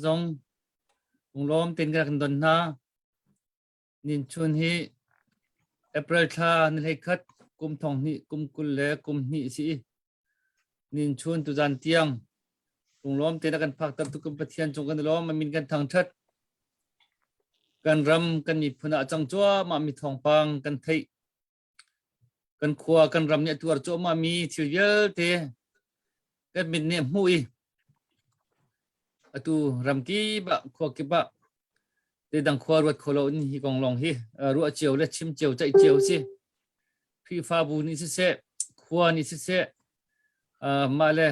Zong lunglawm tein kan rak don hna. Ninchun hi April thla ni 11 kum thong hnih kum 20 le kum hnih si. Ninchun tuzan tiang lunglawm tein a kan phakter tu kan Pathian cung kan i lawm a min kan thangthat. Kan ram kan miphun ah cang cuahmah mi thawngpang kan theih. Kan khua kan ram nih a tuar cuahmah mi thil vialte kan mit nih a hmuh i atu ram kip ah khua kip ah teidang khua ruat kho lo in hi kong lawng hi ruah cio le chim cio ceih cio si. Khrihfabu nih siseh, khua nih siseh, mah le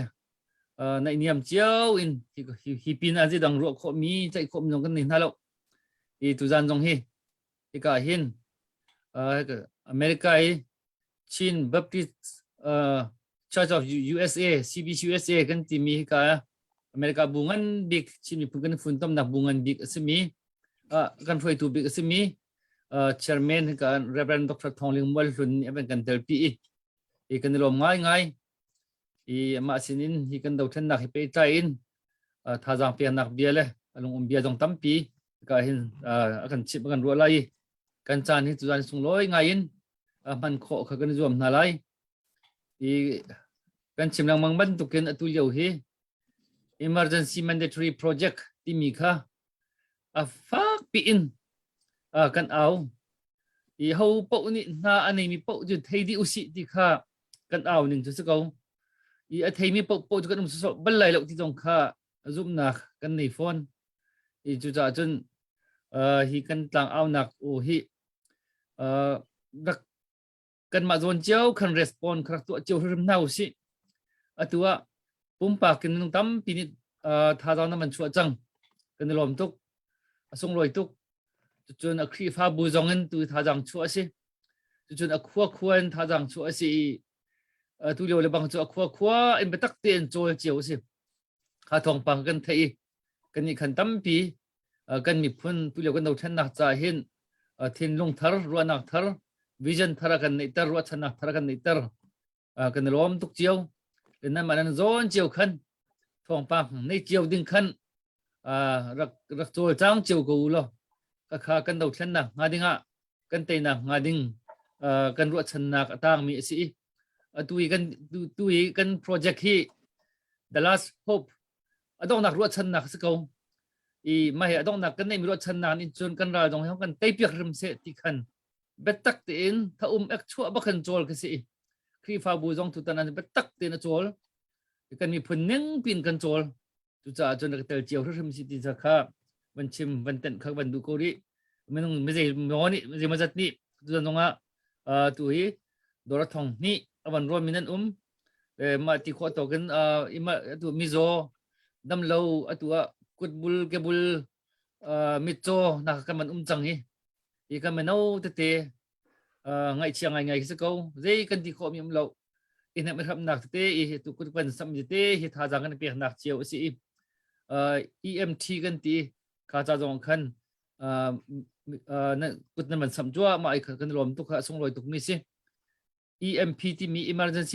naihniam cio in hi pin ah zeidang ruah khawhmi ceih khawhmi zong kan nei hna lo. Hi tuzan zong hi hika hin America i Chin Baptist Church of USA CBC USA kan timi hika America bu ngan bik Chin miphun kan funtomnak bu ngan bik a simi kan hruaitu bik a simi chairman hika Reverend Dr. Thong Ling Mual Hlun nih a van kan telpi i i kan i lawm ngaingai i amah sinin hi kan dothlennak hi pehtlai in thazaang peknak bia le a lungum bia zong tampi ka hin a kan chimh a kan ruah lai i kan caan hi tuzan sunglawi ngai in hman khawh kha kan i zuam hna lai i kan chim lengmang bantukin atu lio hi emergency mandatory project timi kha a fak piin kan au i ho paoh nih hna a neimi paoh cu thei dih usih ti kha kan au ning cu si ko i a theimi paoh paoh cu kan um sawsawh bal lai lo ti zong kha zumhnak kan nei fawn i cucaah cun hi kan tlang aunak aw hi rak kanmah zawn cio khan respond kha rak tuah cio hrim hna usih atu ah pumpak in minung tampi nih thazaang na man chuah cang kan i lawm tuk a sunglawi tuk cucun a Khrihfabu zong in tu thazaang chuah a si cucun a khua khua in thazaang chuah a si i tu lio le bang cu a khua khua in biatak tein cawl cio a si kha thawngpang kan theih i kan nih khan tampi kan miphun tu lio kan dothlennak ca hin thinlung thar ruahnak thar vision thar a kan neihter ruahchannak thar a kan neihter kan i lawm tuk cio nan mah nan zawn cio khan thawngpang nei cio ding khan rak rak cawlcang cio ko u law ka kha kan dothlennak hnga ding ah kan teinak hnga ding kan ruahchannak a tangmi a si i atu i kan tu i kan project hi the last hope a donghnak ruahchannak a si ko i mah hi a donghnak kan neihmi ruahchannak nih cun kan ral zong hi kan teipiak hrim seh ti khan biatak tein tha um ek chuah bak khan cawl ka si i Khrihfabu zong tutan an biatak tein a cawl kan miphun ning pin kan cawl cucaah cun rak tel cio hrimhrim si ti kha van chim van tenh kha van duh ko rih minung mizei maw nih mizei mazat nih tutan zongah tu hi dora thong hnih avan ruan min an um mah ti khawh tawkin ima atu mizaw damlo atu ah kutbul kebul mitcaw na kan man um cang hi hi kan mino tete ngaihchia ngaingai khi si ko zei kan ti khawh mi um lo i hnemh hramnak tete i tu kut kan sam tete hi thazaang kan peknak cio a si i EMT kan ti kha ca zong khan kut nan man sam cuah mah i kan lawm tuk kha sunglawi tuk mi si EMP timi emergency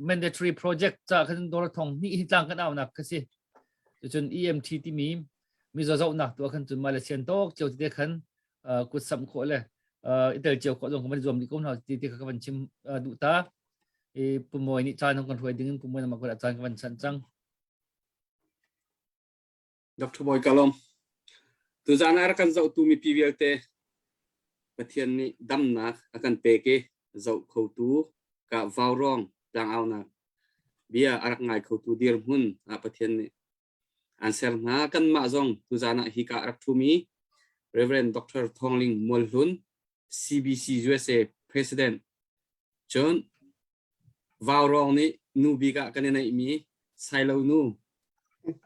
mandatory project ca khan dollar thong hnih hi tlang kan aunak kha si cun EMT timi mizaw zohnak tu khan cun Malaysian tok cio te khan kut sam khawh le i tel cio khawh zong kan zuam dih ko hna ti ti kha ka van chim duh ta i pumawi nih caan kan hruai ding in pumawi nama kut caan ka van chanh cang Dr. Bawi Kalom tuzaan ah rak kan zohtu mipi vialte Pathian nih damnak a kan pek i zoh khotu ka vaurawng tlangaunak bia a rak ngai khotu dirhmun ah Pathian nih an ser hna. Kanmah zong tuzaan ah hika a rak ṭhumi Reverend Dr. Thawng Ling Mualhlun CBC USA President cun Vaurawng nih nu bik ah kan i neihmi Sailo nu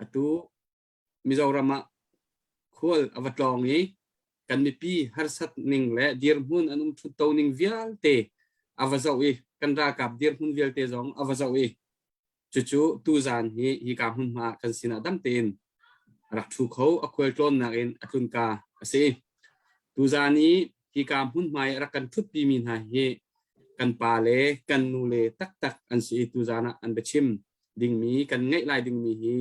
atu Mizoram ah khual a va tlawng i kan mipi harsat ning le dirhmun an um ṭhutto ning vialte a va zoh i kan ralkap dirhmun vialte zong a va zoh i cucu tuzaan hi hika hmunhma ah kan sinah dam tein a rak ṭhu kho a khualtlawnnak in a tlunka a si. Tuzaan i hika hmunhma i a rak kan ṭhutpimi hna hi kan pa le kan nu le taktak an si i tuzaan ah an biachim dingmi kan ngaih lai dingmi hi.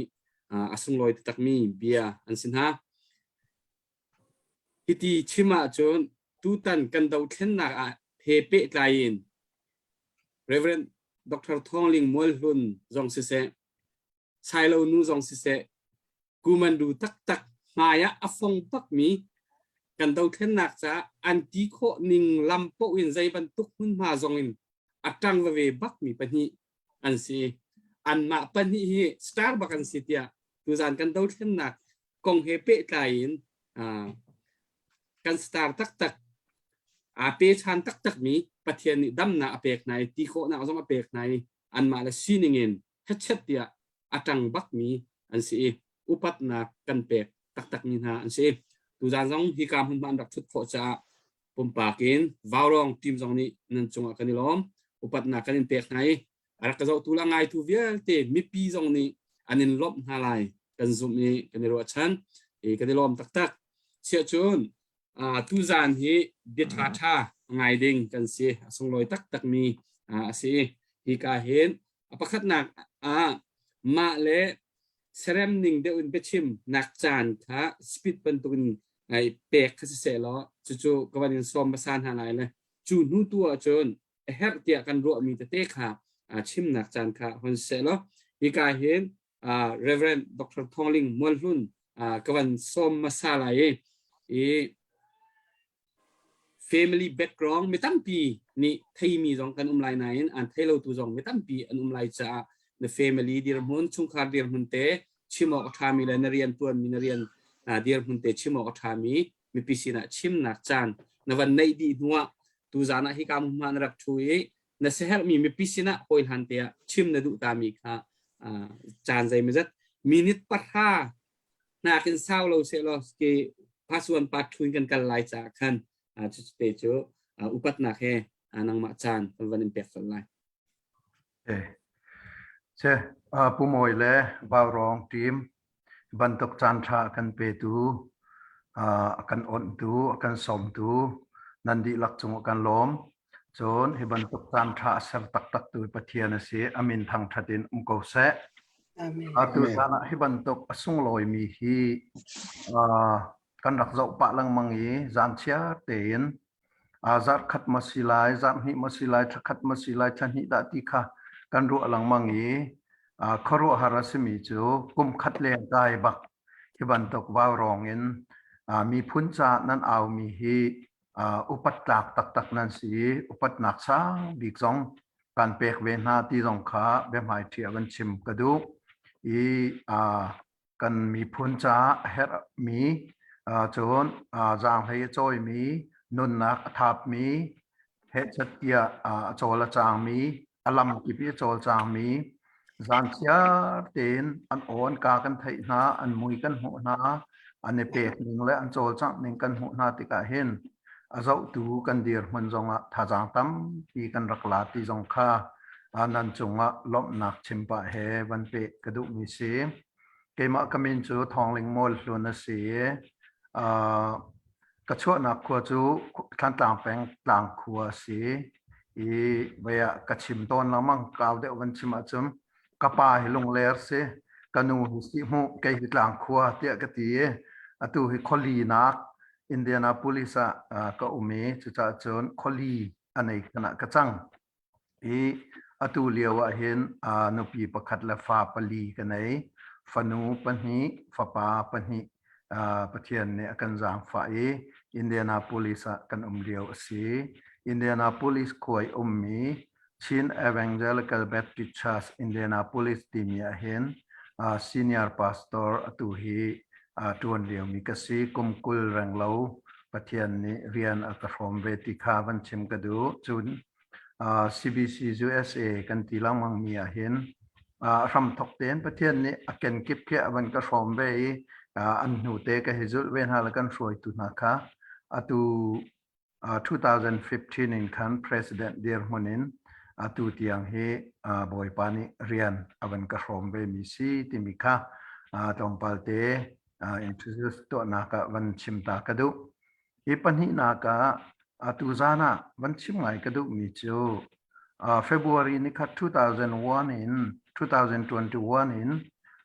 A sunglawi taktakmi bia an si hna. Hiti chim ahcun tutan kan dothlennak ah he pehtlai in Reverend Dr. Thawng Ling Mualhlun zong siseh, Sailo nu zong siseh, Kumandu taktak hmai ah a fong bakmi kan dothlennak caah an ti khawh ning lam paoh in zei bantuk hmunhma zong in a ṭang veve bakmi pahnih an si. Anmah pahnih hi star bak an si tiah tuzan kan dothlennak kong he pehtlai in kan star taktak aa pechan taktakmi Pathian nih damnak a pek hna i ti khawhnak zong a pek hna i anmah le sining in hechet tiah a ṭang bakmi an si i upatnak kan pek taktakmi hna an si. Tuzan zong hika hmunhma an rak ṭhut khawh caah pumpak in Vaurong team zong nih nan cungah kan i lawm. Upatnak kan in pek hna i a rak ka zohtu le a ngaitu vialte mipi zong nih an in lawmh hna lai kan zumh i kan i ruahchan i kan i lawm taktak. Siahcun tuzan hi bia ṭhaṭha ngai ding kan si a sunglawi taktakmi a si. Hika hin a pakhatnak ah mah le serem ning deuh in biachim nak caan kha speed bantukin ngai pek kha siseh law cucu ka van in sawm hmasa hna lai le cu hnu tu ahcun a herh tiah kan ruahmi tete kha chimnak caan kha hon seh law hika hin Reverend Dr. Thawngling Mualhlun ka van sawm hmasa lai i family background mi tampi nih theimi zong kan um lai nain an thei lotu zong mi tampi an um lai caah na family dirhmun chungkhar dirhmun te chim awk a ṭhami le na rian tuanmi na rian dirhmun te chim awk a ṭhami mipi sinah chimnak caan na van neih dih hnuah tuzaan ah hika hmunhma na rak ṭhu i na siaherhmi mipi sinah hawi hlan te ah chim na duh tami kha caan zeimawzat minute 0.5 nakin sau lo sehlaw ke phasuan part thun kan kal lai caah khan cucu cu upatnak he nangmah caan kan van in pek colh lai. Che, Pu Mawi le Vaurong team bantuk caan ṭha a kan petu, a kan awnhtu, a kan sawmtu nan dihlak cungah kan lawm. Cun hi bantuk caan ṭha a ser taktaktu Pathian a si. A min thangṭhat in um ko seh. Amen. Atu caan ah hi bantuk a sunglawimi hi kan rak zoh pah lengmang i zan chiar tein zarh khat maw si lai, zarh hnih maw si lai, thla khat maw si lai, thla hnih dah ti kha kan ruah lengmang i khuaruahhar a simi cu kum khat leng kai bak hi bantuk vaurawng in miphun ca nan aumi hi upat tlak taktak nan si i upatnak sang bik zong kan pek ve hna ti zong kha biahmaiṭhi a van chim ka duh i kan miphun caah a herhmi cun zaanghlei a cawimi nunnak a thapmi hehchet tiah a cawl a cangmi a lam kip i a cawlcangmi zan chiar tein an aw an ka kan theih hna an mui kan hmuh hna an i pek ning le an cawlcangh ning kan hmuh hna tikah hin a zohtu kan dirhmun zongah thazaang tampi kan rak la ti zong kha nan cungah lawmhnak chim pah he van peh ka duhmi si. Keimah ka min cu Thawngling Mual Hlun a si i ka chuahnak khua cu Thlantlang peng Tlangkhua a si i vei ah ka chim tawn lengmang kau deuh van chim ahcun ka pa hi Lungler si ka nu hi Sihhmuh kei hi Tlangkhua tiah ka ti i atu hi khualinak Indianapolis ah ka um i cucaah cun khuali a nei khan ah ka cang. I atu lio ah hin nupi pakhat le fa pali ka nei. Fanu pahnih, fapa pahnih Pathian nih a kan zaangfah i Indianapolis ah kan um lio a si. Indianapolis khua i ummi Chin Evangelical Baptist Church Indianapolis timi ah hin senior pastor atu hi ṭuan liomi ka si. Kum 20 renglo Pathian nih rian a ka hrawm ve ti kha van chim ka duh. Cun CBC USA kan ti lengmang mi ah hin hramthok tein Pathian nih a kenkip khi a van ka hrawm ve i an hnu te ka hi zulh ve hna le kan hruaitu hna kha atu 2015 in khan president dirhmun in atu tiang hi Bawipa nih rian a van ka hrawm ve mi si timi kha tlawmpal te introduce tuahnak ah van chim ta ka duh. Hi pahnihnak ah atu zan ah van chim ngai ka duhmi cu February nikhat 2001 in 2021 in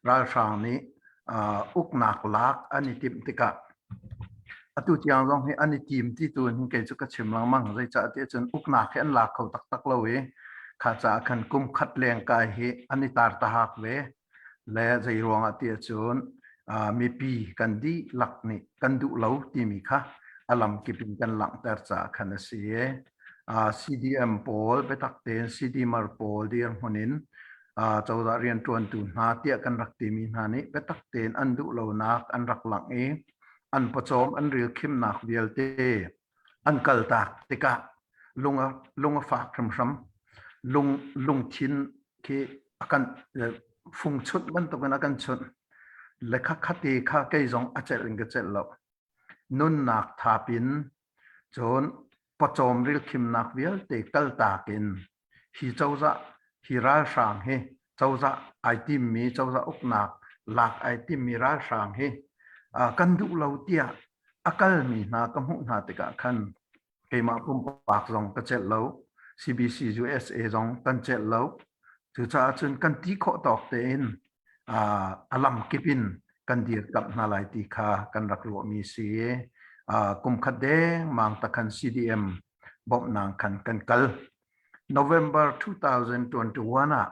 ralhrang nih Uknak lak an i timh tikah atu tiang zong hi an i tim ti tu in kei cu ka chim lengmang. Zeicah tiah cun uknak hi an lak kho taktak lo i kha caah khan kum khat leng kai hi an i tar tahak ve. Le zei ruangah tiah cun mipi kan dihlak nih kan duh lo timi kha a lamkip in kan langhter caah khan a si i CDM pawl biatak tein CDMer pawl dirhmun in cozah rianṭuantu hna tiah kan rak timi hna nih biatak tein an duh lonak an rak langh i an pawcawm an rilkhimnak vialte an kaltak tikah lung a lung a fak hrimhrim. Lung lungthin khi a kan fung chunh bantukin a kan chunh. Le kha khate kha kei zong a celh in ka celh lo. Nunnak thap in cun pawcawm rilkhimnak vialte kaltak in hi cozah hi ralhrang hi cozah ai timmi cozah uknak lak ai timmi ralhrang hi kan duh lo tiah a kalmi hna ka hmuh hna tikah khan keimah pumpak zong ka celh lo, CBC USA zong kan celh lo. Cucaah cun kan ti khawh tawk tein a lamkip in kan dirkamh hna lai ti kha kan rak ruahmi si. Kum khat dengmang takhan CDM bawmhnak khan kan kal. November 2021 ah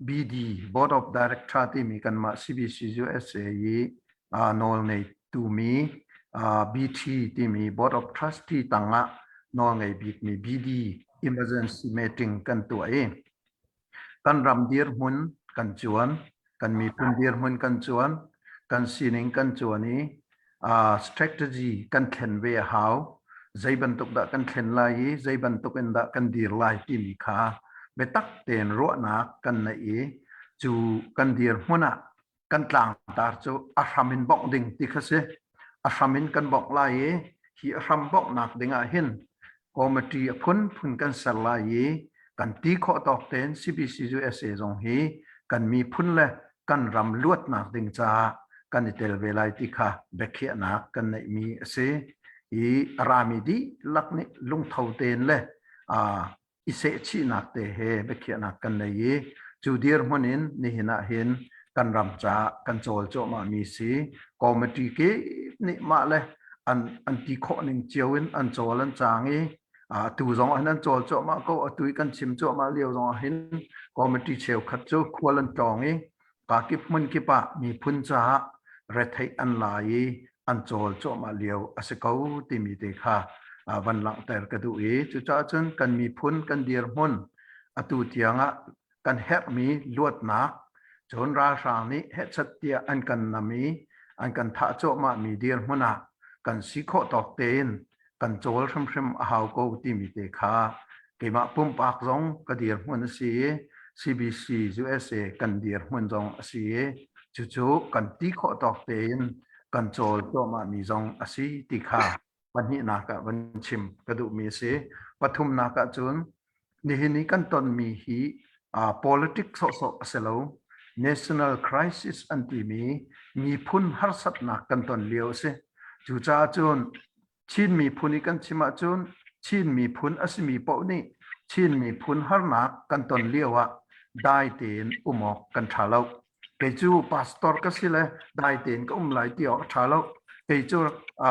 BD Board of Director timi kanmah CBC USA i nawl ngeitu mi BT timi Board of Trustee tangah nawl ngei bikmi BD emergency meeting kan tuah i kan ram dirhmun kan cuan, kan miphun dirhmun kan cuan, kan sining kan cuan i strategy kan thlen ve a hau. Zei bantuk dah kan thlen lai i zei bantuk in dah kan dir lai timi kha biatak tein ruahnak kan neih i cu kan dirhmun ah kan tlangtar cu a hram in bongh ding ti kha si. A hram in kan bongh lai i hi a hram bonghnak ding ah hin committee a phunphun kan ser lai i kan ti khawh tawk tein CBC USA zong hi kan miphun le kan ram luatnak ding caah kan i tel ve lai ti kha biakhiahnak kan neihmi a si i a rami dihlak nih lungtho tein le i sehchihnak te he biakhiahnak kan nei i cu dirhmun in nihin ah hin kan ram caah kan cawl cuahmah mi si. Committee kip nih mah le an ti khawh ning cio in an cawl an cang i atu zong ah hin an cawl cuahmah ko. Atu i kan chim cuahmah lio zong ah hin committee cheukhat cu khual an tlawng i kakip hmun kip ah miphun caah retheih an la i an cawl cuahmah lio a si ko timi te kha van langhter ka duh i cucaah cun kan miphun kan dirhmun atu tiang ah kan herhmi luatnak, cun ralhrang nih hehchat tiah an kan nam i an kan thah cuahmah mi dirhmun ah kan si khawh tawk tein kan cawl hrimhrim a hau ko timi te kha keimah pumpak zong ka dirhmun a si i CBC USA kan dirhmun zong a si i cucu kan ti khawh tawk tein kan cawl cuahmah mi zong a si ti kha pahnihnak ah van chim ka duhmi a si. Pathumnak ah cun nihin i kan tonmi hi politics sawhsawh a si lo. National crisis an timi miphun harsatnak kan ton lio a si. Cucaah cun Chin miphun i kan chim ahcun Chin miphun a simi paoh nih Chin miphun harnak kan ton lio ah dai tein um awk kan ṭha lo. Kei cu pastor ka si le dai tein ka um lai ti awk a ṭha lo. Kei cu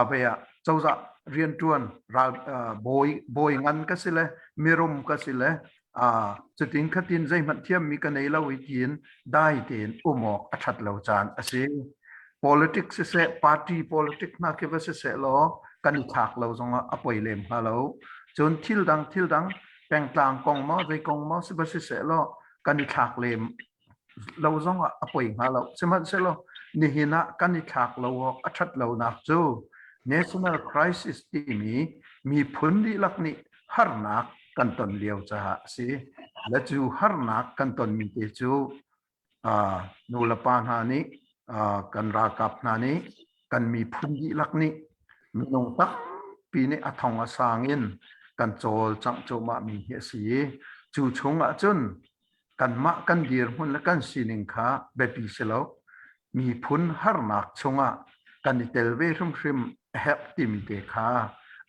ve ah cozah rianṭuan ral bawi bawi ngan ka si le mirum ka si le cutin khatin zeihmanh thiammi ka nei lo i tiin dai tein um awk a ṭhat lo caan a si. Politics siseh, party politics hna khi va siseh law kan i thlak lo zongah a poi lem hnga lo. Cun thil dang thil dang pengtlang kong maw zei kong maw si va siseh law kan i thlak lem lo zongah a poi hnga lo. Sihmanhsehlaw nihin ah kan i thlak lo awk a ṭhat lonak cu national crisis timi miphun dihlak nih harnak kan ton lio caah a si. Le cu harnak kan tonmi te cu nu le pa hna nih, kan ralkap hna nih, kan miphun dihlak nih minung tampi nih a thong a sang in kan cawlcangh cuahmahmi hi a si i cu chung ahcun kanmah kan dirhmun le kan sining kha biapi si lo, miphun harnak chungah kan i tel ve hrimhrim a herh timi te kha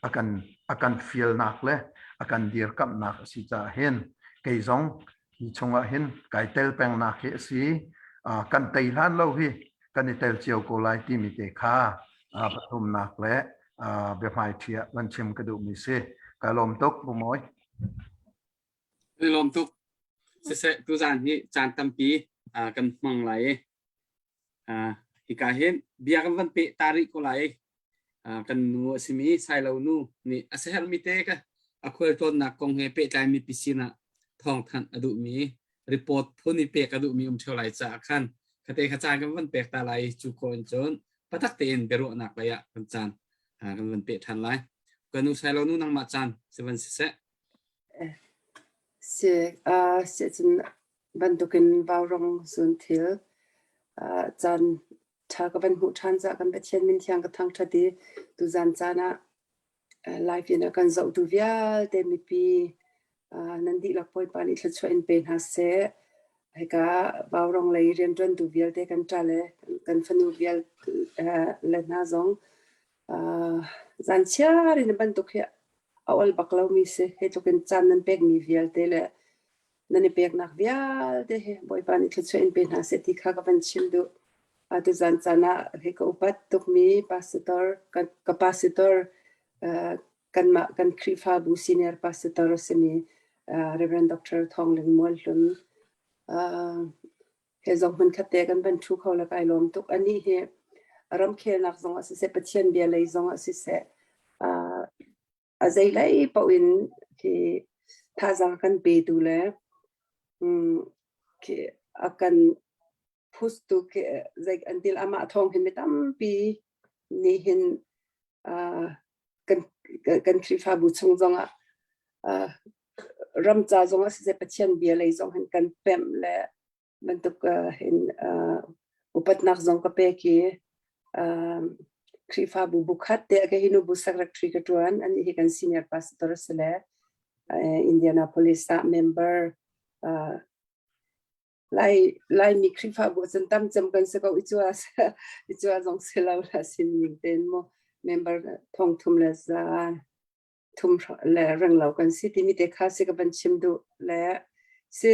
a kan fialnak le a kan dirkamhnak a si caah hin kei zong hi chungah hin kai tel pengnak hi a si. Kan tei hlan lo hi. kan i tel cio ko lai timi te kha pathumnak le biahmaiṭhi ah van chim ka duhmi si. Ka lawm tuk, Pu Mawi. Ka lawm tuk. Siseh, tuzaan hi caan tampi kan hmang lai i hika hin bia kan van peh ta rih ko lai. Kan nu a simi Sailo nu nih a siaherhmi te ka a khualtlawnnak kong he pehtlaimi pi sinah thawngthanh a duhmi report phun i pek a duhmi um ṭheo lai caah khan khate kha caan kan van pek ta lai cu khawh in cun patak tein biaruahnak lei ah kan caan kan van peh ṭhan lai. Kan nu Sailo nu nangmah caan si van siseh. Si, si cun bantukin vaurawng zun thil caan ṭha ka van hmuh ṭhan caah kan Pathian min thiang ka thangṭhat i tuzan caan ah live in a kan zohtu vialte mipi nan dihlak Bawipa nih thluachuah in pe hna seh. Hika vaurawng lei rianṭuantu vialte kan ṭa le kan fanu vial le hna zong zan chiar in bantuk hi a ol bak lomi si. Hi tluk in caan nan pekmi vialte le nan i peknak vialte hi Bawipa nih thluachuah in pe hna seh ti kha ka van chim duh. Tuzan caan ah hi ka upat tukmi pastor, ka pastor, kanmah kan Khrihfabu senior pastor a simi Reverend Dr. Thawng Ling Mual Hlun he zong hmunkhat te kan van ṭhu kho le kai lawm tuk. Anih hi ramkhelnak zong ah siseh, Pathian bia lei zong ah siseh, a zeilei paoh in khi thazaang kan petu le khi a kan push tu khi zei an til amah thawng hin mi tampi nih hin kan kan Khrihfabu chung zongah ram ca zong ah siseh Pathian bia lei zong hin kan pemh le bantuk hin upatnak zong ka pek i Khrihfabu bukhat te ka hinu bu secretary ka tuan ani hi kan senior pastor si le Indianapolis ah member Lai Laimi Khrihfabu cun tam cem kan si ko i cu i cu zong si lo la sin ning ten mu member thong thum le za thum le reng lo kan si timi te kha si ka van chim duh le si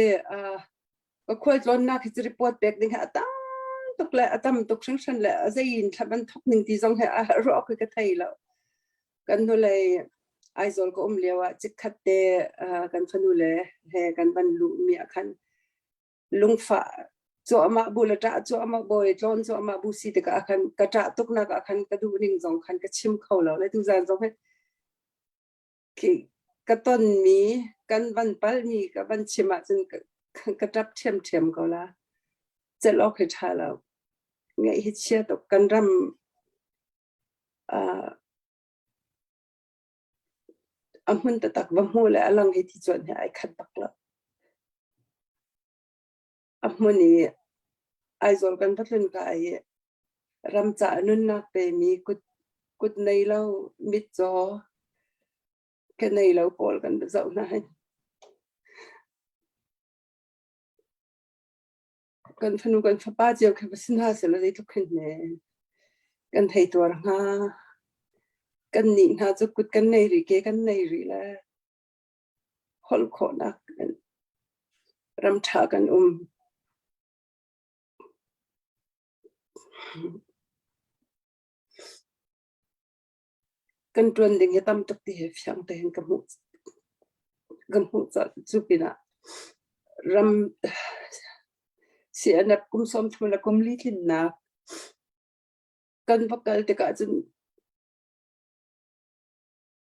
ka khualtlawnnak hi report pek ding hi a tam tuk le a tam tuk hringhran le a zei in thla ban thok ning ti zong he a ruah ka thei lo kan hnulei Aizawl ka um lio ah chikkhat te kan fanu le he kan van luh mi ah khan lungfah cuahmah bu le ṭah cuahmah bawi tlawn cuahmah bu si tikah khan ka ṭah tuknak ah khan ka duh ning zong khan ka chim kho lo le tuzan zong hi khi ka tonmi kan van palmi ka van chim ahcun ka ṭap ṭhiamṭhiam ko la celh awk hi ṭha lo ngaih hi chia tuk kan ram a hmun taktak va hmuh le a lang hi ti cuanh hi ai khat bak lo. A hmun i Aizawl kan va tlun ka i ram caah nunnak pemi kut kut nei lo mitcaw ke nei lo pawl kan va zoh hna hin. Kan fanu kan fapa cio khi va si hna sehlaw zeitluk khin hme kan thei tuar hnga. Kan nih hna cu kut kan nei rih ke kan nei rih le holh khawhnak ram ṭha kan um. Kan ṭuan ding hi tam tuk ti hi fiang tein ka hmuh ka hmuh cu pinah ram CNF kum 30 le kum li tlinnak kan va kal tikah cun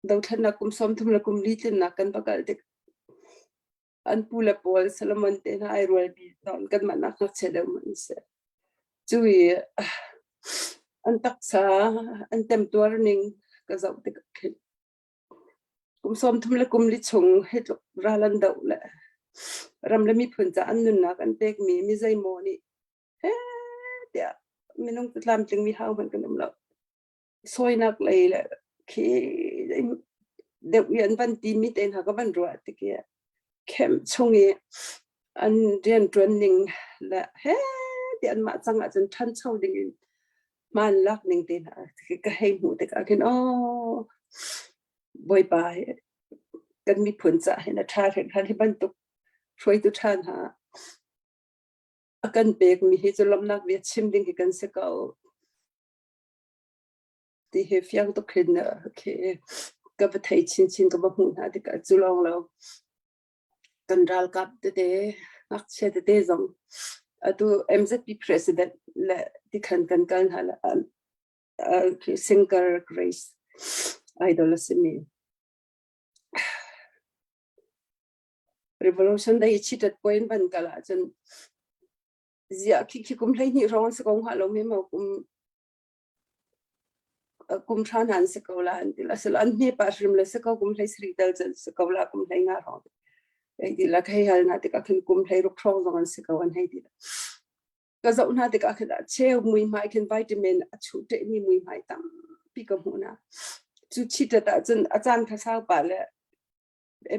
dothlennak kum 30 le kum li tlinnak kan va kal tik an pu le pawl Solomon te hna ai rual bi nawn kanmah nak ngakchia deuh man si. Cu i an taksa an temtuar ning ka zoh tik khin kum 30 le kum li chung hi tluk ral an doh le ram le miphun ca an nunnak an pekmi mi zeimaw nih he tiah minung tlamtling mi hau hmanh kan um lo. Sawinak lei le khi deuh i an van timi te hna ka van ruah tik i camp chung i an rianṭuan ning le he ti anmah cang ahcun ṭhancho ding in hmaan lak ning te hna ka hei hmuh tikah khin aw Bawipa kan miphun caah hin a ṭha hringhran hi bantuk hruaitu ṭha hna. A kan pekmi hi cu lawmhnak bia chim ding hi kan si ko. Ti hi fiang tuk hin khi ka va thei chinchin ka va hmuh hna tikah cu lawng lo kan ralkap tete ngakchia tete zong atu MZP president le tikhan kan kal hna la singer Grace idol a simi Revolution day chitat point van kal ahcun ziah khi khi kum 12 hrawng si ko hnga lo mi maw kum kum hra nan si ko la an ti la silo an hme pa hrim le si ko kum hlei sarih tal cun si ko la kum hlei nga hrawng hei ti la hei hal na tikah khin kum hlei ruk hrawng zong an si ko an hei ti ka zoh hna tikah khin a cheu muihmai khin vitamin a chuh ṭeh mi muihmai tampi ka hmuh na cu chitat ahcun a caan kha sau pa le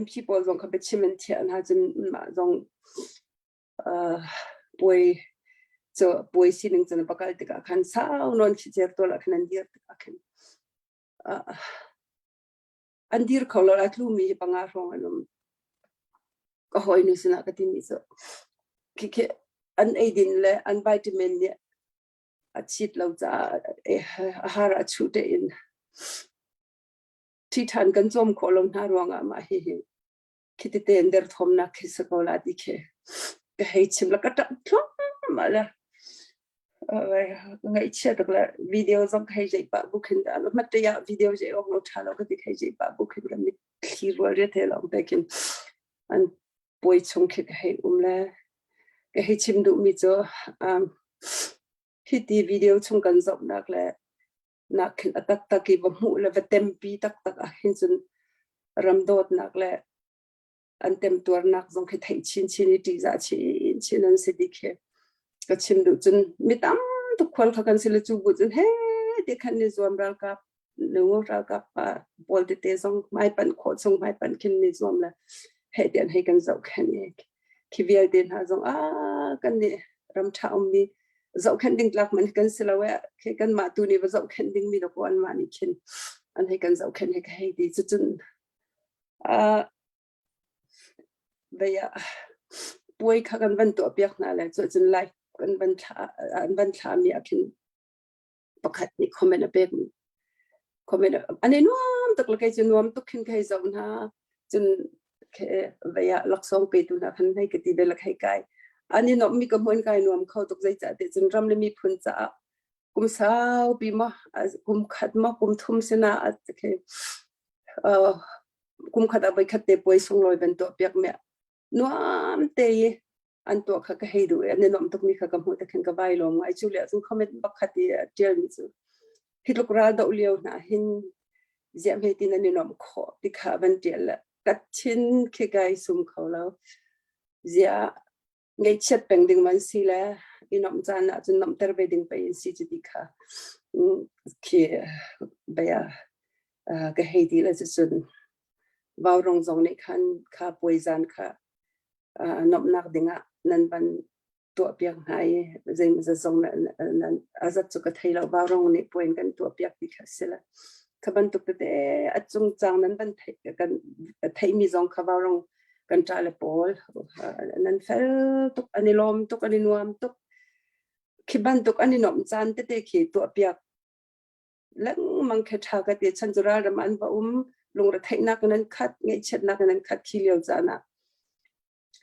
MP pawl zong kha biachim an thiah hna cun mah zong puai cu puai sining cun va kal tikah khan sau nawn khi cer tual ah khan an dir tikah khin an dir kho lo a tlumi hi panga hrawng an um ka hawinu sinah ka timi cu khi khi an eidin le an vitamin nih a chit lo caah a har a chuh te in ṭhi ṭhan kan cawm khawh lo hna ruangah mah hihi khiti tein derthawmnak khi si ko la ti khi ka hei chim la ka ṭap thluahmah le ngaihchia tuk le video zong ka hei zeih pah bu khin hmatte ah video zeih awk lo ṭha lo ka ti hei zeih pah bu khin ka mitthli rual ria the lawng te khin an puai chung khi ka hei um le ka hei chim duhmi cu hiti video chung kan zohnak le nak khin a taktak i va hmuh le va tempi taktak ah hin cun ram dawtnak le an temtuarnak zong khi theih chinchin i ṭihzah chinchin an si ti khi ka chim duh cun mi tam tuk khual kha kan si le cu bu cun he ti khan ni zuam ralkap nu ralkap pa pawl tete zong hmai pan khawh chung hmai pan khin ni zuam le he tian hei kan zohkhenh i khi vialte hna zong a kan nih ram ṭha ummi zohkhenh ding tlak man kan si lo e khi kanmah tu nih va zohkhenh ding mi dawkaw anmah nih khin an hei kan zohkhenh he ka hei ti cucun vei ah puai kha kan van tuah piak hna le cucun live kan van thla an van thla mi ah khin pakhat nih comment a pek comment an i nuam tuk le kei cu nuam tuk khin kai zoh hna cun vei ah laksawng petu hna khan hei ka ti ve la hei kai an i nuamh mi ka hmuin kai nuam kho tuk zeicah ti cun ram le miphun caah kum saupi ma kum khat ma kum thum sina kum khat ah voi khat te puai sunglawi ban tuah piak me nuam te i an tuah kha ka hei duh i an i nuamh tukmi kha ka hmuh te khin ka vai lawm ngai cu le cun comment pakhat i a ṭialmi cu hi tluk ral doh lio hna hin ziah hme tin an i nuamh khawh ti kha van ṭial le ka thin khi kai sum kho lo ziah ngaihchiat peng ding man si le i nuamh caan ah cun nuamhter ve ding pei in si cu ti kha khi bia ka hei ti le cucun Vaurong zong nih khan kha puai zan kha nuamhnak dingah nan van tuahpiak hna i zeimawzat zong nan a zat cu ka thei lo vaurong nih puai in kan tuahpiak ti kha a si le kha bantuk tete a cungcang nan van theih kan theihmi zong kha vaurong kan ṭa le pawl nan fel tuk an i lawm tuk an i nuam tuk khi bantuk an i nuamh caan tete khi tuahpiak lengmang khi ṭha ka ti chan cu ralram an va um lungretheihnak in an khat ngaihchiatnak in an khat khi lio caan ah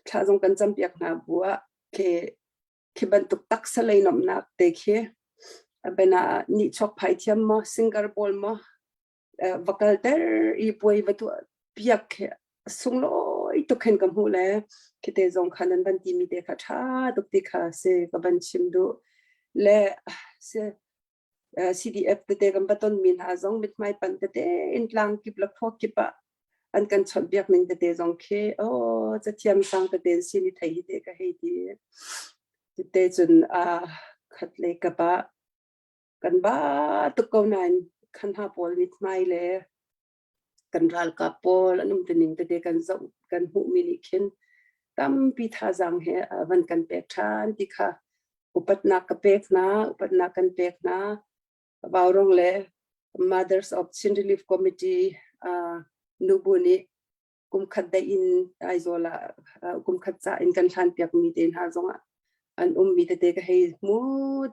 thla zong kan campiak hna bu ah khi khi bantuk taksa lei nomnak te khi bena nih chuak phai thiam maw singer pawl maw va kal ter i puai va tuah piak khi sunglawi tuk khin ka hmuh le khite zong kha nan van timi te kha ṭha tuk ti kha si ka van chim duh le si CDF tete kan va tonmi hna zong mithmai panh tete in tlang kip le khua kip ah an kan chawnhbiak ning tete zong khi oh cathiam sang tete an si ni thei hi te ka hei ti tete cun a khat le kap ah kan ba tuk ko nain khan ha pawl mithmai le kan ralkap pawl an um tining tete kan zoh kan hmuhmi nih khin tampi thazaang he van kan pek ṭhan ti kha upatnak ka pek hna upatnak kan pek hna Vaurong le Mothers of Chin Relief Committee uh, nubu nih kum khat dai in Aizawl ah kum khat ca in kan hlan piak mi te hna zongah. an ummi tete ka hei hmu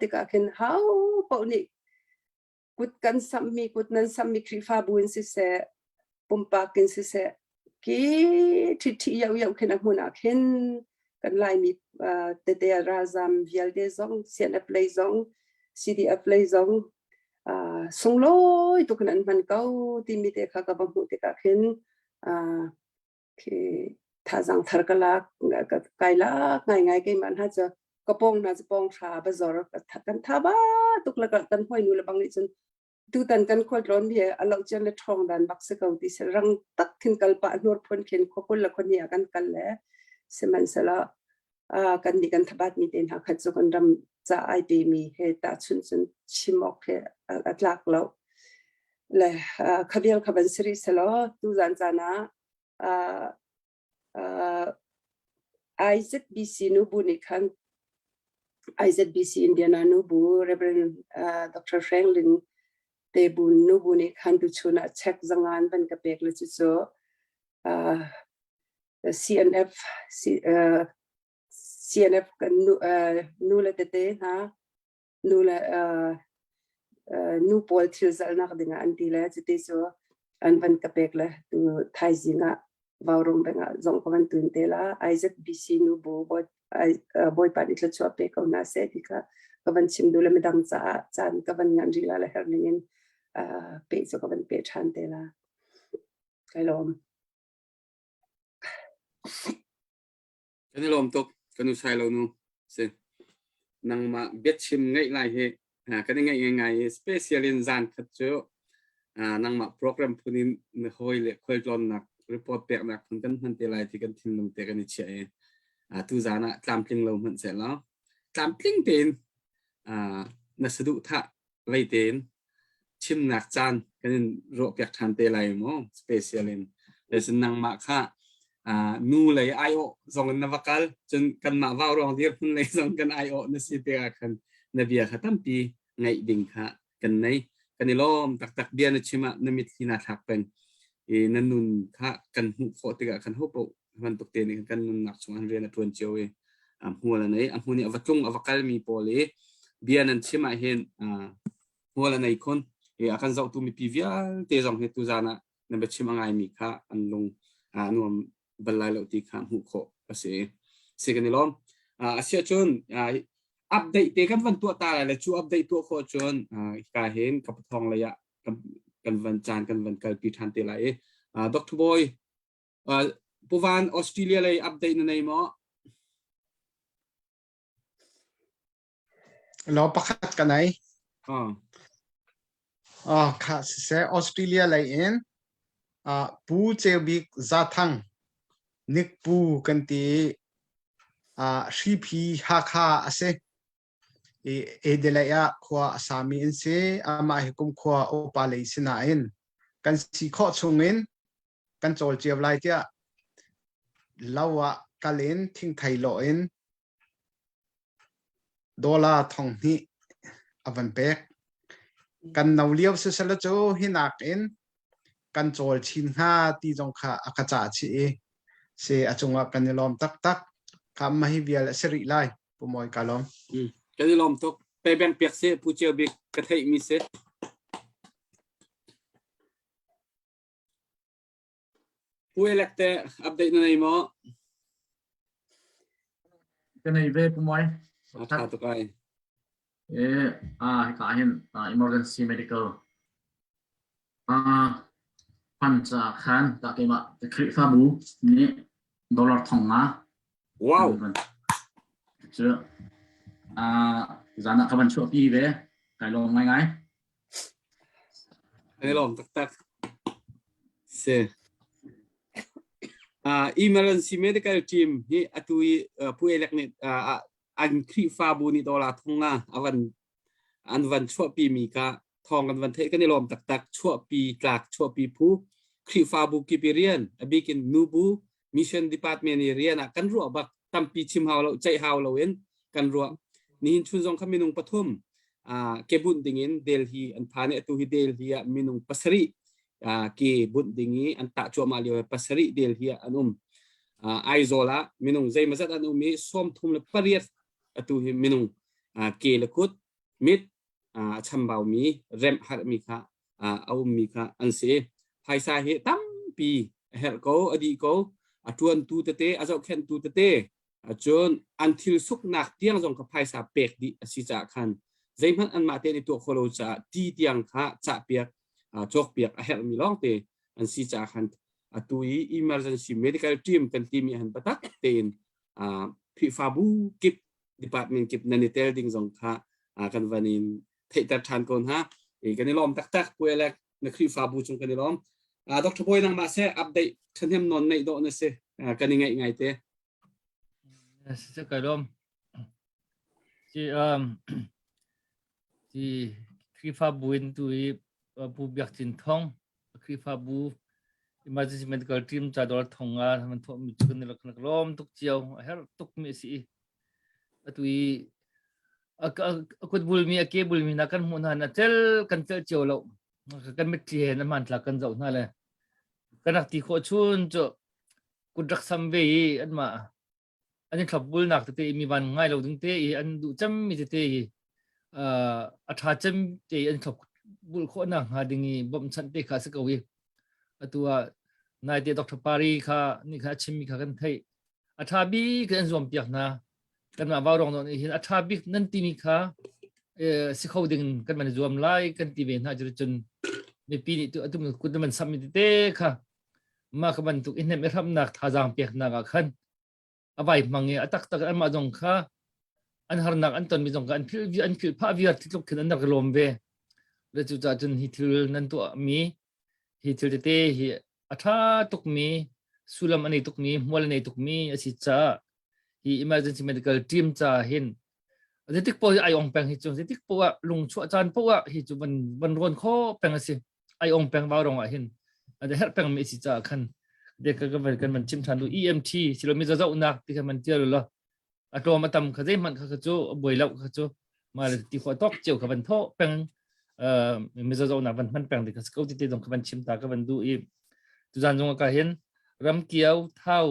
tikah khin hau paoh nih kut kan samhmi kut nan samhmi Khrihfabu in siseh pumpak in siseh ki ṭhi ṭhi iau iau khin a hmun ah khin kan Laimi tete ralzam vialte zong CNF lei zong CDF lei zong sunglawi tuk in an hman ko timi te kha ka va hmuh tikah khin khi thazaang thar ka lak kai lak ngaingai keimah hna cu ka pawng hna cu pawng hra bazor kan tha ba tuk le kan hoi nu le bang nih cun tutan kan khualtlawn hi a lo cian le ṭhawng dan bak si ko ti si rang tak khin kal pah hnur phun khin khuakul le khuahnih ah kan kal le sihmanhsehlaw kan nih kan thabat mi te hna khat cu kan ram ca ai pe mi he tahchun cun chim awk he a tlak lo le khavial kha ban siri selaw tu zan caan ah IZBC nubu nih khan IZBC Indiana nubu Reverend Dr. Franklin te bu nubu nih khan tuchun ah check zangan van ka pek le cucu CNF CNF kan nu le tete hna nu le nu pawl thil zalhnak dingah an ti le cuti cu an van ka pek le tu thaizing ah Vaurawng bank ah zong ka van tun te la IZBC nu bu Bawipa nih thluachuah pe ko hna seh ti kha ka van chim duh le midang caah caan ka van ngan rih la le herh ning in pe cu ka van pe ṭhan te la. Kai lawm. Kan i lawm tuk kan u sai lo nu si nangmah biachim ngaih lai hi kan i ngaih ngai i special in zan khat cu nangmah program phun in na hawi le khualtlawnnak report peknak phun kan hman te lai ti kan thinlung te kan i chiah i tu zan ah tlamtling lo hmanh seh law tlamtling tein na saduhthah lei tein chimnak caan kan in ruahpiak ṭhan te lai mu special in lesin nangmah kha nu lei aiawh zong in na va kal cun kanmah vauruang dirhmun lei zong kan aiawh na si tikah khan na bia kha tampi ngaih ding kha kan nei kan i lawm taktak bia na chim ah na mitthli na thlak peng i na nun kha kan hmuh khawh tikah khan ho paoh bantuk te nih kan nunnak chung an rian a ṭuan cio i hmual a nei a hmun i a va tlung a va kalmi pawl i bia nan chim ah hin hmual a nei khun i a kan zohtu mipi vialte zong hi tuzan ah nan biachim a ngaimi kha an lung a nuam bal lai lo ti kha hmuh khawh a si si kan i lawm a si ahcun update te kan van tuah ta lai le cu update tuah khawh cun hika hin ka pathawng lei ah kan van caan kan van kalpi ṭhan te lai i Dr. Boy Pu Van, Australia lei update na nei maw? Lo pakhat ka nei. Ah. Oh, kha siseh Australia lei in Pu Ceu Bik Zathang Nick Pu kan ti Hriphi Hakha a si. I Adelaide ah khua a sami an si. Amah hi kum khua upa lei si nain kan si khawh chungin kan cawl cio lai tiah lo ah kal in thingthei lawh in dollar 2000 a van pek. Kan no lio sisala cu hinak in kan cawl chin hnga ti zong kha a ka cah chih i si a cungah kan i lawm taktak. Kha mah hi vial a si rih lai. Pu Mawi ka lawm. Kan i lawm tuk. Pei piak si Pu Ceu Bik ka theih mi si. Pu Elek te update na nei maw? Ka nei ve Pu Mawi. A tha tuk ai. E a hika hin emergency medical fund ca khan ta keimah Khrihfabu nih dollar 5,000 Wow. Cu zan ah ka van chuahpi ve kai lawm ngaingai. An i lawm taktak. Si. Emergency medical team hi atu i Pu Elek nih an Khrihfabu nih dollar 5,000 a van an van chuahpi mi kha thawng kan van theih kan i lawm taktak chuahpi tlak chuahpi phu Khrihfabu kip i rian a bik in nubu mission department i rian ah kan ruah bak tampi chim hau lo ceih hau lo in kan ruah nihin chun zong kha minung pathum ke bunh ding in Delhi an phan i atu hi Delhi ah minung pasarih ke bunh ding i an tah cuahmah lio pasarih Delhi ah an um Aizawl ah minung zeimazat an um i 38. Atu hi minung ke le kut, mit a chambaumi, remh harmi kha a ummi kha an si. Phaisa hi tampi a herh ko, a dih ko. A ṭuantu tete, a zohkhenhtu tete, cun an thil suknak tiang zong kha phaisa pek dih a si caah khan zeihmanh anmah tein i tuah khawh lo caah ti tiang kha cahpiak, cawkpiak a herhmi lawngte an si caah khan atu i emergency medical team kan timi han biatak tein Khrihfabu kip department kip nan i tel ding zong kha kan van in theihter ṭhan ko hna. Kan i lawm taktak Pu Alec na Khrihfabu cung kan i lawm. Dr. Bawi nangmah seh update ṭhahnem nawn neih dawh na si. Kan i ngaih ngai te. Si kai lawm. Si um si Khrihfabu in tu i Pu Biak Cin Thong Khrihfabu emergency medical team ca dawr thong nga man thawh mi cu kan rak lawm tuk cio a herh tuk mi a si i atu i a kut bulmi a ke bulmi na kan hmuh hna na cel kan cel cio lo kan mitthli he na hmanthlak kan zoh hna le kan rak ti khawh chun cu kut rak sam ve i anmah an i thlopbulnak tete i mi van ngai lo ding te i an duh cemmi tete i a ṭha cem te i an thlopbul khawhnak hnga ding i bawmhchanh te kha a si ko i atu ah naite Dr. Pari kha nih kha a chimmi kha kan theih a ṭha bik in an zuam piak hna kanmah vaurawng nawn nih hin a ṭha bik nan timi kha si kho ding kan van zuam lai kan ti ve hna cun mipi nih tu atu kut man sammi tete kha mah ka bantuk i hnemh i hramnak thazaang peknak ah khan a vai hmang i a taktak anmah zong kha an harnak an tonmi zong kha an philh an philh phah viar ti tluk khin an rak lawm ve le cucaah cun hi thil nan tuahmi hi thil tete hi a ṭha tukmi sullam a nei tukmi hmual a nei tukmi a si caah hi emergency medical team ca hin zeitik poh hi ai ong peng hi cu zeitik poh ah lung chuah caan poh ah hi cu van van rawn kho peng a si ai ong peng vau rong ah hin a herh peng mi si caah khan de ka kan kan man chim than lu EMT silomi zohnak ti khan man tial lo a tlawm a tam kha zeihmanh kha cu a buai lo kha cu ma le ti khawh tok cio kha van tho peng mi zohnak van hman peng ti kha ko ti te dong kha van chim ta ka van du i tuzan zong ka hin ramkiau thau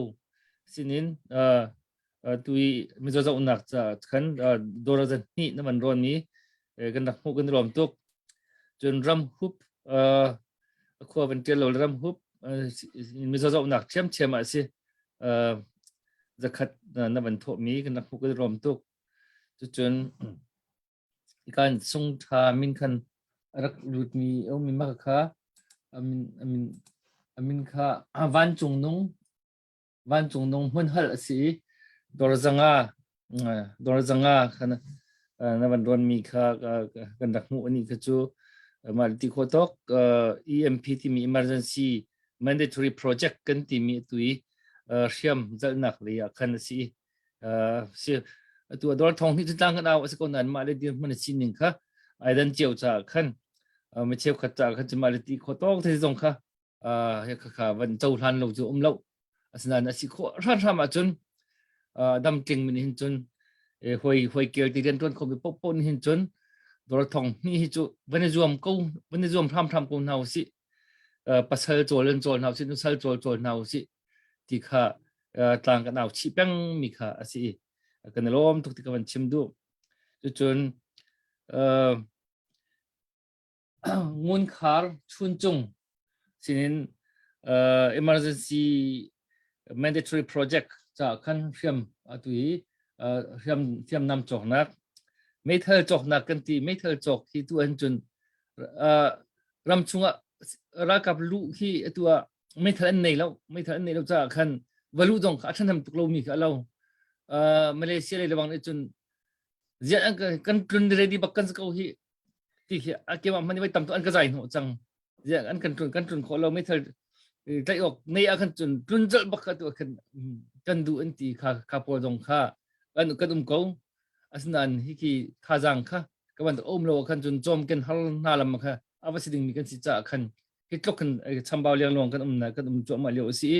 sinin tui mizaw zohnak ca khan dora zan hnih na van rawn mi kan rak hmuh kan rawm tuk cun ram hup khua van ṭial lo ram hup mizaw zohnak ṭhiamṭhiam ah si zakhat na van thawh mi kan rak hmuh kan rawm tuk cucun kan sung ṭha min khan rak lut mi um mi ma kha amin amin amin kha vancung nung vancung nung hmun hal a si i dawr zanga dawr zanga kha na van rawn mi kha kan rak hmuh ani kha cu mah ti kho tok EMP timi emergency mandatory project kan timi atu i hriam zalnak lei ah khan a si si atu dawr thong hi tlang kan au a si ko nan mah le dir hman a si ning kha ai dan cio cha khan mi cheukhat cha khan mah le ti kho tok the zong kha he kha van cohlan lo cu um lo asinain a si khawh hramhram ahcun dam tling min hin cun hoi hoi kel ti rian tuan khomi popo nih hin cun dawr thong hni hi cu van i zuam ko van i zuam hramhram ko hna usih pasal cawl in cawl hna usih nusal cawl cawl hna usih ti kha tlang kan au chih peng mi kha a si kan i lawm tuk ti ka van chim duh cucun Ngunkhar Chuncung sinin emergency mandatory project caah khan hriam atu hi hriam hriamnam cawknak meithal cawknak kan ti meithal cawk hi tu an cun ram chungah ralkap luh hi atu ah meithal an nei lo meithal an nei lo caah khan valu zong kha a ṭhahnem tuk lomi kha a lo Malaysia lei lebang nih cun ziah kan tlun ready bak kan si ko hi ti hi a keimah hmanh nih voi tam tuk an ka zai hnawh cang ziah an kan tlun kan tlun khawh lo meithal tlaih awk nei ah khan cun tlun colh bak kha tu khan kan duh an ti kha kha pawl zong kha kan kan um ko asinain hi khi thazaang kha ka bantuk um lo khan cun cawm ken har hna lam kha a va si ding mi kan si caah khan hi tluk kan chambau liangluang kan um na kan um cuahmah lio a si i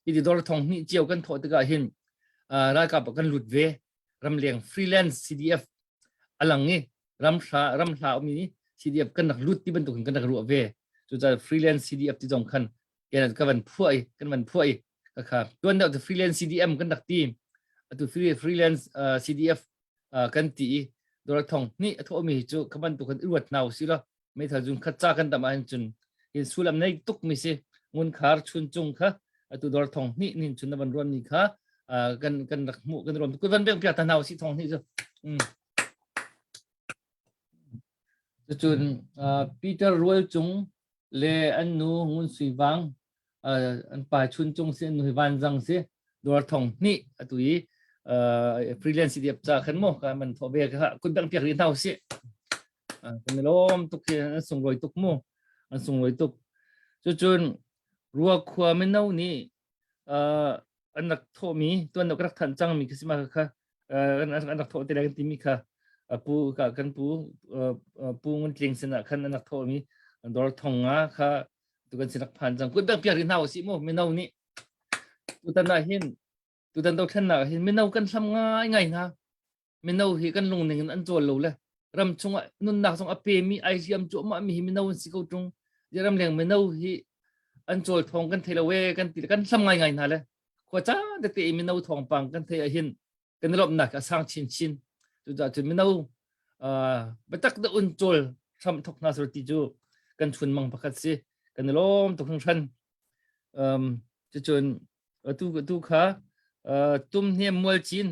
hi ti dawr thong hnih cio kan thawh tikah hin ralkap ah kan lut ve ramleng freelance CDF alang i ramhla ramhla ummi CDF kan rak lut ti bantuk in kan rak ruah ve cucaah freelance CDF ti zong khan kan ka van phuah i kan van phuah i ka kha tuan deuh freelance CDM kan rak ti atu freelance CDF. kan ti i dollar thong hnih a thawhmi hi cu kha bantuk kan i ruat hna usih law meithal zun khat ca kan tam ahhin cun in sullam nei tuk mi si ngun khar chun cung kha atu dollar thong hnih nin chun na van ruan mi kha kan kan rak hmuh kan ruam kun van beng piak ta hna usih thong hnih cu Cucun Peter Rual Cung le an nu Ngun Sui Vang an pa Chun Cung si an nu hi Van Zang si dawr thong hnih atu i freelance diap ca khan mo ka man tho ve ka kun bang piak ri hna usih kan i lawm tuk hi an sunglawi tuk mu an sunglawi tuk cucun rua khua mino nih an rak thawhmi tuan rak thanh cangmi khi si ma kha an rak thawh te lai kan timi kha pu ka kan pu pu ngun tling sinah khan an rak thawhmi dor thong nga kha tu kan sin rak phan cang kut bek piak ri hna usih mu mino nih tutan ah hin tutan dothlennak ah hin mino kan hlam ngai ngai hna mino hi kan lungning in an cawl lo le ram chungah nunnak zong a pemi ai hliam cuahmah mi hi mino an si ko ṭung ram leng mino hi an cawl thawng kan thei lo e kan ti kan hlam ngai ngai hna le khua caan tete i mino thawngpang kan thei ah hin kan i lawmhnak a sang chinchin cucaah cun mino biatak da un cawl hram thok hna sur ti cu kan chun mang pakhat si kan i lawm tuk hringhran um cucun tu tu kha tum hnem mual cin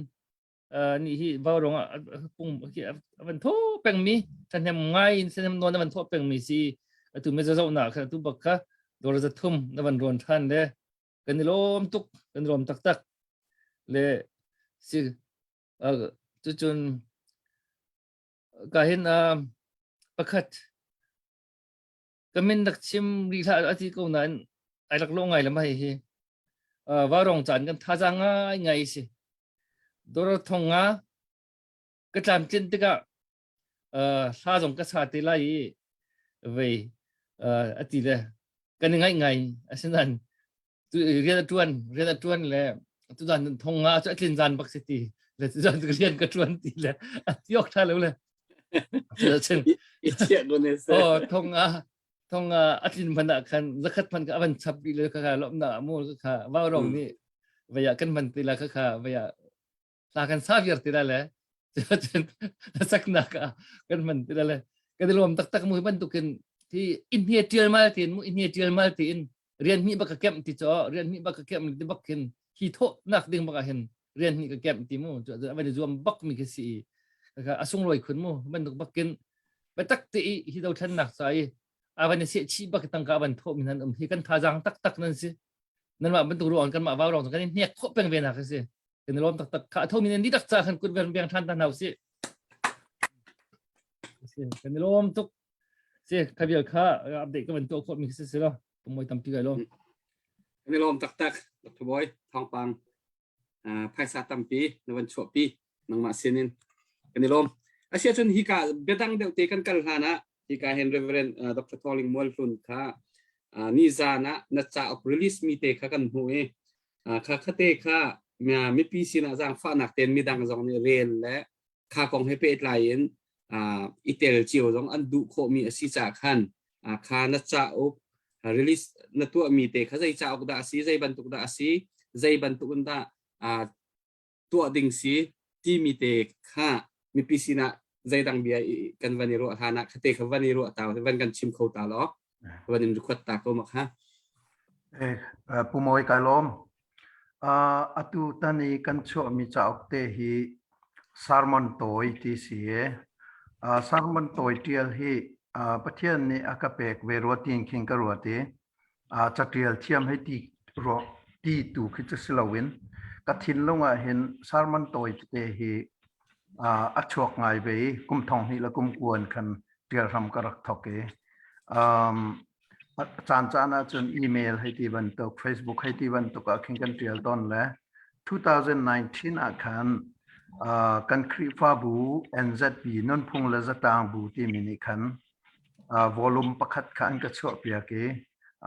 nih hi vaurawng ah pung khi a van tho pengmi thahnem ngai in thahnem nawn a van tho pengmi si atu me zohnak khan atu bak kha dawr za thum na van rawn than le kan i lawm tuk kan i lawm taktak le si cucun ka hin pakhat ka min rak chim rih hlah ati ko nain ai rak lo ngai le mai hi vaurawng caan kan thazaang ngai ngai si Dawr thong nga ka tlamtlin tikah hla zong ka sa te lai i vei a ti le kan i ngaih ngai asinain rian a ṭuan rian a ṭuan le tuzan thong nga cu a tlin zan bak si ti le tuzan rian ka ṭuan ti le a ti awk ṭha lo le oh thong nga thong a tlin hmanh ah khan zakhat hmanh kha a van chap rih le kha kha lawmhnak ah mu kha vaurawng nih vei ah kan hman ti la kha kha vei ah hla kan sa viar ti la le cun saknak ah kan hman ti la le kan i lawm taktak mu bantukin hi in hne tial mal tin mu in hne tial mal tin rian hnih bak ka kemh ti cho rian hnih bak ka kemh ti bak khin hi thawh nak ding bak ah hin rian hnih ka kemh ti mu cu van i zuam bak mi khi si i a sunglawi khun mu bantuk bakin biatak te i hi dothlennak ca i a van i seh chih bak tangka van thawh mi nan um hi kan thazaang taktak nan si nanmah bantuk ruang kanmah vau rong kan i hnek khawh peng ve nak si kan i lawm taktak kha tho mi nan ni tak ca khan kut ver beng than ta hna usih kan i lawm tuk si kha vial kha update ka van tuah khawh mi si si lo pumoi tampi kai lawm kan i lawm taktak Dr. Boy thawngpang phaisa tampi na van chuahpi nangmah sinin kan i lawm asia cun hika biadang deuh te kan kal hlan ah hika hin Reverend Dr. Thawling Mualhlun kha ni zan ah na cauk release mi te kha kan hmuh i kha khate kha mipi sinah zaangfahnak ten midang zong nih rel le kha kong he pehtlai in i tel cio zong an duh khawhmi a si caah khan kha na cauk release na tuahmi te kha zei cauk dah a si zei bantuk dah a si zei bantuk in dah tuah ding si timi te kha mipi sinah zeidang bia kan van i ruah hlan ah khate kha van i ruah ta van kan chim kho ta law van in record ta ko ma kha Eh, Pu Mawi kai lawm. Atu tan i kan chuahmi cauk te hi sermon tawi ti si i sermon tawi ṭial hi Pathian nih a ka pek ve rua tiin khin ka ruat i caṭial thiam hei ti ruah ti tu khi cu si loin ka thinlung ah hin sermon tawi tete hi a chuak ngai ve i kum thong hnih le kum kuan khan ṭial hram ka rak thawk i caan caan ahcun email hei ti bantuk Facebook hei ti bantuk ah khin kan ṭial tawn le 2019 ah khan uh, kan Khrihfabu NZB Nunphung le Zatlang Bu timi nih khan uh, volume pakhat kha an ka chuahpiak i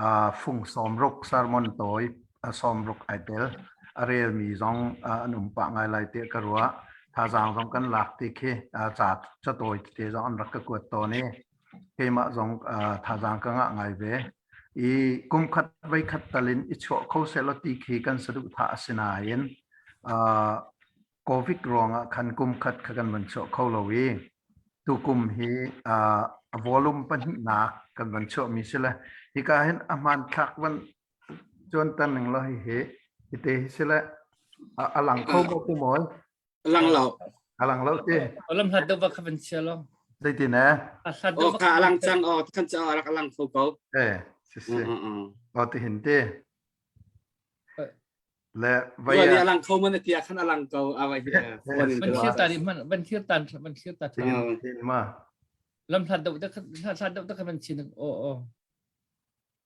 uh, fung sawmruk sermon tawi uh, sawmruk ai tel a relmi zong uh, an um pah ngai lai tiah ka ruah thazaang zong kan lak ti khi uh, ca catawi tete zong an rak ka kuat tawn i keimah zong thazaang ka ngah ngai ve. I kum khat voi khat tal in i chuah kho sehlaw ti khi kan saduhthah a si nain. COVID ruangah khan kum khat kha kan van chuah kho lo i tukum hi uh, a volume pahnihnak kan van chuahmi si le hika hin a hmanthlak van cuanter ning law hihi hite hi si le a lang kho ko ku mawi lang lo a lang lo ti Olam hlat deuh va kha van chia lo. Zeitin eh? A hlat deuh Oh kha alang cang oh khan cha rak alang kho ko. Eh si si. Oh ti hin ti. Le vai ni alang kho man tia khan alang ko awai hi. Van thir ta di man van thir tan van thir ta. Ma. Lam hlat deuh da hlat deuh da kha van chin oh oh.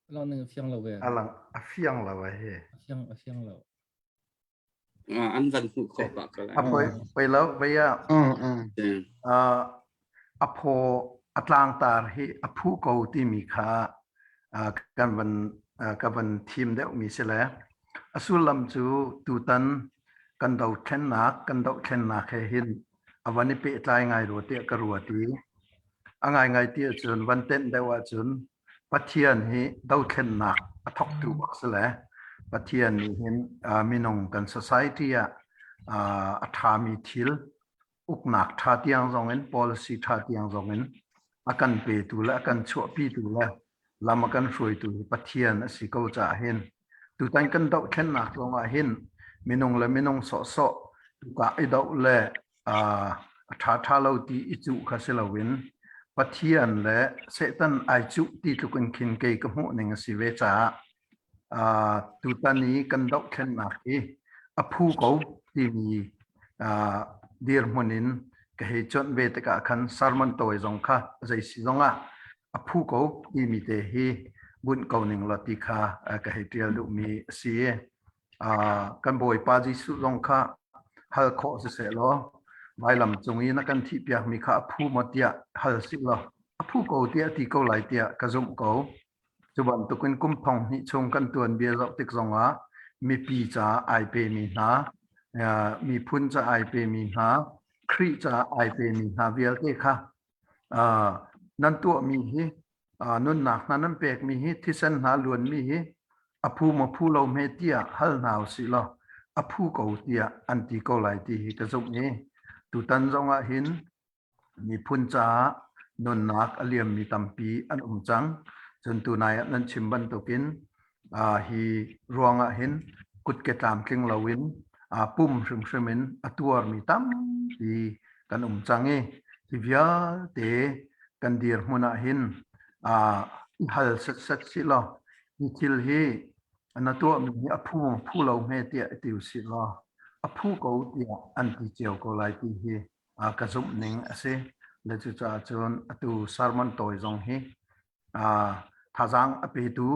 Alang ning a fiang lo ve. Alang a fiang lo he. A fiang a fiang lo. An van hmuh khawh pah ko lai. A poi poi lo vai ah. A phaw a tlangtar hi a phu ko timi kha kan van ka van thim deuhmi si le a sullam cu tutan kan dothlennak kan dohthlennak he hin a van i pehtlai ngai rua tiah ka ruat i a ngaingai ti ahcun van tenh deuh ahcun Pathian hi dothlennak a thawktu bak si le Pathian nih hin minung kan society ah a ṭhami thil uknak ṭha tiang zong in policy ṭha tiang zong in a kan petu le a kan chuahpitu le lam a kan hruaitu hi Pathian a si ko caah hin tutan kan dohthlennak zong ah hin minung le minung sawhsawh tuka i doh le a ṭha ṭha lo ti i cuh kha si loin Pathian le Satan ai cuh ti tluk in khin kei ka hmuh ning a si ve caah tutan i kan dohthlennak hi a phu ko timi dirhmun in ka hei cuanh ve tikah khan sermon tawi zong kha zei si zongah a phu ko timi te hi bunh ko ning law ti kha ka hei ṭial duhmi a si. Kan Bawipa Jesuh zong kha hal khawh siseh law vailam cung i na kan thihpiakmi kha a phu maw tiah hal sih law a phu ko tiah ti ko lai tiah ka zumh ko. Cu bantukin kum thong hnih chung kan tuanbia zoh tik zongah mipi ca ai pemi hna, miphun ca ai pemi hna, Khrih ca ai pemi hna vialte kha nan tuahmi hi nunnak hna nan pekmi hi thisen hna luanmi hi a phu maw phu lo hme tiah hal hna usih law a phu ko tiah an ti ko lai ti hi ka zumh i tutan zongah hin miphun caah nunnak a liammi tampi an um cang. Cun tunai ah nan chim bantukin hi ruangah hin kutke tlamtling loin pum hrimhrim in a tuarmi tampi kan um cang i hi vialte kan dirhmun ah hin i hal setset sih law hi thil hi na tuahmi hi a phu phu lo hme tiah i ti usih law a phu ko tiah an ti cio ko lai ti hi ka zumh ning a si. Le cucaah cun atu sermon tawi zong hi thazaang a petu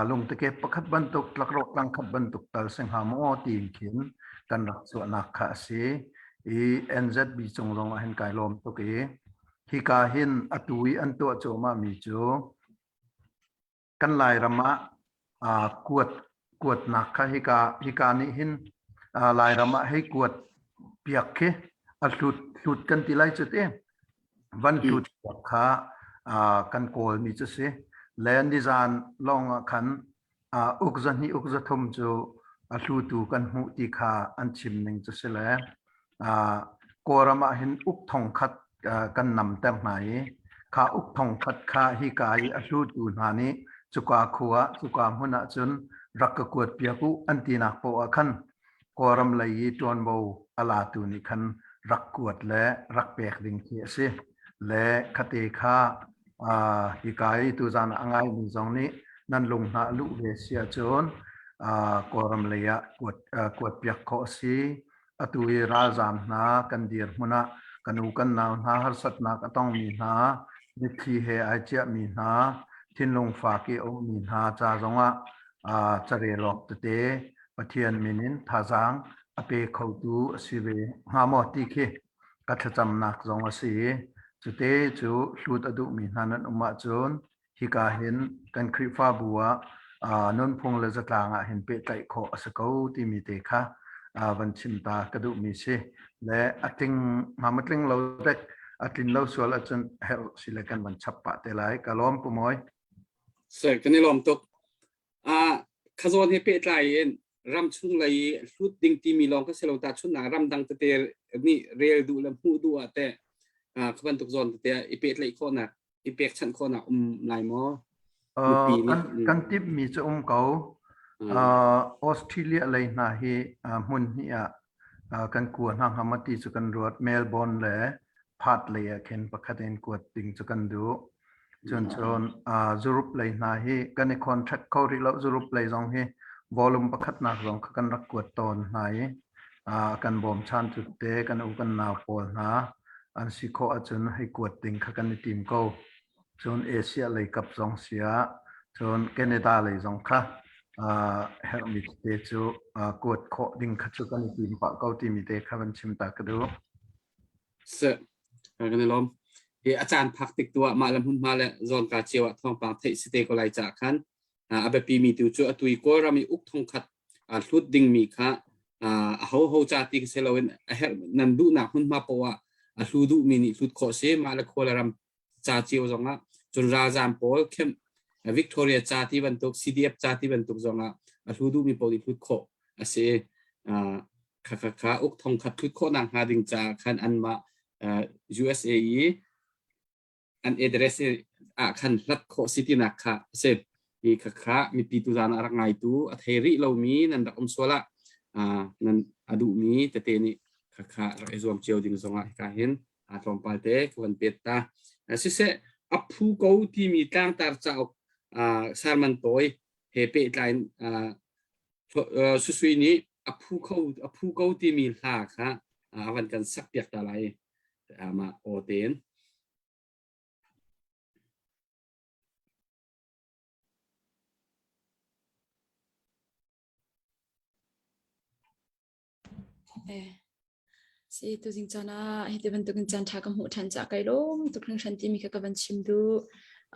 lungteke pakhat bantuk tlakrawh tlangkhat bantuk tal si hnga maw tiin khin kan rak chuahnak kha a si. I NZB cung zong ah hin kai lawm tuk i hika hin atu i an tuah cuahmah mi cu kan Lairam ah kuat kuatnak kha hika hika nih hin Lairam ah hei kuat piak khi a hlut hlut kan ti lai cu ti van hlut piak kha kan kawl mi cu si le nizan lawng ah khan uk za hnih uk za thum cu a hlutu kan hmuh ti kha an chim ning cu si le Kawlram ah hin uk thong khat kan namter hna i kha uk thong khat kha hika i a hlutu hna nih cuka khua cuka hmun ah cun rak ka kuat piak u an tinak poah ah khan Kawlram lei i ṭuanvo a latu nih khan rak kuat le rak pek ding khi a si. Le khate kha hika i tuzan ah a ngaimi zong nih nan lung hna a luh ve si ahcun Kawlram lei ah kuat kuat piak khawh a si. Atu i ralzaam hna kan dirhmun ah kan u kan nau hna harsatnak a tongmi hna, mitthli he ai ciahmi hna, thinlung fak i a ummi hna ca zongah carel awk tete Pathian min in thazaang a pe khotu a si ve hnga maw ti khi ka thlacamnak zong a si i cute cu hlut a duhmi hna nan um ahcun hika hin kan Khrihfabu ah nunphung le zatlang ah hin pehtlaih khawh a si ko timi te kha van chim ta ka duhmi si. Le a tling ngam a tling lo dek a tlin lo sual ahcun herh si le kan van chap pah te lai. Ka lawm pu Mawi. Sir, kan i lawm tuk. Ah, khazawn he pehtlai in. ram chung lei i hlut ding timi lawng ka si lo tahchunhnak ramdang tete nih rel duh le hmuh duh ah teh kha bantuk zawn tete ah i pehtlaih khawhnak i pekchanh khawhnak um lai maw? Mipi nih Kan kan timhmi cu um ko. Australia lei hna hi hmun hnih ah kan kua hna hnga maw ti cu kan ruat. Melbourne le Perth lei ah khin pakhat in kuat ding cu kan duh. Cun cun Europe lei hna hi kan i contract kho rih lo. Europe lei zong hi volume pakhatnak zong kha kan rak kuat tawn hna i kan bawmchan cu te kan u kan nau pawl hna an si khawh ahcun hei kuat ding kha kan i tim ko. Cun Asia lei kap zong si ah cun Canada lei zong kha herhmi tete cu kuat khawh ding kha cu kan i tim pah ko timi te kha van chim ta ka duh. Seh, kan i lawm. Hi a caan phak tik tu ah mah le hmunhma le zawnka cio ah thawngpang theih si te ko lai caah khan a biapi mi tu cu atu i Kawlram i uk thongkhat hlut dingmi kha a ho ho ca ti si loin a herh nan duhnak hmunhma poah a hlu duhmi nih hlut khawh si mah le khua le ram ca cio zongah cun ralzaam pawl khem Victoria ca ti bantuk CDF ca ti bantuk zongah a hlu duhmi pawl nih hlut khawh a si. Kha kha kha uk thong khat hlut khawh nak hnga ding caah khan anmah USA i an address ah khan hlat khawh si tinak kha a si. Hi kha kha mipi tu zan ah rak ngaitu a thei rih lomi nan rak um sual ah nan a duhmi tete nih kha kha rak i zuam cio ding zongah hika hin tlawmpal te ka van pet ta. Siseh, a phu ko timi tlangtar cauk sermon tawi he pehtlai in Susui nih a phu kho a phu ko timi hla kha a van kan sak piak ta lai mah aw tein. Si tuzing caan ah hiti bantukin caan ṭha ka hmuh ṭhan caah kai lawm tuk hringhran timi kha ka van chim duh.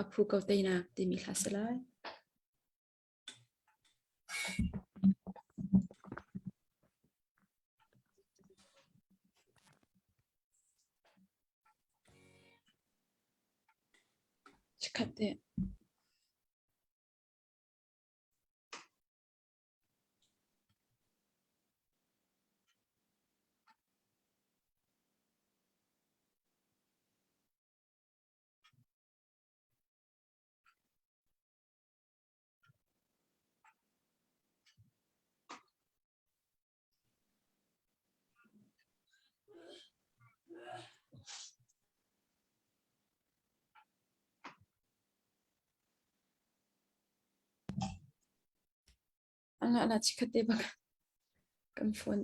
A phu ko teinak timi hla si lai. Chikkhat te. Ala ala chikkhat te bak kan phone.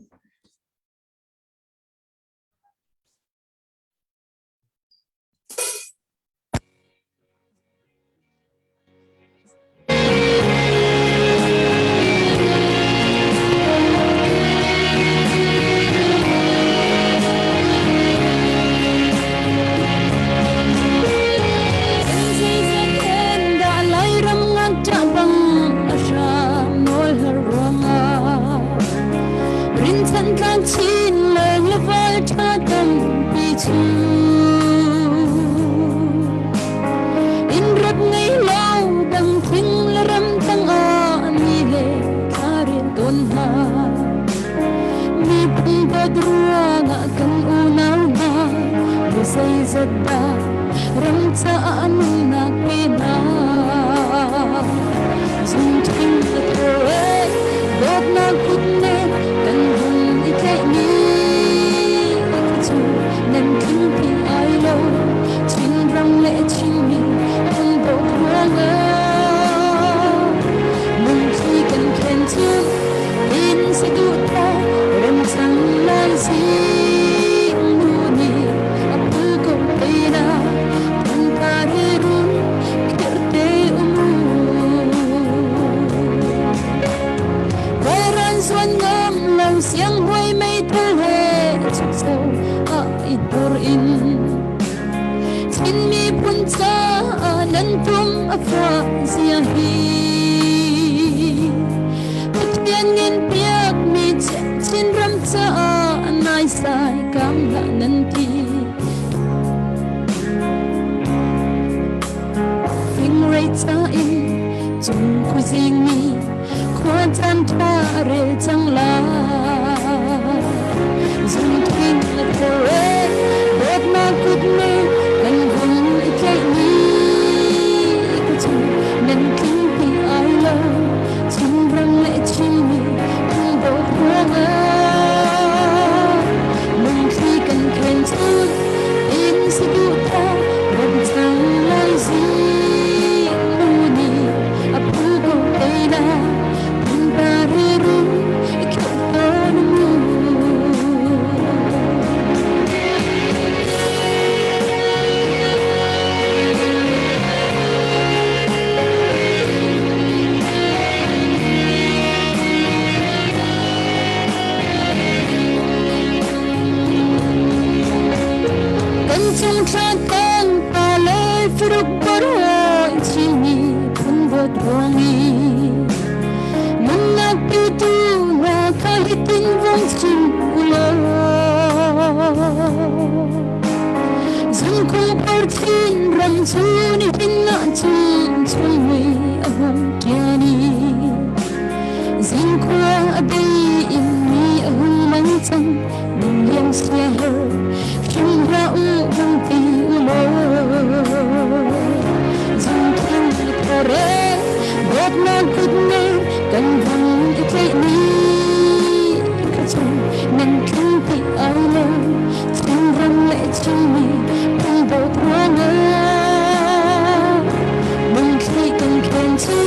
Khua caan ṭha a rel cang lai. Zungthin a thor e, dawtnak kutne kan vun i tlaih ni ka cu nan tling ti ai lo. Chinram le Chinmi kan dawt ruangah lungthli kan khen cun in saduhthah ram cang lai zing nu nih a phu ko te na pumpa riru i kheuh tawn mu. Kan cung thla tang pa le faruk paroi chimi phun vot ruangi nunnak petu na kha hitin vong chim ulaw Zungkhung parchin ram chu ni hin na chung chung mui a hung tiani Zingkhua a dei in mi a hung mang cang nung liang sia her hrim hlah u hung ti u law Zungthin thore dawtnak kutne kan vun i tlaih ni ka chung nan tling ti ai lo Chinram le Chinmi kan dawt ruangah lungthli kan khen cu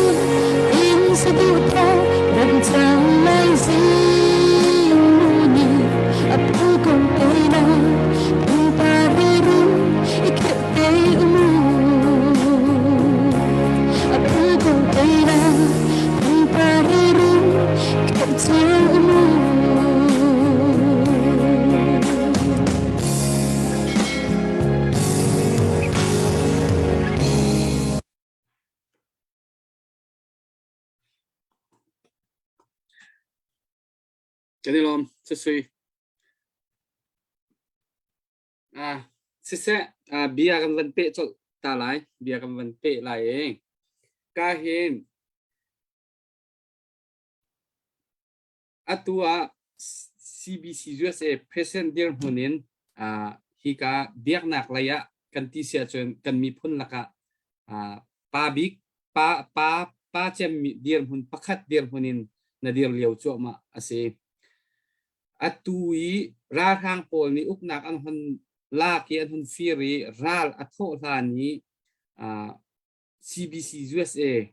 in saduhthah ram cang lai zing nu nih a phu ko te na pumpa riru i kheuh te umu a phu ko te na pumpa riru kheuh cio umu. Kan i lawm, Sisui. Ah, siseh, ah, bia kan van peh colh ta lai. Bia kan van peh lai e. Ka hin Atu ah CBC USA President dirhmun in hika biaknak lei ah kan ti si ahcun kan miphun lakah pa bik pa pa pa cem dirhmun pakhat dirhmun in na dir lio cuahmah a si. Atu i ralhrang pawl nih uknak an hun lak i an hun fir i ral a thawh hlan i CBC USA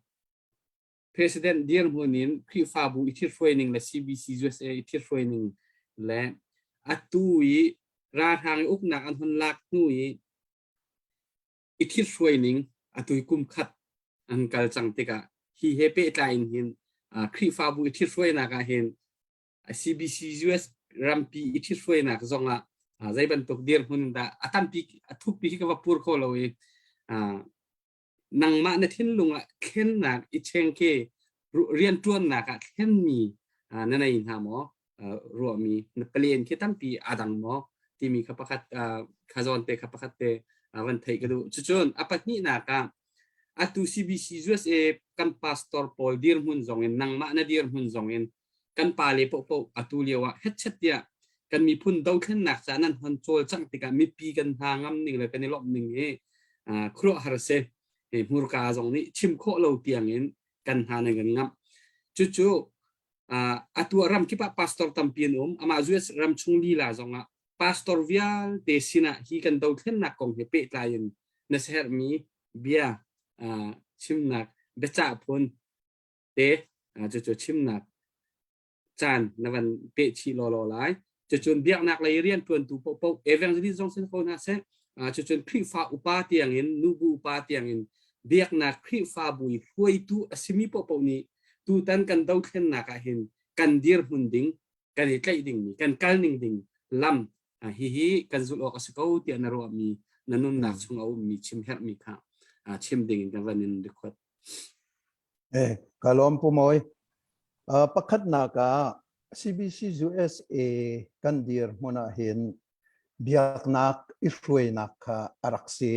President dirhmun in Khrihfabu i thithruai ning le CBC USA i thithruai ning le atu i ralhrang i uknak an hun lak hnu i i thithruai ning atu i kum khat an kal cang tikah hi he pehtlai in hin Khrihfabu i thithruainak ah hin CBC US rampi i thithruainak zong ah zei bantuk dirhmun dah a tampi a thukpi hi ka va pur kho lo i nangmah na thinlung ah thlennak i cheng khi rianṭuannak ah thlenmi na nei hna maw ruahmi na palen khi tampi aa dang maw timi kha pakhat kha zawn te kha pakhat te van theih ka duh cucun a pahnihnak ah atu CBC USA kan pastor pawl dirhmun zong in nangmah na dirhmun zong in kan pa le popo atu lio ah hetchet tiah kan miphun dothlennak ca nan hon cawlcangh tikah mipi kan hna ngam ning le kan i lawmh ning hi khuaruahhar si hmurka zong nih chim khawh lo tiang in kan hna nan kan ngamh cucu atu ram kip ah pastor tampi an um amah US ram chung lila zong ah pastor vialte sinah hi kan dothlennak kong he pehtlai in na sermi bia chimnak biacah phun te cucu chimnak caan na van peh chih lawlaw lai. Cucun biaknak lei rianṭuantu paohpaoh evangelist zong sin ko hna seh, cucun Khrihfa upa tiangin nubu upa tiangin biaknak Khrihfabu i hruaitu a simi paohpaoh nih tutan kan dothlennak ah hin kan dirhmun ding, kan i tlaih dingmi, kan kal ning ding lam hihi kan zulh awk a si ko tiah na ruahmi na nunnak chung a ummi chim herhmi kha chim ding in kan van in record. Eh, ka lawm Pu Mawi. Pakhatnak ah CBC USA kan dirhmun ah hin biaknak i hruainak kha a rak si.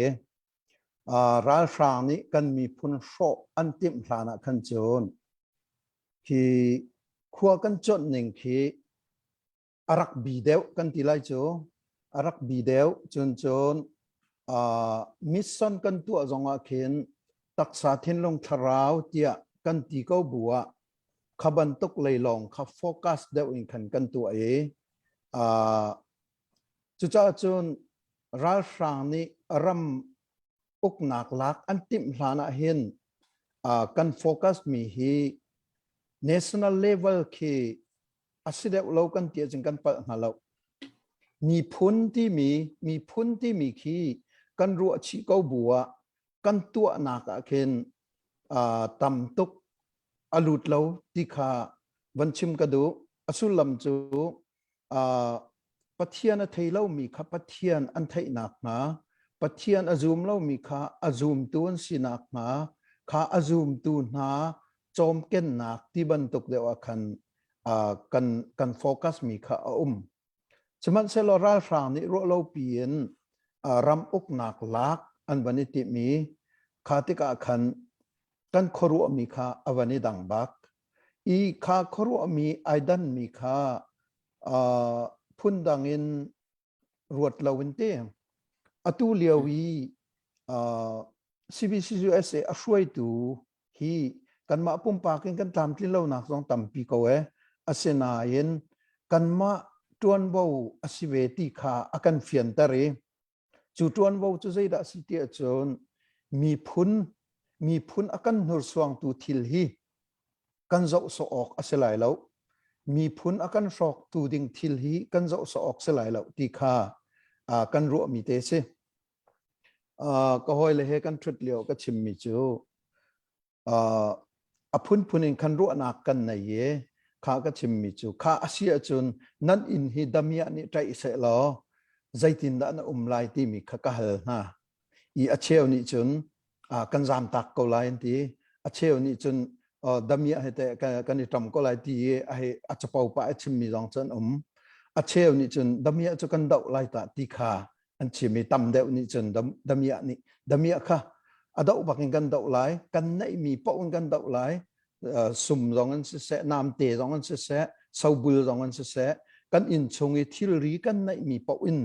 Ralhrang nih kan miphun hrawh an timh hlan ah khan cun. Khi khua kan cuanh ning khi a rak bi deuh kan ti lai cu. A rak bi deuh cun cun uh, mission kan tuah zongah khin taksa thinlung thlarau tiah kan ti ko bu ah kha bantuk lei lawng kha focus deuh in khan kan tuah i uh, cucaah cun ralhrang nih ram uknak lak an timh hlan ah hin uh, kan focus mi hi national level khi a si deuh lo kan ti ahcun kan palh hnga lo. Miphun timi miphun timi khi kan ruah chih ko bu ah kan tuahnak ah khin uh, tam tuk a lut lo ti kha van chim ka duh. A sullam cu uh, Pathian a thei lomi kha Pathian an theihnak hnga, Pathian a zum lomi kha a zumtu an sinak hnga, kha a zumtu hna cawmkennak ti bantuk deuh ah khan uh, kan kan focus mi kha a um. Sihmanhsehlaw ralhrang nih ruahlopi in uh, ram uknak lak an van i timh i kha tikah khan kan khuaruahmi kha a van i dang bak. I kha khuaruahmi ai danmi kha uh, phundang in ruat lo in te. Atu lio i uh, CBCUSA a hruaitu hi kanmah pumpak in kan tlamtlin lonak zong tampi ko e. Asinain kanmah ṭuanvo a si ve ti kha a kan fianter i cu ṭuanvo cu zeidah a si ti ahcun miphun miphun a kan hnursuangtu thil hi kan zoh sawh awk a si lai lo. Miphun a kan hrawktu ding thil hi kan zoh sawh awk si lai lo ti kha uh, kan ruahmi te si. Uh, ka hawile he kan ṭhut lio ka chimmi cu uh, a phunphun in khan ruahnak kan nei i kha ka chimmi cu kha a si ahcun nan inn hi damiah nih ṭaih seh law zeitindah na um lai timi kha ka hal hna. I a cheu nih cun uh, kan zamtak ko lai an ti. A cheu nih cun uh, damiah he teh kan i ṭam ko lai ti i a hei a capo pah a chimmi zong cu an um. A cheu nih cun damiah cu kan doh lai ta ti kha an chim i tam deuh nih cun damiah nih damiah kha a doh bak in kan doh lai kan neihmi paoh in kan doh lai sum zong in siseh namte zong in siseh sobul zong in siseh kan inn chung i thilri kan neihmi paoh in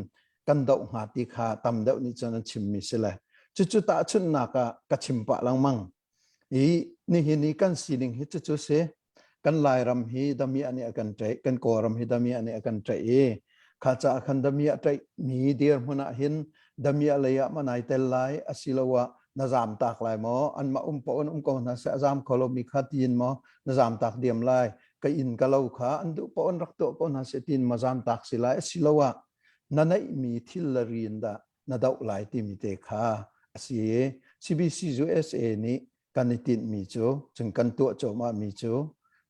kan doh hnga ti kha tam deuh nih cun an chimmi si le cucu tahchunhnak ah ka chim pah lengmang I nihin i kan sining hi cucu si. Kan Lairam hi damiah nih a kan ṭaih, kan Kawlram hi damiah nih a kan ṭaih i kha caah khan damiah ṭaih mi dirhmun ah hin damiah lei ah ma nai tel lai asiloah na zaamtak lai maw anmah um paoh in um ko hna seh a zaam kho lomi kha tiin maw na zaamtak diam lai ka inn ka lo kha an duh paoh in rak tuah ko hna seh tiin maw zaamtak si lai asiloah na neihmi thil le ri in dah na doh lai timi te kha a si i CBC USA nih kan i tinhmi cu cun kan tuah cuahmah mi cu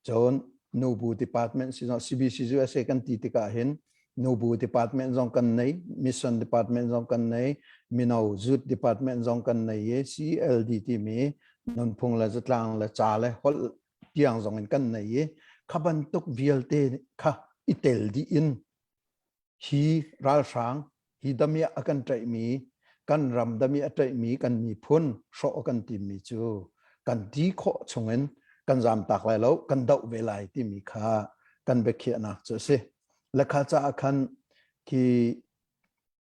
cun nubu department si zong CBC USA kan ti tikah hin nubu department zong kan nei mission department zong kan nei mino youth department zong kan nei i CLD timi nunphung le zatlang le ca le holh tiang zong in kan nei i kha bantuk vialte kha i tel dih in Hi ralhrang, hi damiah a kan ṭaihmi, kan ram damiah a ṭaihmi kan miphun hrawh a kan timmi cu kan ti khawh chungin kan zamtak lai lo, kan doh ve lai timi kha kan biakhiahnak cu a si. Le kha caah khan khi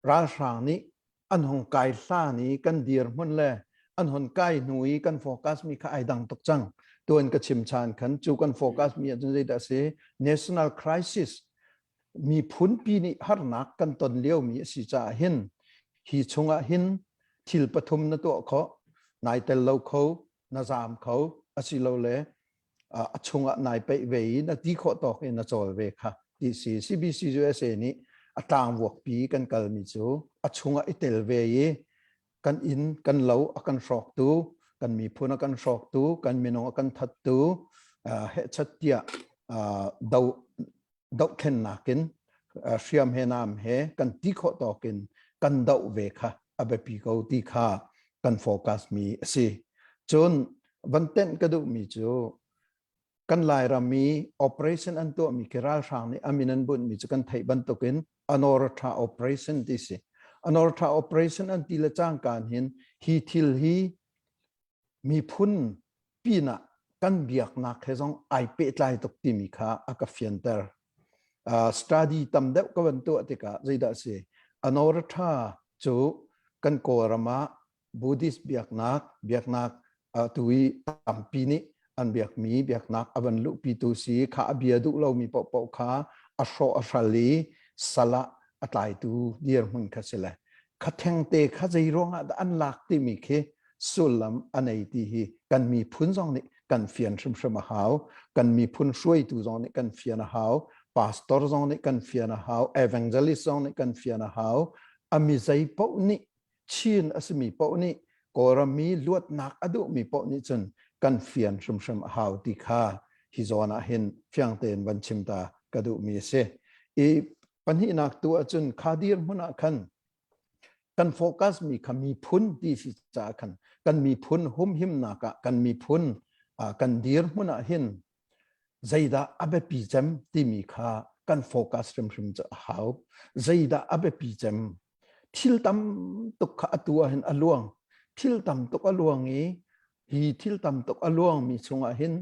ralhrang nih an hung kai hlan i kan dirhmun le an hon kai hnu i kan focus mi kha ai dang tuk cang. Tuan ka chim chan khan cu kan focus mi ahcun zeidah a si? National crisis miphunpi nih harnak kan ton liomi a si caah hin hi chungah hin thil pathum na tuah khawh nai tel lo kho na zaam kho asilole a chungah nai peih ve i na ti khawh tawk in na cawl ve kha ti si CBC USA nih a tlangvuakpi kan kalmi cu a chungah i tel ve i kan inn kan lo a kan hrawktu kan miphun a kan hrawktu kan minung a kan thattu hehchat tiah do dohthlennak in hriam he nam he kan ti khawh tawk in kan doh ve kha a biapi ko ti kha kan focus mi a si. Cun van tenh ka duhmi cu kan Lairam i operation an tuahmi khi ralhrang nih a min an bunhmi cu kan theih bantukin Anortha operation ti si. Anortha operation an ti le cangkaan hin hi thil hi miphun pinah kan biaknak he zong ai pehtlai tuk timi kha a ka fianter. Uh, study tam deuh ka van tuah tikah zeidah si Anuradha cu kan Kawlram ah Buddhist biaknak biaknak uh, tu i tampi nih an biakmi biaknak a van luhpitu si kha a bia duh lomi paohpaoh kha a hrawh a hral i sal ah a tlaitu dirhmun kha si le kha thengte kha zei ruangah dah an lak timi khi sullam a nei ti hi kan miphun zong nih kan fian hrimhrim a hau kan miphun hruaitu zong nih kan fian a hau pastor zong nih kan fian a hau evangelist zong nih kan fian a hau a mi zei paoh nih Chin a simi paoh nih Kawlram mi luatnak a duhmi paoh nih cun kan fian hrimhrim a hau ti kha hi zawn ah hin fiang tein van chim ta ka duhmi a si. I pahnihnak tu ahcun kha dirhmun ah khan kan focus mi kha miphun ti si caah khan kan miphun humhimnak ah kan miphun kan dirhmun ah hin zeidah a biapi cem timi kha kan focus hrimhrim cu a hau. Zeidah a biapi cem? Thil tam tuk kha atu ah hin a luang. Thil tam tuk a luang i hi thil tam tuk a luangmi chungah hin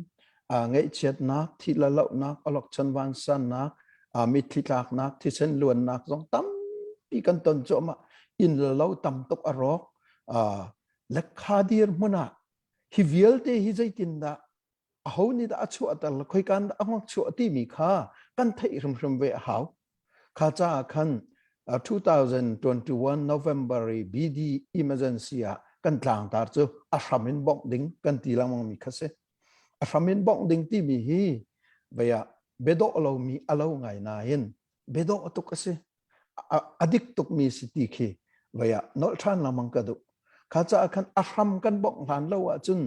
ngaihchiatnak, thi le lohnak, awlokchon vansannak, mitthli tlaknak, thisen luannak zong tampi kan ton cuahmah. Inn le lo tam tuk a rawk. Lekha dir hmun ah hi vialte hi zeitindah aho nih dah a chuahter le khoikan dah a ngok chuah timi kha kan theih hrimhrim ve a hau. Kha caah khan 2021 November i BD emergency ah kan tlangtar cu a hram in bongh ding kan ti lengmang mi kha si. A hram in bongh ding timi hi vei ah biadawh lomi a lo ngai nain biadawh tuk a si. A dik tukmi si ti khi vei ah nolh ṭhan lengmang ka duh. Kha caah khan a hram kan bongh hlan lo ahcun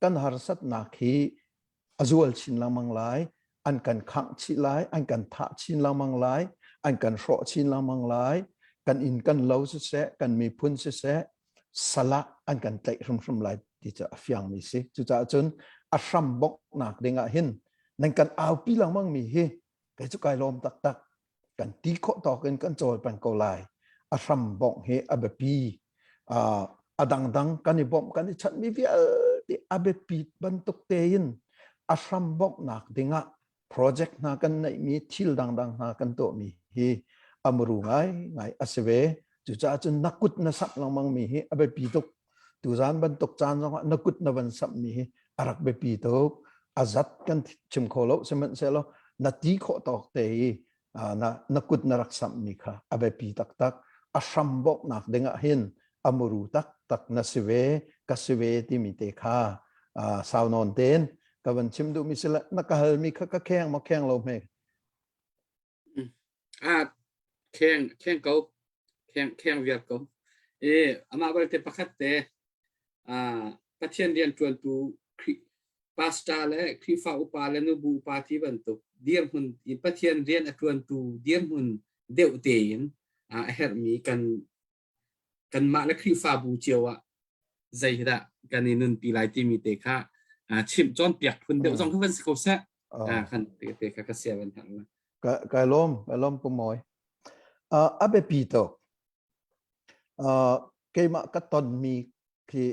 kan harsatnak hi a zual chin lengmang lai, an kan khangh chih lai, an kan thah chin lengmang lai, an kan hrawh chin lengmang lai, kan inn kan lo siseh, kan miphun siseh, salah an kan tlaih hrimhrim lai ti cu a fiangmi si. Cucaah cun a hram bonghnak ding ah hin nan kan aupi lengmang mi hi kei cu kai lawm taktak. Kan ti khawh tawk in kan cawl peng ko lai. A hram bongh hi a biapi. A dangdang kan i bawmh kan i chanhmi vialte a biapi bantuk tein a hram bawmhnak dingah project hna kan neihmi thil dangdang hna kan tuahmi hi a muru ngai ngai a si ve. Cucaah cun na kut na samh lengmang mi hi a biapi tuk. Tuzaan bantuk caan zongah na kut na van samh mi hi a rak biapi tuk. A zat kan chim kho lo sihmanhsehlaw na ti khawh tawk te i na, na kut na rak samhmi kha a biapi taktak. A hram bawmhnak dingah hin a muru taktak na si ve, ka si ve timi te kha sau nawn tein ka van chim duhmi si na ka halmi kha ka kheng maw kheng lo hme. Ah, kheng, kheng ko. Kheng, kheng viar ko. E, amah balte pakhat te, ah, Pathian rian ṭuantu pastor le Khrihfa upa le nubu upa ti bantuk dirhmun in Pathian rian a ṭuantu dirhmun deuh tein a herhmi kan kanmah le Khrihfabu cio ah zei hi dah kan i nunpi lai timi te kha chimh cawnpiak phun deuh zong kha van si ko seh kan te te kha ka sia van herh ka ka lawm ka lawm pu mawi a biapi tuk keimah ka tonmi khi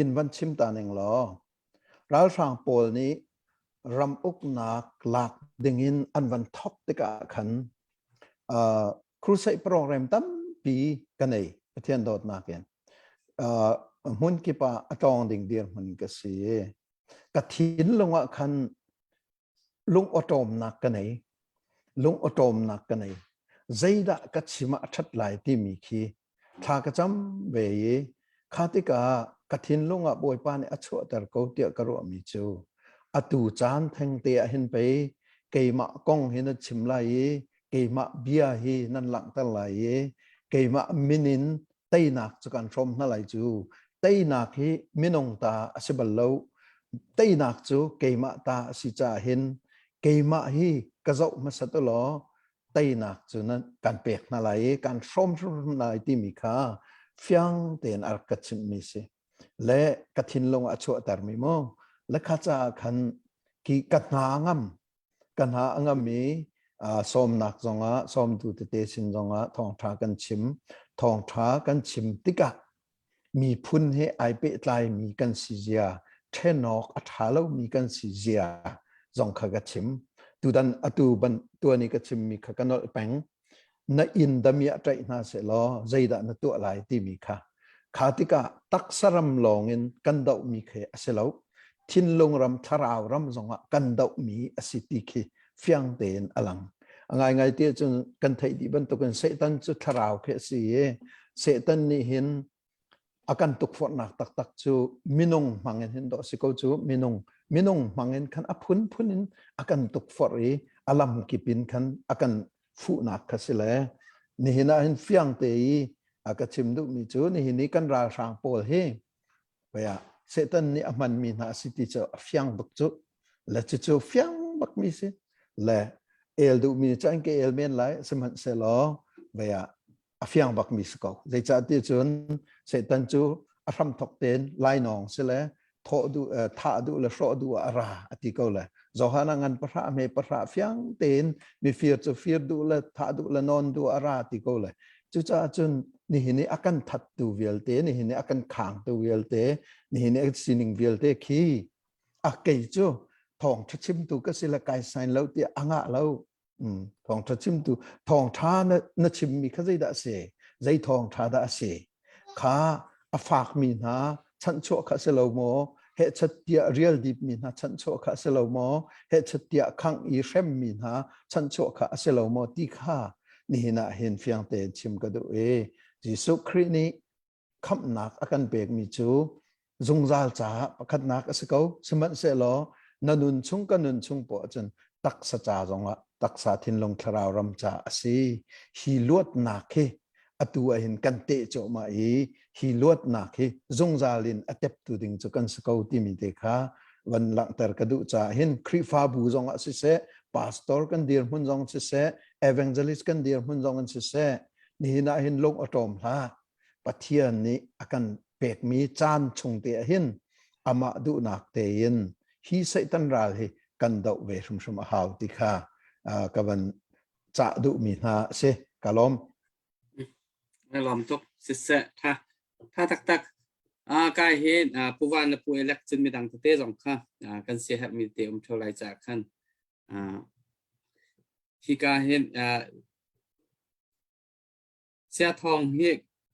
in van chim ta ning law ralhrang pawl nih ram uknak lak dingin an van thok tikah khan crusade program tampi ka nei Pathian dawtnak in hmun kip ah a tlawng ding dirhmun ka si ka thinlung ah khan lung awṭawmnak ka nei lung awṭawmnak ka nei zeidah ka chim ah a ṭhat lai timi khi thla ka cam ve i kha tikah ka thinlung ah Bawipa nih a chuahter ko tiah ka ruahmi cu atu caan thengte ah hin pei keimah kong hi na chim lai i keimah bia hi nan langhter lai i keimah min in teinak cu kan hrawm hna lai cu teinak hi minung ta a si bal lo teinak cu keimah ta a si caah hin keimah hi ka zoh hmasa tu law teinak cu nan kan pek hna lai i kan hrawm hrim lai timi kha fiang tein a rak ka chimhmi si le ka thinlung a chuahtermi mu le kha caah khan ki ka hna ngam ka hna a ngam i sawmnak zongah sawmtu tete sin zongah thawngṭha kan chim thawngṭha kan chim tikah miphun he ai pehtlaimi kan si zia. Ṭhenawk a ṭha lomi kan si zia zong kha ka chim. Tutan atu ban tuan i ka chimmi kha ka nolh peng. Na inn damiah ṭaih hna sehlaw zeidah na tuah lai timi kha. Kha tikah taksa ram lawngin kan dohmi khi a si lo. Thinlung ram, thlarau ram zongah kan dohmi a si ti khi fiang tein a lang. A ngaingai ti ahcun kan theih dih bantukin Satan cu thlarau khi a si i Satan nih hin a kan tukforhnak taktak cu minung hmangin hin dawh si ko cu minung minung hmangin khan a phunphun in a kan tukforh i a lam kip in khan a kan fuhnak kha si le nihin ah hin fiang te i a ka chim duhmi cu nihin i kan ralhrang pawl hi Vaya Satan nih a hmanmi hna a si ti cu a fiang bak cu le cucu fiang bakmi si le el duhmi cu an ke el men lai sihmanhsehlaw vaya a fiang bakmi si ko zeicahtiah cun Satan cu a hramthok tein lainawng si le thawh duh thah duh le hrawh duh ah a ra a ti ko le Johan ah ngan pahra hme pahra fiang tein mifir cu fir duh le thah duh le nawn duh ah a ra ti ko le cucaah cun nihin i a kan thattu vialte nihin i a kan khangtu vialte nihin i a sining vialte khi a kei cu thawngṭha chimtu ka si le kai sign lo tiah a ngah lo Thawngṭha chimtu thawngṭha na, na chimmi kha zeidah a si? Zei thawngṭha dah a si? Kha a fakmi hna chanhchuah kha a si lo maw? Hehchat tiah rial dipmi hna chanhchuah kha a si lo maw? Hehchat tiah khangh i hremmi hna chanhchuah kha a si lo maw? Ti kha nihin ah hin fiang tein chim ka duh i Jesuh Khrih nih khamhnak a kan pekmi cu zungzal caah pakhatnak a si ko. Sihmanhsehlaw na nun chung ka nun chung poah cun taksa ca zongah taksa thinlung thlarau ram ca a si. Hi luatnak hi atu ah hin kan teh cuahmah i hi luatnak hi zungzal in a teptu ding cu kan si ko timi te kha van langhter ka duh caah hin Khrihfabu zongah siseh, pastor kan dirhmun zong siseh, evangelist kan dirhmun zong in siseh, nihin ah hin lung a ṭawm hlah. Pathian nih a kan pekmi caan chung te ah hin amah duhnak tein hi Satan ral hi kan doh ve hrimhrim a hau ti kha ka van cah duhmi hna a si. Ka lawm. Na lawm tuk. Siseh tha tha taktak. Kai hi puvan le pu elek cun midang tete zong kha kan siaherhmi te um theo lai caah khan hika hin Siathawng hi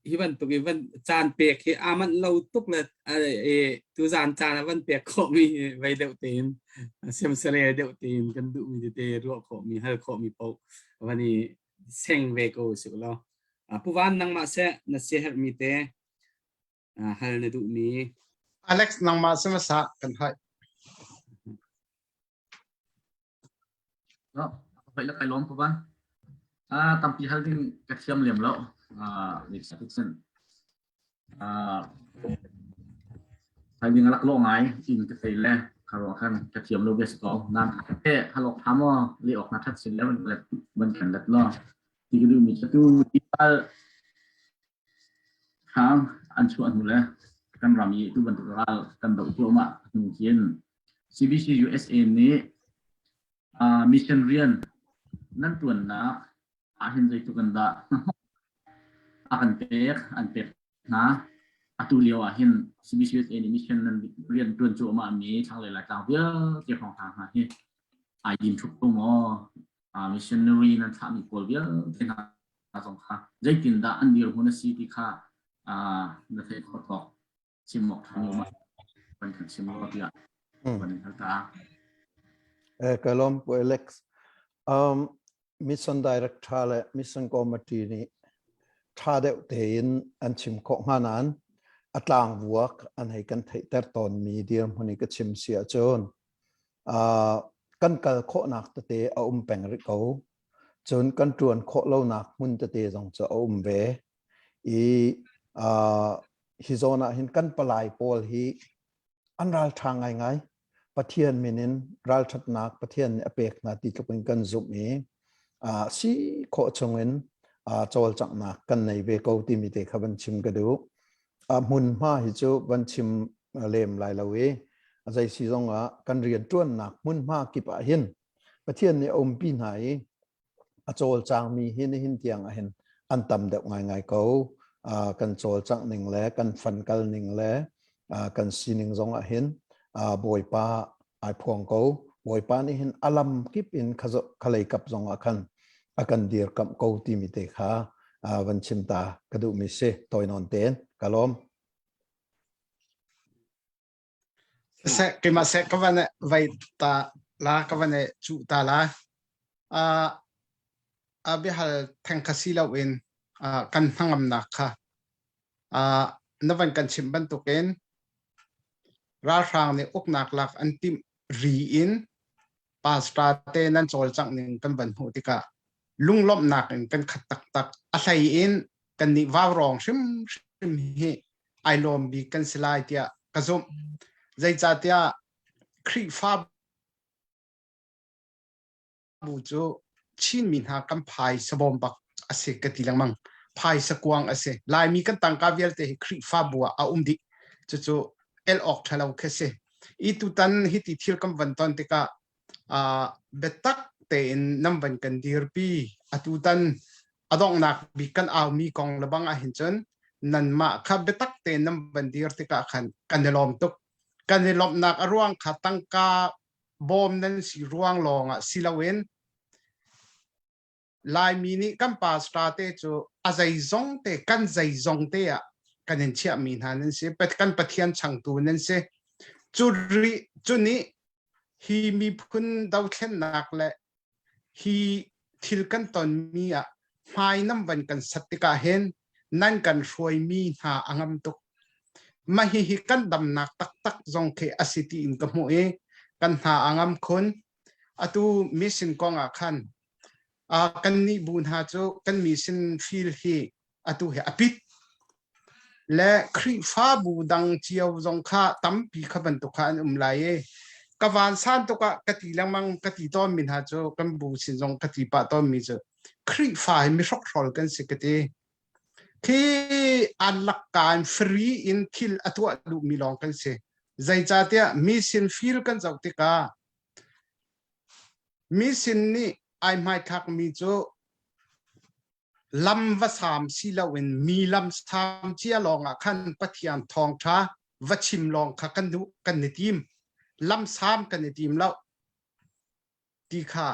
hi bantuk i van caan pek hi aa manh lo tuk le e, tuzaan caan a van pek khawhmi vei deuh tein siamsare deuh tein kan duhmi tete ruah khawhmi hal khawhmi paoh van i seng ve ko si law Puvan nangmah seh na siaherhmi te hal na duhmi Alex nangmah seh kan hai Hoi le kai lawm ko ban. Tampi hal ding ka thiam lem lo. Cun hal ding a lak lo ngai in ka thei le ka ruah khan ka thiam lo bes ko. Nan te hal awk tha maw le awk na that sin le ban kan let lo. Ti ka duh mi cu tu ti pal hang an chuah hnu le kan ram i tu bantuk ral kan doh cuahmah hnu hin CBC USA nih mission rian nan ṭuannak ahhin zeitluk in dah a kan pek an pek hna. Atu lio ah hin CBC USA nih mission nan rian ṭuan cuahmah mi thlanglei Laitlang vialte hrawng hna hna hi ai din ṭhup ko maw? Missionary nan thlahmi pawl vialte hna zong kha zeitindah an dirhmun a si ti kha na theih khawh tawk chim awk ṭha ma kan kan chim lo tiah kan in hal ta. Eh ka lawm Pu Alex. Um, mission director le mission committee nih ṭha deuh tein an chim khawh hnga nain a tlangvuak an hei kan theihter tawnmi dirhmun i ka chim si ahcun uh, kan kal khawhnak tete a um peng rih ko. Cun kan ṭuan khawh lonak hmun tete zong cu a um ve. I uh, hi zawn ah hin kan palai pawl hi an ralṭha ngaingai. Pathian min in ralṭhatnak Pathian nih a pek hna ti tluk in kan zumh i uh, si khawh chung in uh, cawlcanghnak kan nei ve ko timi te kha van chim ka duh. A hmunhma hi cu van chim lem lai lo i a zei si zong ah kan rianṭuannak hmunhma kip ah hin Pathian nih a umpi hna i a cawlcangmi hi nihin tiang ah hin an tam deuh ngaingai ko. Kan cawlcangh ning le kan fan kal ning le kan sining zong ah hin. Bawipa ai phuang ko. Bawipa nih hin a lam kip in khalei kap zong ah khan a kan dirkamh ko timi te kha van chim ta ka duhmi si toi nawn tein ka lawm. Seh keimah seh ka van vai ta la ka van cu ta la. A biahal theng kha si loin kan hnangamnak kha na van kan chimh bantukin ralhrang nih uknak lak an timh ri in pastor te nan cawlcangh ning kan van hmuh tikah lunglawmhnak in kan khat taktak. A hlei in kan nih vaurawng hrimhrim hi ai lawm bik kan si lai tiah ka zumh. Zeicahtiah Khrihfa bu cu Chinmi hna kan phaisa bawm bak a si ka ti lengmang. Phaisa kuang a si. Laimi kan tangka vialte hi Khrihfabu ah a um dih. Cucu el awk ṭhalo khi si. I tutan hiti thil kan van ton tikah uh, biatak tein nan van kan dirpi. Atutan a donghnak bik kan aumi kong le bang ahhin cun nanmah kha biatak tein nan van dir tikah khan kan i lawm tuk. Kan i lawmhnak a ruang kha tangka bawm nan si ruang lawngah si loin Laimi nih kan pastor te cu a zeizong te kan zeizong te ah kan in chiahmi hna nan si kan Pathian changtu nan si cu ri cu nih hi miphun dothlennak le hi thil kan tonmi ah hmai nam van kan sat tikah hin nan kan hruaimi hna a ngam tuk. Mah hihi kan damnak taktak zong khi a si tiin ka hmuh i kan hna a ngam khun. Atu mission kong ah khan kan nih bu hna cu kan mission field hi atu hi a pit le Khrihfabu dang cio zong kha tampi kha bantuk kha an um lai i ka vansan tuk ah ka ti lengmang ka ti tawn mi hna cu kan bu sin zong ka ti pah tawn mi cu Khrihfa hi mi hrokhrol kan si ka ti. Khi an lakka in free in thil a tuah duhmi lawng kan si. Zeicahtiah mi sin feel kan zoh tikah mi sin nih ai hmaithlakmi cu lam va saam si loin mi lam saam cia lawngah khan Pathian thawngṭha va chim lawng kha kan duh kan i tim. Lam saam kan i tim lo ti kha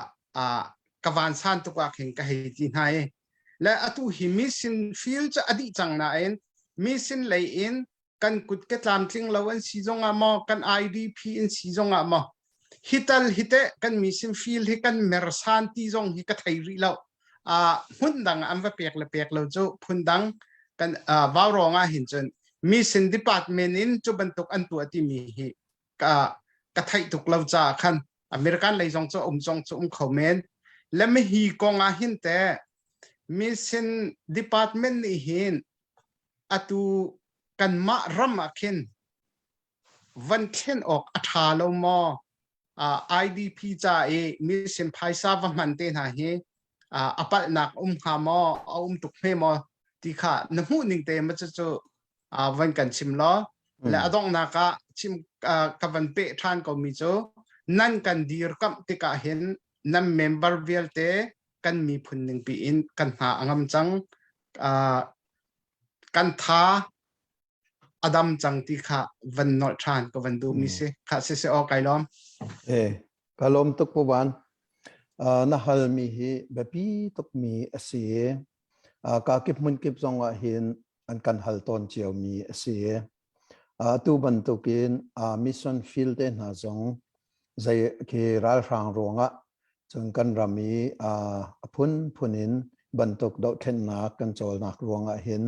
ka vansan tuk ah khin ka hei ti hna i le atu hi mission field cu a dih cang nain mission lei in kan kut ke tlamtling lo an si zongah maw kan IDP in si zongah maw hital hite kan mission field hi kan mersan ti zong hi ka thei rih lo hmun dang an va pek le pek lo cu phun dang kan vaurawng ah hin cun mission department in cu bantuk an tuah timi hi ka ka theih tuk lo caah khan American lei zong cu um zong cu um kho men le mi hi kong ah hin te mission department nih hin atu kanmah ram ah khin van thlen awk a ṭha lo maw? IDP ca i mission phaisa va hman te hna hi a palhnak um hnga maw a um tuk hme maw ti kha na hmuh ning te ma cu van kan chim law le a donghnak ah chim ka van peh ṭhan ko mi cu nan kan dirkamh tikah hin nan member vialte kan miphun ning piin kan hna a ngam cang kan tha a dam cang ti kha van nolh ṭhan ka van duh mi si kha si si aw kai lawm eh ka lawm tuk pu van na hal mi hi biapi tuk mi a si ka kip hmun kip zong ah hin an kan hal tawn cio mi a si atu bantukin mission field te hna zong zei khi ralhrang ruangah Cun kan ram i a phunphun in bantuk dohthlennak kan cawlnak ruangah hin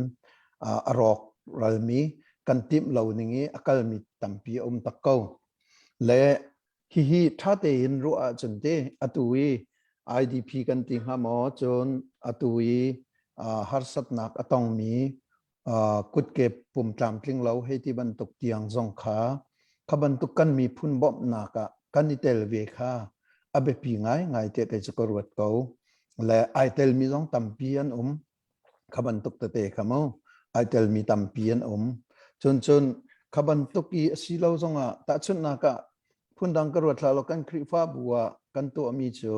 a rawk ralmi kan timh lo ning i a kalmi tampi a um tak ko. Le hihi ṭha tein ruah ahcun te atu i IDP kan ti hnga maw cun atu i harsatnak a tongmi kutke pum tlamtling lo hei ti bantuk tiang zong kha kha bantuk kan miphun bawmhnak ah kan i tel ve kha a biapi ngaingai tiah kei cu ka ruat ko. Le ai telmi zong tampi an um. Kha bantuk tete kha mu ai telmi tampi an um. Cun cun kha bantuk i a si lo zongah tahchunhnak ah phundang ka ruat hlah lo kan Khrihfabu ah kan tuahmi cu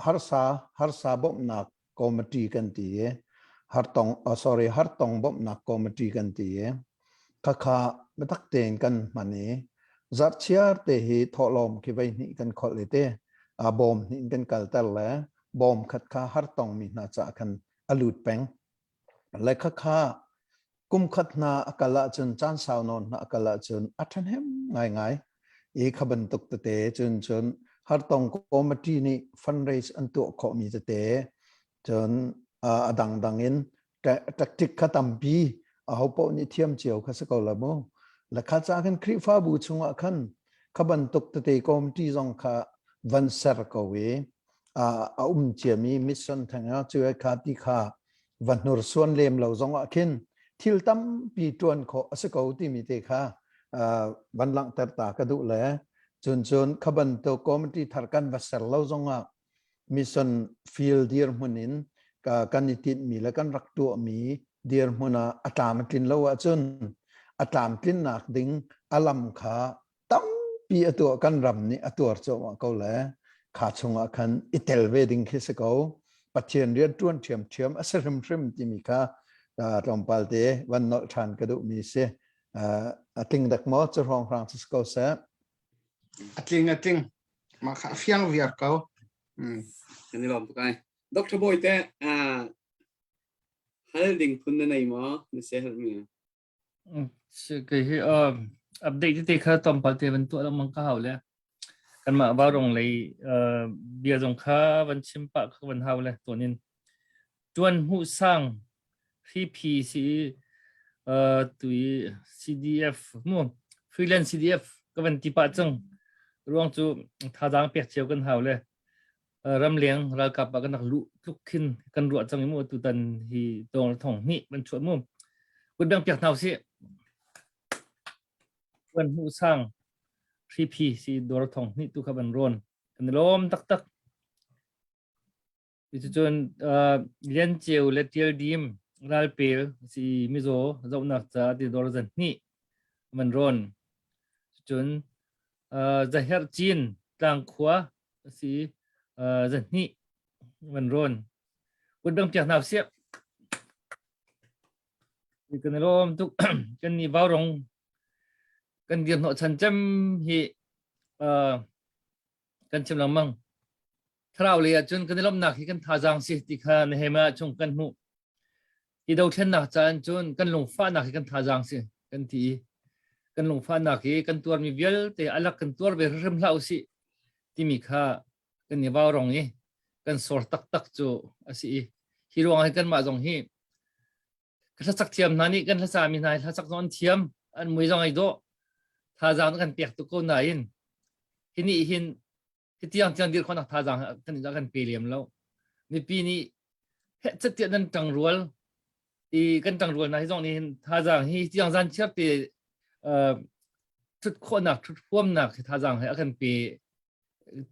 harsa harsa bawmhnak committee kan ti i hartong sorry hartong bawmhnak committee kan ti i khakha. biatak tein kan hman i zarhchiar te hi thawhlawm khi voi hnih kan kholh i te bawm hnih in kan kalter le bawm khat kha hartong mi hna caah khan a lut peng. Le khakha kum khat hna a kal ahcun caan sau nawn hna a kal ahcun a ṭhahnem ngaingai. I kha bantuk tete cun cun hartong committee nih fundraise an tuah khawhmi tete cun a dangdang in tactic kha tampi aho paoh nih thiam cio kha si ko la mu. Le kha ca khan Khrihfabu chungah khan kha bantuk tete committee zong kha van ser ko i a um ciami mission theng ah cu kha ti kha va hnursuan lem lo zong ah khin thil tampi ṭuan khawh a si ko timi te kha van langhter ta ka duh le cun cun kha bantuk committee thar kan va ser lo zong ah mission field dirhmun in kan i tinhmi le kan rak tuahmi dirhmun ah a tlam a tlin lo ahcun a tlamtlinnak ding a lam kha tampi a tuah kan ram nih a tuar cuahmah ko le kha chungah khan i tel ve ding khi si ko Pathian rian ṭuan ṭhiamṭhiam a si hrimhrim timi kha tlawmpal te van nolh ṭhan ka duhmi si a tling dek maw cu hrawnghrang cu si ko seh a tling a tling mah kha a fiang viar ko kan i lawm tuk ai Dr. Bawi te hal ding phun na nei maw na se hal mi Kei hi update tete kha tlawmpal te van tuah lengmang ka hau le kanmah Vaurawng lei bia zong kha van chim pah kha van hau le tuan in tuan hmuh sang hriphi si tui CDF mu freelance CDF ka van ti pah cang ruang cu thazaang pek cio kan hau le ramleng ralkap ah kan rak luh tluk khin kan ruah cang i mu tutan hi tawng thong hnih van chuah mu kutbeng piak hna usih kan hmuh sang hriphi si dawr thong hnih tu kha van rawn kan lawm taktak Cucun Lian Ceu le Tial Dim ralpel si mizaw zohnak ca ti dawr zan hnih van rawn cun Zaherh Cin tlangkhua a si zahnih van rawn kutbang piak hna usih kan i lawm tuk kan nih vaurong kan dir hnawh chan cem hi kan chim lengmang thlarau lei ahcun kan i lawmhnak hi kan thazaang si ti kha Nehemiah chung kan hmuh Hi dothlennak caan cun kan lungfahnak hi kan thazaang si kan ti i kan lungfahnak hi kan tuarmi vialte alak kan tuar ve hrim hlah usih timi kha kan i vaurong i kan sor taktak cu a si i hi ruangah hin kanmah zong hi ka hlasak thiam hna nih kan hlasami hna hi hlasak zong an thiam an mui zong ai dawh thazaang kan pek tuk ko nain hi nih hin hi tiang tiang dir khawhnak thazaang kan kan pe lem lo mipi nih heh chat tiah nan ṭangrual i kan ṭangrual na hi zong nih hin thazaang hi tiang zan chiar te ṭhut khawhnak ṭhut huamnak hi thazaang he a kan pe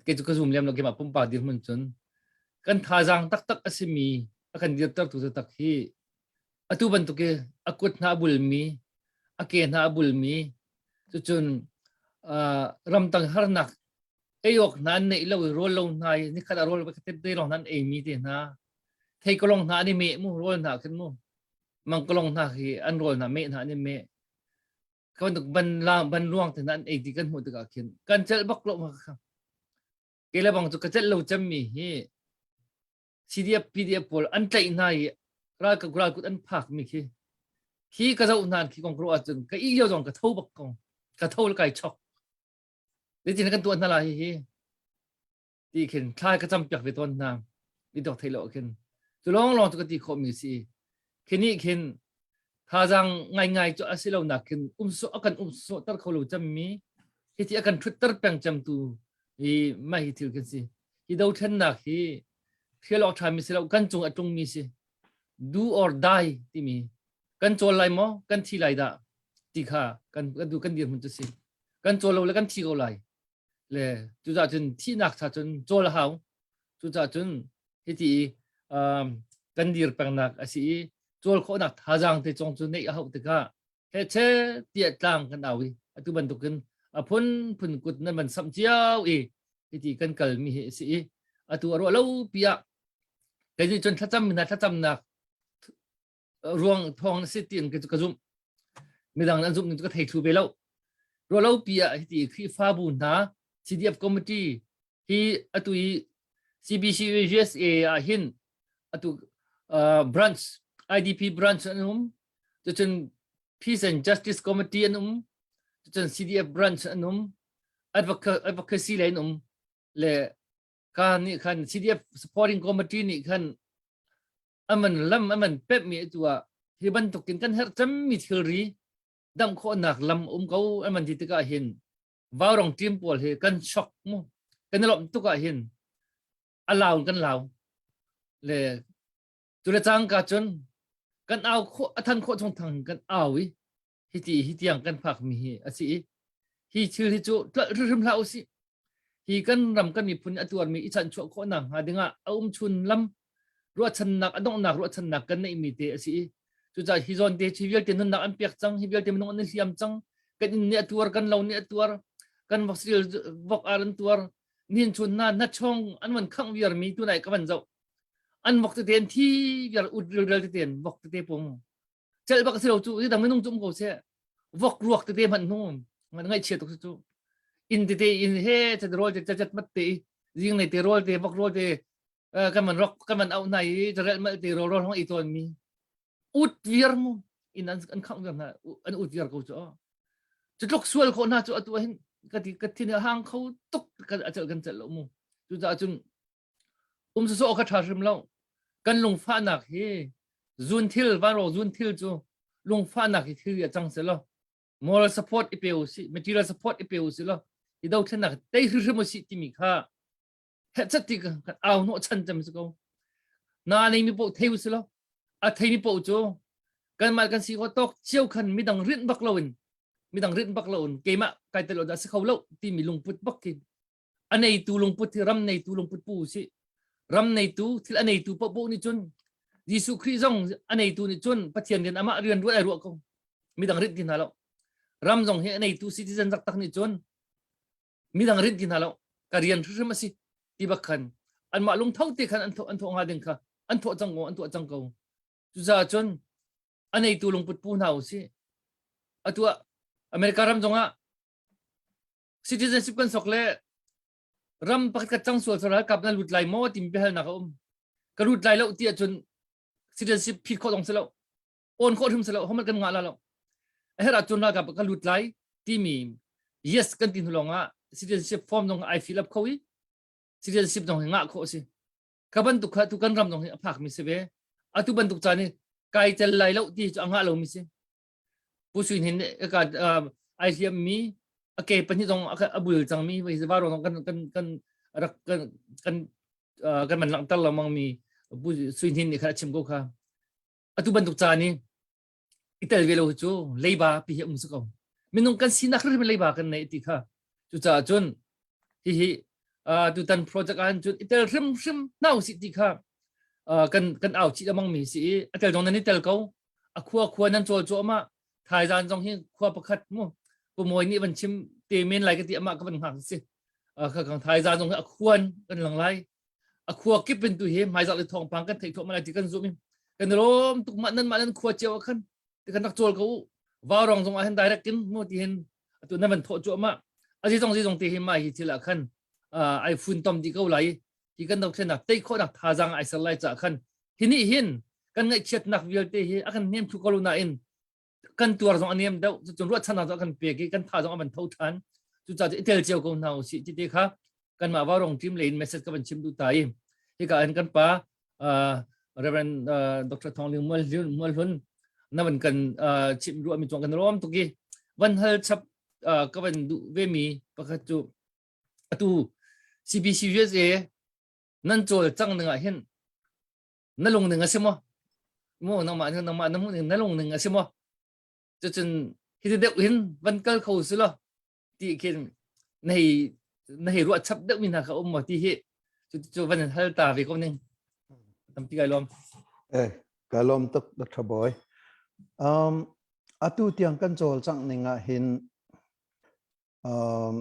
kei cu ka zum lem lo keimah pumpak dirhmun cun kan thazaang taktak a simi a kan dirtertu taktak hi atu bantuk i a kut hna a bulmi a ke hna a bulmi cucun ramtang harnak ei awk hna an neih lo i rawl lo hna i nikhat a rawl te te lawng hna an ei mi te hna thei kalong hna an i meh mu rawl hna khin mu mangkalong hna khi an rawl hna meh hna an i meh ka bantuk ban la ban ruang te hna an ei ti kan hmuh tikah khin kan celh bak lo ma kha ke le bang cu ka celh lo cem mi hi CDF PDF pawl an tlaih hna i ralkap ralkut an phak mi khi khi ka zoh hna khi kong ruah ahcun ka i lio zong ka tho bak ko ka tho le kai chok Zeitin kan tuah hna lai hihi ti khin thla ka cam piak ve tawn hna i dok thei lo khin cu lawng lawng cu ka ti khawh mi si khi nih khin thazaang ngaingai cu a si lo nak khin um so a kan um so ter kho lo cem mi hi ti a kan thut ter peng cem tu hi mai hi thil kan si hi dothlennak hi thil awk ṭha mi si lo kan cung a tlung mi si do or die timi kan cawl lai maw kan thi lai dah ti kha kan kan du kan dirhmun cu si kan cawl lo le kan thi ko lai le cucaah cun thihnak cha cun cawl a hau cucaah cun hiti um, kan dir pengnak a si i cawl khawhnak thazaang te cong cu neih a hauh tikah he che tiah tlang kan au i atu bantukin a phun phun kut nan van samh cio i hiti kan kal mi hi a si i atu a ruah lo pi ah kei nih cun thlacam hna thlacamnak ruang thawng na si tiin ka zumh. Midang an zumh ning cu ka thei thlu ve lo. Ruahlo pi ah hiti Khrihfabu hna CDF committee hi atu i CBC USA ah hin atu uh, branch IDP branch an um cucun Peace and Justice Committee an um cucun CDF branch an um advocacy le an um le ka nih khan CDF supporting committee nih khan aman lam aman pep mi tu ah hi bantukin kan herh cemmi thilri dam khawhnak lam um ko aman ti tikah hin vaurong team pawl hi kan shock mu kan i lawmh tuk ah hin a lau kan lau le cu le cangka cun kan au khawh a than khawh chung thang kan au i hiti hi tiang kan phak mi hi a si i hi thil hi cu tlolh hrimhrim hlah usih hi kan ram kan miphun a tuarmi i chanchuah khawhnak hnga dingah a um chun lam ruahchannak a donghnak ruahchannak kan neihmi te a si i cucaah hi zawn te hi vialte nunnak an pek cang hi vialte minung an i hliam cang kan inn nih a tuar kan lo nih a tuar kan voksil vok ar an tuar nihin chun na na chong an van khangh viar mi tunai ka van zoh an vok tete an thi viar ut rilrel tete an vok tete pung celh bak si lo cu dang minung cum ko seh vok ruak tete hmanh hnu ngan ngaihchia tuk cu inn tete inn he chat rawl te chat mat te zing nei te rawl te vok rawl te kan man rok kan man au nai i carel mal te rawl rawl hong i ton mi ut viar mu in an an khang viar na an ut viar ko chu cu tluk sual ko na chu atu hin ka ti ka thin hang kho tuk ka achal kan chal lo mu cu ca cun um so kha ṭha hrim lo kan lungfahnak hi zun thil vanro zun thil cu lungfahnak hi thil a cang se lo moral support i pe u si material support i pe u si lo i dothlennak tei hrimhrim u si timi kha hechat ti kan au hnawh chan cem si ko na nei mi poh thei u si lo a thei mi poh cu kanmah kan si ko tawk cio khan midang rinh bak loin midang rinh bak loin keimah kai tel lo dah si kho lo timi lungput bak khi a neitu lungput hi ram neitu lungput pu si ram neitu thil a neitu paohpaoh nih cun Jesuh Khrih zong a neitu nih cun Pathian rian amah rian ruat ai ruah ko midang rinh ti hna lo ram zong hi a neitu citizen taktak nih cun midang rinh ti hna lo ka rian hrimhrim a si ti bak khan anmah lungtho te khan an thawh an thawh hnga ding kha an thawh cang ko an tuah cang ko cucaah cun a neitu lungput pu hna u sih atu ah America ram zongah citizenship kan sok le ram pakhat khat cang sual ralkap na lut lai maw timi biahalnak a um ka lut lai lo ti ahcun citizenship phit khawh zong si lo on khawh hrim si lo homat kan ngah la lo a herh ahcun ralkap ka lut lai timi yes kan ti hnu lawng ah citizenship form zong ai fill up kho i citizenship zong hi ngah khawh a si ka bantuk kha tu kan ram zong hi a phak mi si ve atu bantuk caan hi kai tel lai lo ti cu a ngah lo mi si Pu Sui Hnin ka ai hliam mi a ke pahnih zong a bul cang mi va ro kan kan kan rak kan kan kan man langhter lengmang mi Pu Sui Hnin nih kha a chim ko kha atu bantuk ca ni i tel ve lo cu leiba pi hi um si ko minung kan sinak hrim leiba kan nei ti kha cucaah cun hihi tutan project ah cun i tel hrimhrim hna usih ti kha kan kan au chih lengmang mi si i a tel zong nan i tel ko a khua khua nan cawl cuahmah thaizan zong hi khua pakhat mu pumawi nih van chim te men lai ka ti amah ka van hngak si kha kang thaizan zong hi a khuan kan lang lai a khua kip in tu hi hmaizak le thawngpang kan theih thuahmah lai ti kan zum i kan rom tuk mah nan mah nan khua cio ah khan ti kan rak cawl ko u vaurong zong ah hin direct in mu ti hin atu na van thawh cuahmah a zi zong zi zong te hi mai hi thil ah khan ai fun tom di ko lai hi kan dothlennak tei khawhnak thazaang ai ser lai ca khan hi nih hin kan ngaihchiatnak vialte hi a kan hnem thlu ko lo nain kan tuar zong a niam deuh cucun ruahchannak zong a kan pek i kan tha zong a van tho ṭhan cucaah i tel cio ko hna usih ti te kha kanmah vaurong team lei in message ka van chim duh ta i hika in kan pa Reverend Dr. Thong Ling Mual Mual Hlun na van kan chim ruah mi chuang kan rom tuk i van hal chap ka van duh ve mi pakhat cu atu CBC USA nan cawl cang ning ah hin na lung ning a si maw mu nangmah nangmah na hmuh ning na lung ning a si maw cucun hi deuh hin van kal kho si lo ti khin na hei na hei ruah chap deuh mi hna kha um maw ti hi cu cu van hal ta ve ko ning tampi kai lawm eh ka lawm tuk Dr. Boy um atu tiang kan cawl cang ning ah hin um,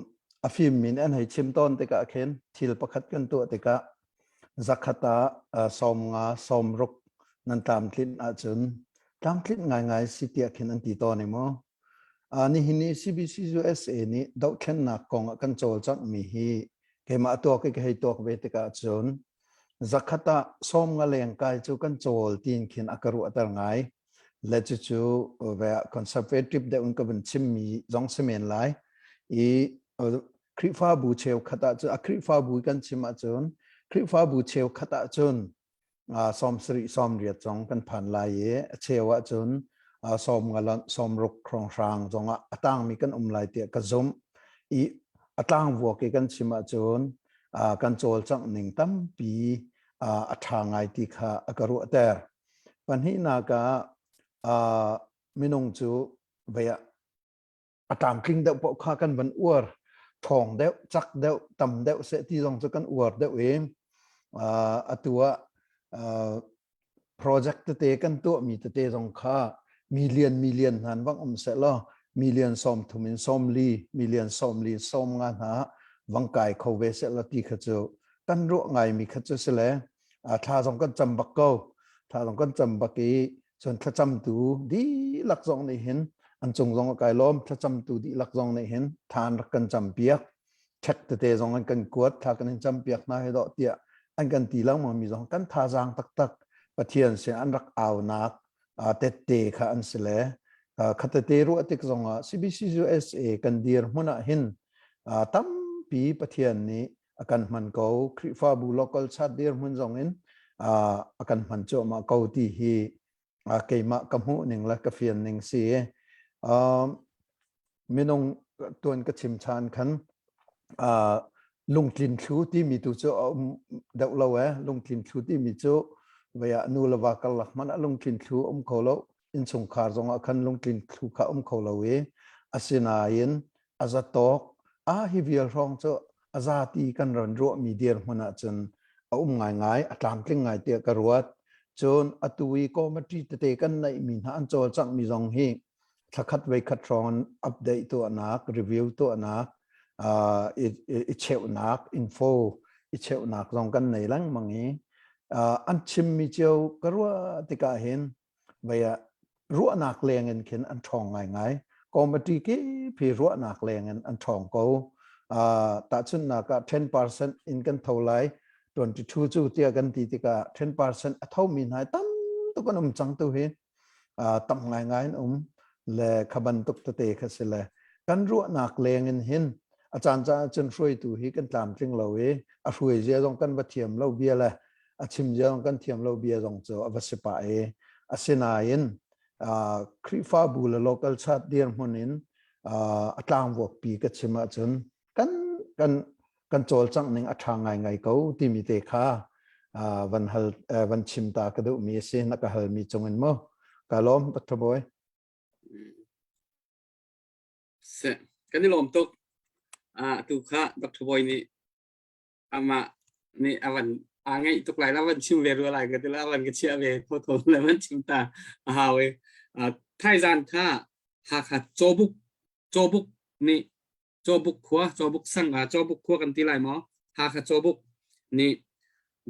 a fim min an hei chim tawn tikah khin thil pakhat kan tuah tikah zakhat ah uh, sawm nga sawm ruk nan tlamtlinh ahcun tlamtlinh ngaingai si tiah khin an ti tawn i mu. Nihin ni CBC USA nih dohthlennak kong ah kan cawlcanghmi hi keimah tuak i ka hei tuak ve tikah cun zakhat ah sawm nga leng kai cu kan cawl tiin khin a ka ruahter ngai. Le cucu ve conservative deuh in ka vun chimmi zong si men lai. I Khrihfabu cheukhat ah cun a Khrihfabu kan chim ahcun Khrihfabu cheukhat ahcun 70 sawmriat zong kan phan lai i a cheu ahcun sawm nga 60 hrawnghrang zongah a tangmi kan um lai tiah ka zumh i a tlangvuak i kan chim ahcun kan cawlcangh ning tampi a ṭha ngai ti kha a ka ruahter. Pahnihnak ah minung cu vei ah a tlamtling deuh paoh kha kan van uar ṭhawng deuh cak deuh tam deuh seh ti zong cu kan uar deuh i atu ah project tete kan tuahmi tete zong kha million million hna vang um seh law million 30 in 40 million 40 50 hna vang kai kho ve seh law ti kha cu kan ruah ngaimi kha cu si le thla zong kan cam bak ko thla zong kan cam bak i cun thlacamtu dihlak zong nih hin an cung zong a kai lawm thlacamtu dihlak zong nih hin than rak kan cam piak ṭhek tete zong an kan kuat thla kan in cam piak hna hi dawh tiah an kan ti lengmang mi zong kan thazaang taktak Pathian sin an rak aunak tette kha an si le khatete ruah tik zongah CBC USA kan dir hmun ah hin tampi Pathian nih a kan hman ko Khrihfabu local chat dirhmun zong in a kan hman cuahmah ko ti hi keimah ka hmuh ning le ka fian ning si minung tuan ka chim chan khan lungtlin thlu timi tu cu a um deuh lo e lungtlin thlu timi cu vaya nu le va karlak hmanh ah lungtlin thlu um kho lo innchungkhar zong ah khan lungtlin thlu kha um kho lo i asinain a zatawk a hi vial hrawng cu a zati kan ran ruahmi dirhmun ahcun a um ngaingai a tlamtling ngai tiah ka ruat cun atu i committee tete kan neihmi hna an cawlcanghmi zong hi thlakhat veikhat hrawng an update tuahnak review tuahnak i cheuhnak info i cheuhnak zong kan nei lengmang i an chimmi cio ka ruah tikah hin vei ah ruahnak leng in khin an ṭhawng ngaingai. Committee kip hi ruahnak leng in an ṭhawng ko. Uh, tahchunhnak ah 10% in kan tho lai 22 cu tiah kan ti tikah 10% a thomi hna tam tuk an um cang tu hi uh, tam ngaingai an um le kha bantuk tete kha si le kan ruahnak leng in hin a caan caan cun hruaitu hi kan tlamtling lo i a hruai zia zong kan va thiam lo bia le a chim zong kan thiam lo bia zong cu a va si pah i asinain Khrihfabu le local church dirhmun in a tlangvuakpi ka chim ahcun kan kan kan cawlcangh ning a ṭha ngaingai ko timi te kha van hal van chim ta ka duhmi a si na ka halmi cungin mu ka lawm Dr. Bawi Se kan i lawm tuk tu kha Dr. Bawi nih amah nih a van aa ngeih tuk lai la van chim ve rua lai ka ti la van ka chiah ve tho tho le van chim ta a hau i thaizan kha Hakha Cawbuk Cawbuk nih Cawbuk khua Cawbuk sang ah Cawbuk khua kan ti lai maw Hakha Cawbuk nih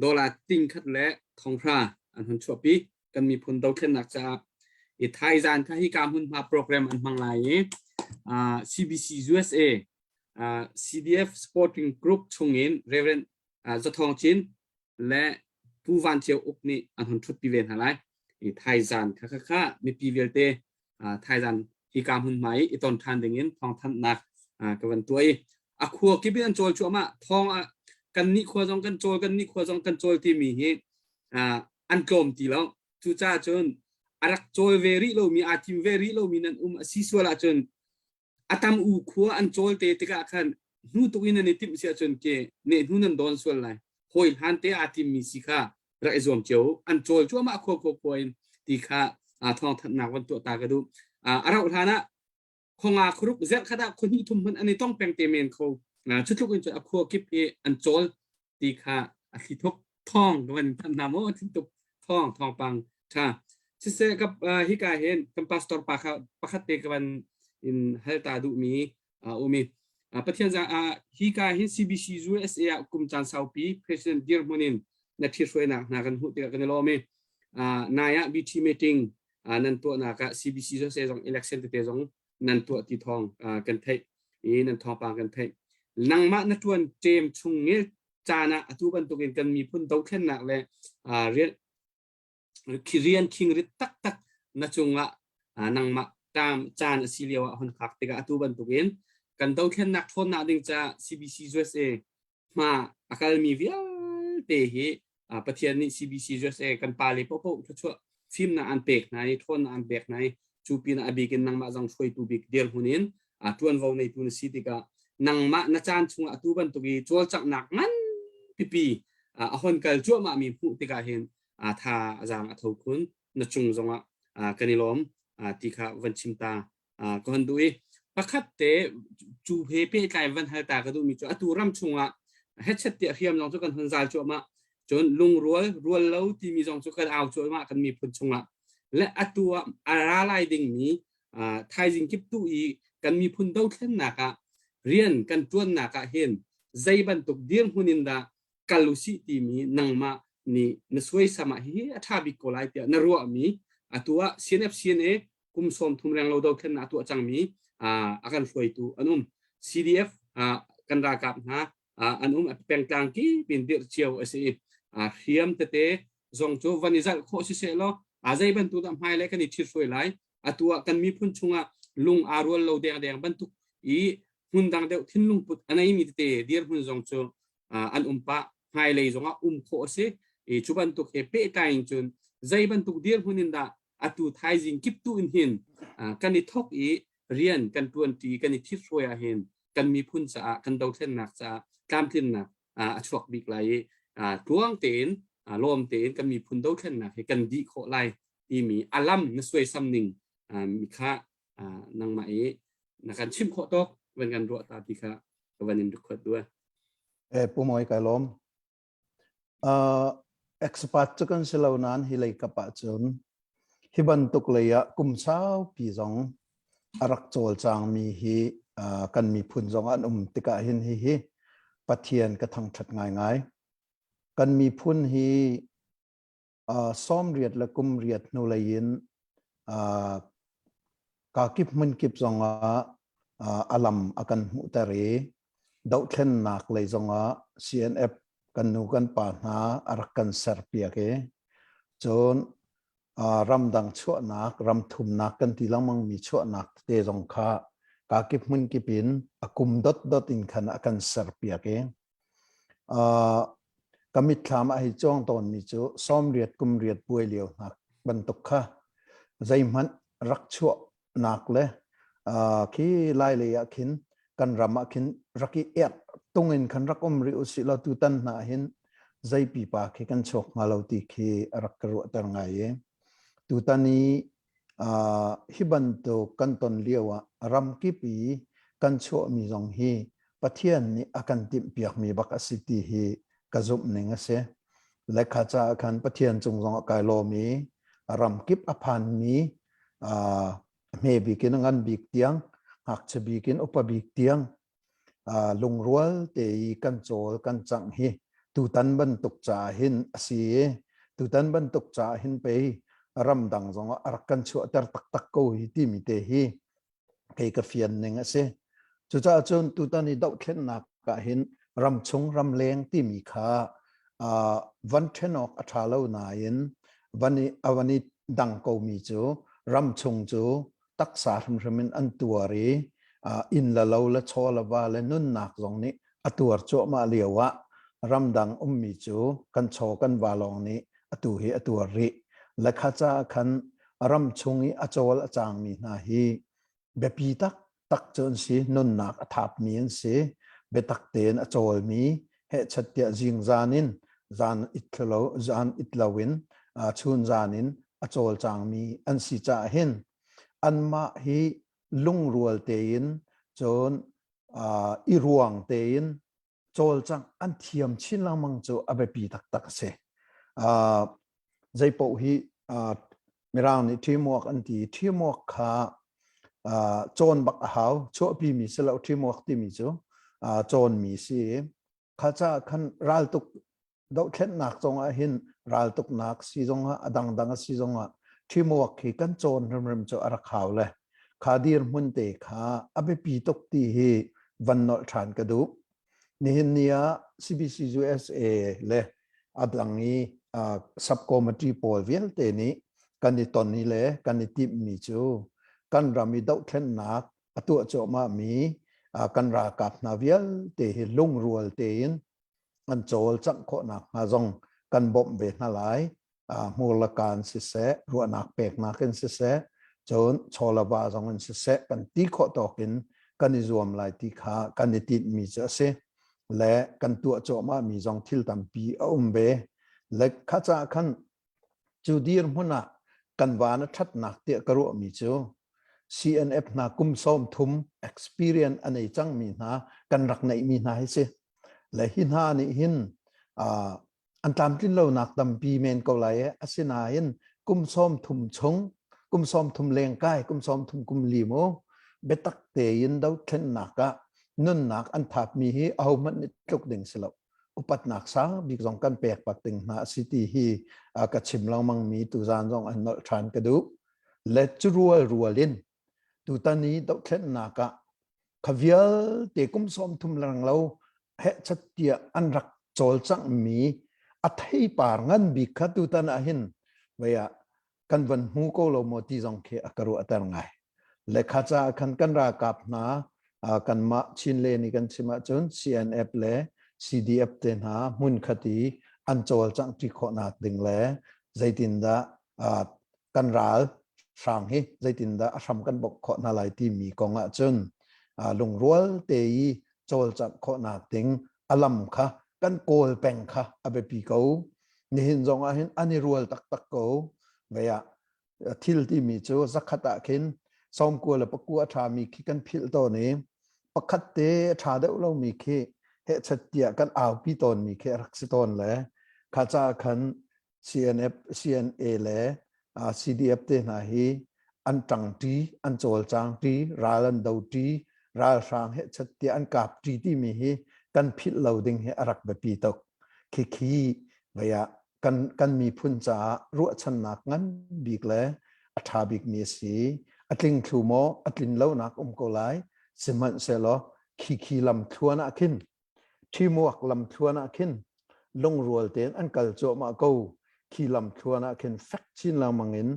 dollar ting khat le thonghra an hun chuahpi kan miphun dothlennak caah i thaizan kha hi ka hmunhma program an hmang lai i CBC USA CDF Sporting Group chungin Reverend Zathawng Cin le Pu Van Ceu Uk nih an hun ṭhutpi ve hna lai. I thaizan kha kha kha mipi vialte thaizan hika hmunhma i i ton ṭhan dingin thawngthanhnak ka van tuah i a khua kip in an cawl cuahmah thawng kan nih khua zong kan cawl kan nih khua zong kan cawl timi hi an tlawm ti lo cucaah cun a rak cawl ve rih lomi aa tim ve rih lomi nan um a si sual ahcun a tam u khua an cawl te tikah khan hnu tuk in nan i timh si ahcun ke ne hnu nan dawn sual lai hawi hlan te aa timmi si kha rak i zuam cio an cawl cuahmah khua khua khua in ti kha thawng thanhnak van tuah ta ka duh a rauh hlan ah khonga khuruk zerh khat ah khua hnih thum hmanh an i tong peng te men kho cutluk in cun a khua kip hi an cawl ti kha a thli thuk thawng ka van thanh hna maw thin tuk thawng thawngpang tha siseh ka hika hin kan pastor pa kha pakhat te ka van in hal ta duhmi umi Pathian za hika hin CBC USA ah kum caan saupi president dirhmun in na ṭhithruainak hna kan hmuh tikah kan i lawm i nai ah BT meeting nan tuahnak ah CBC USA zong election tete zong nan tuah ti thawng kan theih i nan thawngpang kan theih. Nangmah na ṭuan ṭem chung ngel caan ah atu bantukin kan miphun dothlennak le rian rian khingrit taktak na cungah nangmah tam caan a si lio ah hun phak tikah atu bantukin kan dothlennak ṭhawnnak ding caah CBC USA hma a kalmi vialte hi Pathian nih CBC USA kan pale paohpaoh thluachuah fimnak an pek hna i ṭhawnnak an pek hna i cu pinah a bik in nangmah zong hruaitu bik dirhmun in ṭuanvo neitu na si tikah nangmah na caan chungah atu bantuk i cawlcanghnak ngan pipi a hon kal cuahmah mi hmuh tikah hin tha a zaang a tho khun na cung zongah kan i lawm ti kha van chim ta ka hon duh i pakhat te cu he pehtlai van hal ta ka duhmi cu atu ram chungah hetchet tiah hriam zong cu kan hun zal cuahmah cun lungrual rual lo timi zong cu kan au cuahmah kan miphun chungah le atu ah a ra lai dingmi thaizing kip tu i kan miphun dothlennak ah rian kan tuannak ah hin zei bantuk dirhmun in dah kal usih timi nangmah nih na suaisam ah hihi a ṭha bik ko lai tiah na ruahmi atu ah CNF CNA kum 30 renglo dothlennak a tuah cangmi a kan hruaitu an um CDF kan ralkap hna an um pengtlang kip in dirh cio a si i hriam tete zong cu van i zalh khawh siseh law a zei bantuk dah hmailei kan i ṭhithruai lai atu ah kan miphun chungah lung aa rual lo dengdeng bantuk i hmun dang deuh thinlung put a neimi tete dirhmun zong cu an um pah hmailei zongah um khawh a si i cu bantuk he pehtlai in cun zei bantuk dirhmun in dah atu thaizing kip tu in hin kan i thok i rian kan ṭuanṭi kan i thithruai ah hin kan miphun caah kan dothlennak caah tlamtlinnak a chuak bik lai i tluang tein lawm tein kan miphun dothlennak hi kan dih khawh lai timi a lam na suaisam ning mi kha nangmah i na kan chimh khawh tawk van kan ruah ta ti kha ka van in record duh. Eh pu Moi kai lawm. Uh, expert cu kan si lo nain hi lei kap ah cun hi bantuk lei ah kum saupi zong a rak cawlcangmi hi uh, kan miphun zong an um tikah hin hi hi Pathian ka thangṭhat ngaingai. Kan miphun hi uh, sawmriat le kum riat hnu lei in uh, kakip hmunkip zongah uh, a lam a kan hmuhter i dohthlennak lei zongah CNF kan nu kan pa hna a rak kan serpiak i cun uh, ramdang chuahnak ram thumnak kan ti lengmang mi chuahnak te zong kha kakip hmunkip in a kum dot dot in khan a kan serpiak i Uh, ka mitthlam ah hei cuang tawnmi cu sawmriat kum riat buai lio hna bantuk kha zeihmanh rak chuahnak le uh, khi lai lei ah khin kan ram ah khin rak i ek tung in khan rak um rih usih law tutan hna hin zei pipa khi kan chuak hnga lo ti khi a rak ka ruahter ngai i tutan i uh, hi bantuk kan ton lio ah ramkip i kan chuahmi zong hi Pathian nih a kan timhpiakmi bak a si ti hi ka zumh ning a si. Lekha caah khan Pathian cung zong ah kai lawm i ramkip a phanmi uh, hme bik in a ngan bik tiang, ngakchia bik in upa bik tiang uh, lungrual te i kan cawl kan cangh hi tutan bantuk caah hin a si i tutan bantuk caah hin pei ramdang zong ah a rak kan chuahter taktak ko hi timi te hi kei ka fian ning a si. Cucaah cun tutan i dohthlennak ah hin ramchung ramleng timi kha uh, van ṭhen awk a ṭha lo nain van i, a van i dang komi cu ramchung cu taksa hrimhrim in an tuar i uh, inn le lo le chaw le va le nunnak zong nih a tuar cuahmah lio ah ramdang ummi cu kan chaw kan va lawng nih atu hi a tuar rih. Lekha caah khan ramchung i a cawl a cangmi hna hi biapi taktak cu an si, nunnak a thapmi an si, biatak tein a cawlmi, hehchat tiah zingzan in zan it lo zan it loin chun zan in a cawlcangmi an si caah hin anmah hi lungrual tein cun i ruang tein cawlcangh an thiam chin lengmang cu a biapi taktak a si. Uh, zeipaoh hi uh, Mirang nih teamwork an ti. Teamwork kha uh, cawn bak a hau. Chuahpi mi si lo teamwork timi cu uh, cawnmi si. Kha caah khan raltuk dohthlennak zong ah hin raltuknak si zong ah a dangdang a si zong ah teamwork hi kan cawn hrimhrim cu a rak hau le. Kha dirhmun te kha a biapi tuk ti hi van nolh ṭhan ka duh. Nihin ni ah CBC USA le a dang i uh, subcommittee pawl vialte nih kan i ton i le kan i timhmi cu kan ram i dohthlennak a tuah cuahmah mi uh, kan ralkap hna vialte hi lungrual tein an cawlcangh khawhnak hnga zong kan bawmh ve hna lai. Hmurlakan siseh, ruahnak peknak in siseh, cun chawlava zong in siseh, kan ti khawh tawk in kan i zuam lai ti kha kan i tinhmi cu a si. Le kan tuah cuahmah mi zong thil tampi a um ve. Le kha caah khan cu dirhmun ah kan van a ṭhatnak tiah ka ruahmi cu CNF hna kum 30 experience a nei cangmi hna kan rak neihmi hna hi si. Le hi hna nih hin an tlamtlin lonak tampi men ko lai e asinain kum 30 chung kum 30 lengkai kum 30 kum li mu biatak tein dothlennak ah nunnak an thapmi hi ahohmanh nih tluk ding si lo upatnak sang bik zong kan pek pak ding hna a si ti hi ka chim lengmang mi tuzan zong an nolh ṭhan ka duh le cu rual rual in tutan i dohthlennak ah kha vialte kum 30 lang lo hehchat tiah an rak cawlcanghmi a theipar ngan bik kha tutan ah hin vei ah kan van hmu ko lo maw ti zong khi a ka ruahter ngai. Le kha caah khan kan ralkap hna kanmah Chin le nih kan chim ahcun CNF le CDF te hna hmun khat i an cawlcangh ṭi khawhnak ding le zeitindah kan ral hrang hi zeitindah a hram kan bawk khawh hna lai timi kong ahcun lungrual te i cawlcangh khawhnak ding a lam kha kan kawl peng kha a biapi ko. Nihin zong ah hin an i rual taktak ko. Vei ah thil timi cu zakhat ah khin sawmkua le pakua a ṭhami khi kan philh tawn i pakhat te a ṭha deuh lomi khi hehchat tiah kan aupi tawnmi khi a rak si tawn le kha caah khan CNF, CNA le CDF te hna hi an ṭangṭi, an cawlcangṭi, ral an doṭi, ralhrang hehchat tiah an kapṭi timi hi kan philh lo ding hi a rak biapi tuk. Khikhi vei ah kan, kan miphun caah ruahchannak ngan bik le a ṭha bikmi a si. A tling thlu maw? A tlin lonak um ko lai. Sihmanhsehlaw khikhi lam thluan ah khin Ṭhimuak lamthluan ah khin lungrual tein an kal cuahmah ko. Khi lamthluan ah khin fek chin lengmang in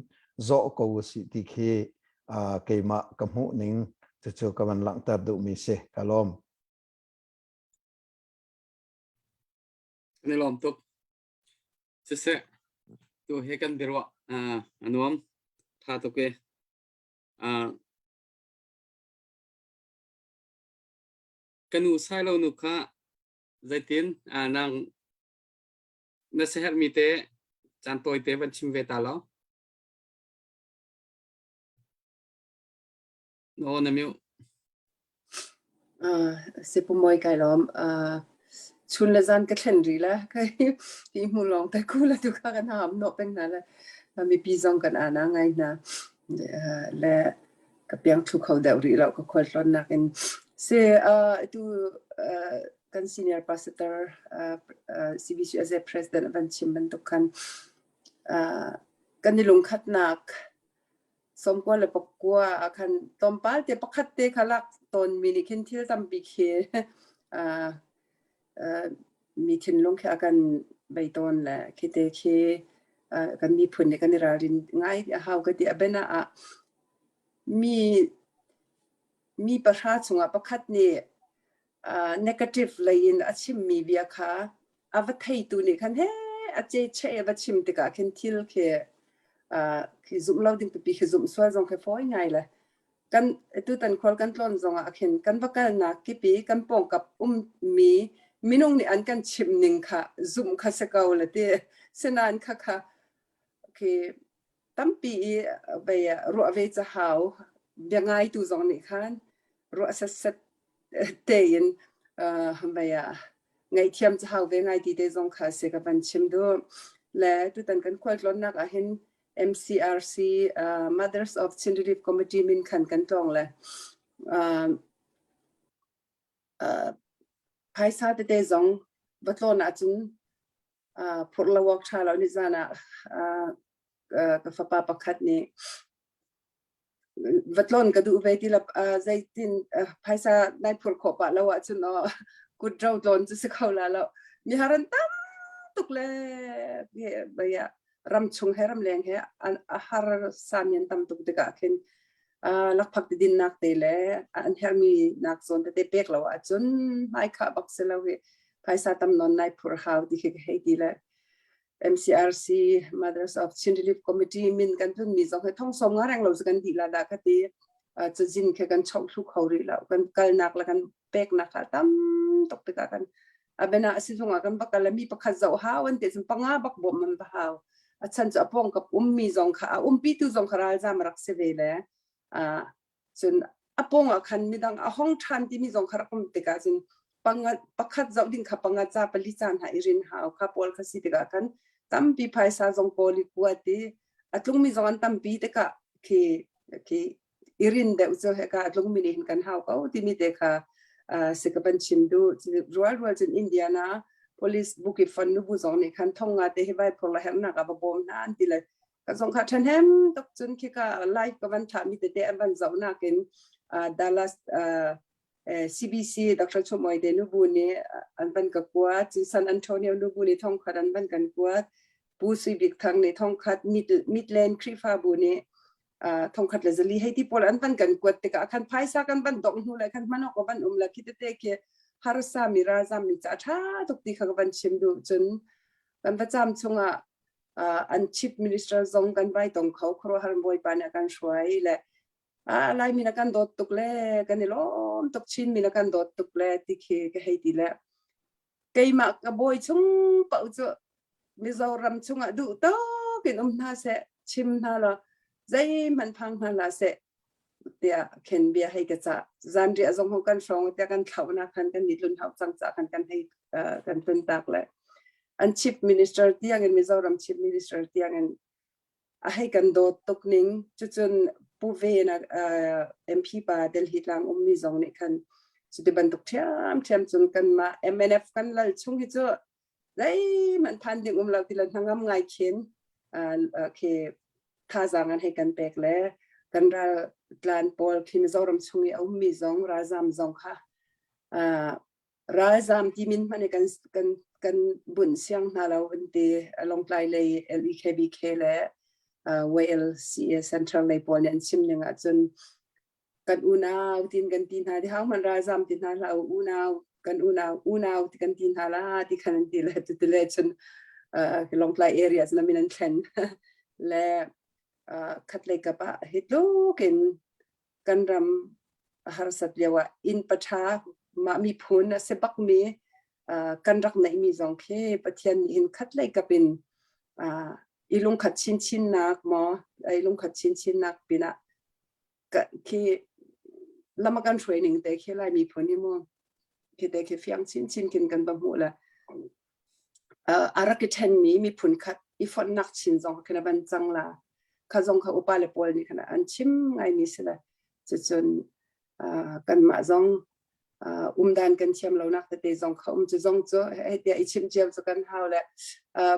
zawh ko usih ti khi uh, keimah ka hmuh ning cucu ka van langhter duhmi si. Ka lawm. Kan i lawm tuk. Siseh, tu he kan biaruah uh, a nuam. Tha tuk e. Uh, Ka nu Sailo nu kha zeitin nang na siaherhmi te caan tawite van chim ve ta law. No na mute. Uh, si pu moi kai lom. Uh, chun le zan ka thlen ri la kai hi mu long te ku la tu kha kan ham no peng na la mipi zong kan ana ngai na le ka piang thlu kho deuh rih lo ka khualtlawnnak in si uh, tu uh, kan senior pastor uh, uh, CBC as a president van chim bantuk khan uh, kan i lungkhatnak sawmkua le pakua ah khan tlawmpal te pakhat te kha lak tawn mi nih khin thil tampi khi uh, uh, mi thinlung khi a kan bei tawn le khi te khi uh, kan miphun nih kan i ralrin ngai a hau ka ti a bena ah Mi mi pahra chungah pakhat nih uh, negative lei in a chimmi bia kha a va theitu nih khan he a ce che a va chim tikah khin thil khi uh, khi zumh lo ding pipi khi zumh sual zong khi fawi ngai le kan tutan khual kan tlawn zongah khin kan va kalnak kipi kan pawngkap ummi minung nih an kan chimh ning kha zumh kha si ko le ti sinain kha kha khi tampi i vei ruah ve ca hau bia ngaitu zong nih khan ruah setset tein vei ah ngaihthiam ca hau ve ngai ti te zong kha si ka van chim duh le tutan kan khualtlawnnak ah hin MCRC uh, Mothers of Chin Relief Committee min khan kan tlawng le uh, uh, phaisa tete zong va tlawn ahcun phurh lo awk ṭha lo nizan ah ka fapa pakhat nih. Va tlawn ka duh ve ti la zeitin phaisa nai phur khawh pah lo ahcun aw kut ro tlawn cu si kho la lo. Mi har an tam tuk le baya ram chung he ram leng he a har sami an tam tuk tikah khin lakphak ti dinnak te le an hermi nak zawn tete pek lo ahcun hmai khah bak si lo hi phaisa tam nawn nai phur hau ti khi ka hei ti le MCRC Mothers of Chin Relief Committee min kan tun mi zong he thong som nga reng lo cu kan dih la dah ka ti cazin khe kan choh thlu kho rih lo kan kalnak le kan peknak kha tam tuk tikah kan abena sizung ah kan bakal mi pakhat zoh hau an te cun panga bak bawm man va hau a chan cu a pawng kap ummi zong kha a umpi tu zong kha ralzam rak si ve le cun a pawng ah khan midang a hong ṭhan timi zong kha rak um tikah cun panga pakhat zoh ding kha panga ca pali ca hna i rin hau kha pawl kha si tikah khan tampi phaisa zong kawl i kuat i a tlungmi zong an tampi tikah khi khi i rin deuh cu heka a tlungmi nih hin kan hau ko timi te kha si ka van chim duh. Rual rual cun Indiana police buki fon nubu zong nih khan thong nga te hi vai phur la hernak ah va bawm hna an ti le ka zong kha ṭhahnem tuk cun khika live ka van thahmi tete an van zoh nakin Dallas CBC Dr. Chumoi te nubu nih an van ka kuat cun San Antonio nubu nih thongkhat an van kan kuat Pu Sui Bik Thang nih thongkhat Midland Khrihfabu nih thongkhat le zali hei ti pawl an van kan kuat tikah khan phaisa kan van dongh hnu le khan hman awk van um la khi tete khi harsa mi ralzam mi ca ṭha tuk ti kha ka van chim duh cun kan va cam chungah an chief minister zong kan vai tong kho khuaruahhar bawipa nih a kan hruai le a Laimi na kan dawt tuk le kan i lawm tuk Chinmi na kan dawt tuk le ti khi ka hei ti le keimah ka bawi chung paoh cu Mizoram chungah duh tawk in um hna seh chim hna law zeihmanh phang hna hlah seh tiah khen bia hei ka cah. Zanriah zong ho kan hrawng tiah kan thlauhnak khan kan ni tlun hau cang ca khan kan hei kan tlun tak le an chief minister tiang in Mizoram chief minister tiang in a hei kan dawt tuk ning cucun Pu Ve na MP pa Delhi tlang ummi zong nih khan cuti bantuk ṭhiam ṭhiam cun kanmah MNF kan lal chung hi cu zeihmanh phan ding um lo ti le hnangam ngai khin khi thazaang an hei kan pek le kan ral tlan pawl khi Mizoram chung i a ummi zong ralzam zong kha ralzam ti min hmanh kan kan kan bunh siang hna lo an ti Lawngtlai lei LEKBK le YLCA Central lei pawl nih an chim ning ahcun kan unau tin kan ti hna ti hau man ralzam ti hna hlah u unau kan unau unau ti kan ti hna la ti khan an ti le ti le cun Lawngtlai area cun min an thlen le khatlei kap ah hi tluk in kan ram a harsat lio ah inn patha mah miphun a si bak mi kan rak neih mi zong khi Pathian nih hin khatlei kap in i lungkhat chinchin nak maw i lungkhat chinchin nak pinah khi lam a kan hruai ning te khi Lai miphun hi mu khi te khi fiang chinchin khin kan va hmuh le a rak i ṭhenmi miphun khat i fonhnak chin zong khin a van cang la kha zong kha upa le pawl nih khan an chim ngaimi si le cucun kanmah zong umdan kan thiam lonak tete zong kha um cu zong cu hei tiah i chim cio cu kan hau le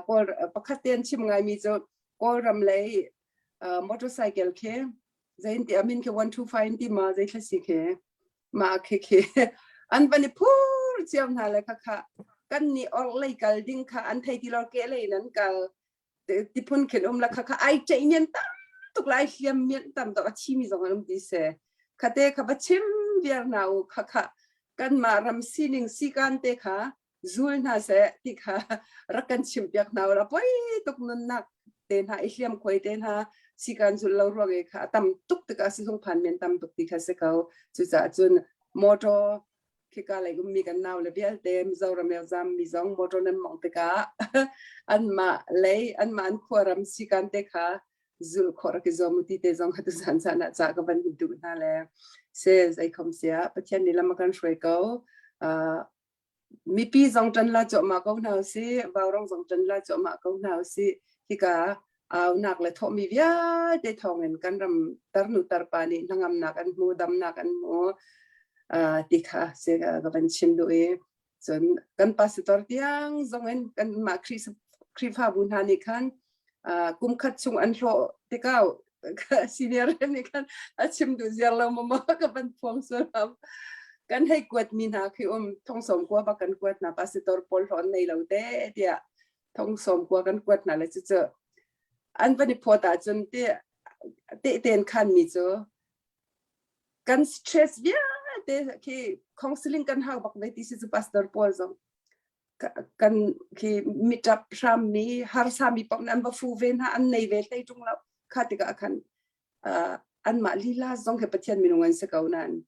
kawl pakhat te an chim ngaimi cu Kawlram lei motorcycle khi zein ti amin khi 125 ti ma zei thla si khi ma khi khi an van i phur cio hna le kha kha kan nih or lei kal ding kha an thei ti lor ke lei nan kal ti phun khin um la kha kha ai chei mian tam tuk lai hliam mian tam tuk a thi mi zong an um ti se khate kha va chim viar na u kha kha kan ma ram sining sikan te kha zul hna seh ti kha rak kan chimpiak hna ula poi tuk nunnak te hna i hliam khuai te hna sikan zul lo ruang i kha a tam tuk tikah sizung phan men tam tuk ti kha si ko cucaah cun motor khika lei ummi kan nau le vialte Mizoram zam mi zong motor nan mong tikah anmah lei anmah an khuaram sikan te kha zul khawh rak i zuam u ti te zong kha tu zan zan ah ca ka van duh hna le se zei khom sia Pathian nih lam a kan hruai ko Mipi zong ṭan la cuahmah ko hna usih, vaurong zong ṭan la cuahmah ko hna usih. Hika aunak le thawhmi vialte thawngin kan ram tarnu tarpa nih hnangamnak an hmu, damnak an hmu ti kha si ka van chim duh i cun kan pastor tiang zongin kanmah Khrihfabu hna nih khan kum khat chung an hlawh tikah. Senior nih khan a chim duh ziar lo maw ka van phuang sual kan hei kuat mi hna khi um thong som kua bak kan kuat hna pastor pawl hlawn nei lo te tiah thong som kua kan kuat hna le cu cu an van i phawt ahcun te te ten khan mi cu kan stress vialte khi counseling kan hau bak ve ti si cu pastor pawl zong kan khi mitap hram mi harsa mi pok nan va fu ve hna an nei ve hlei tung lo kha tikah khan anmah lila zong he Pathian minung an si ko nain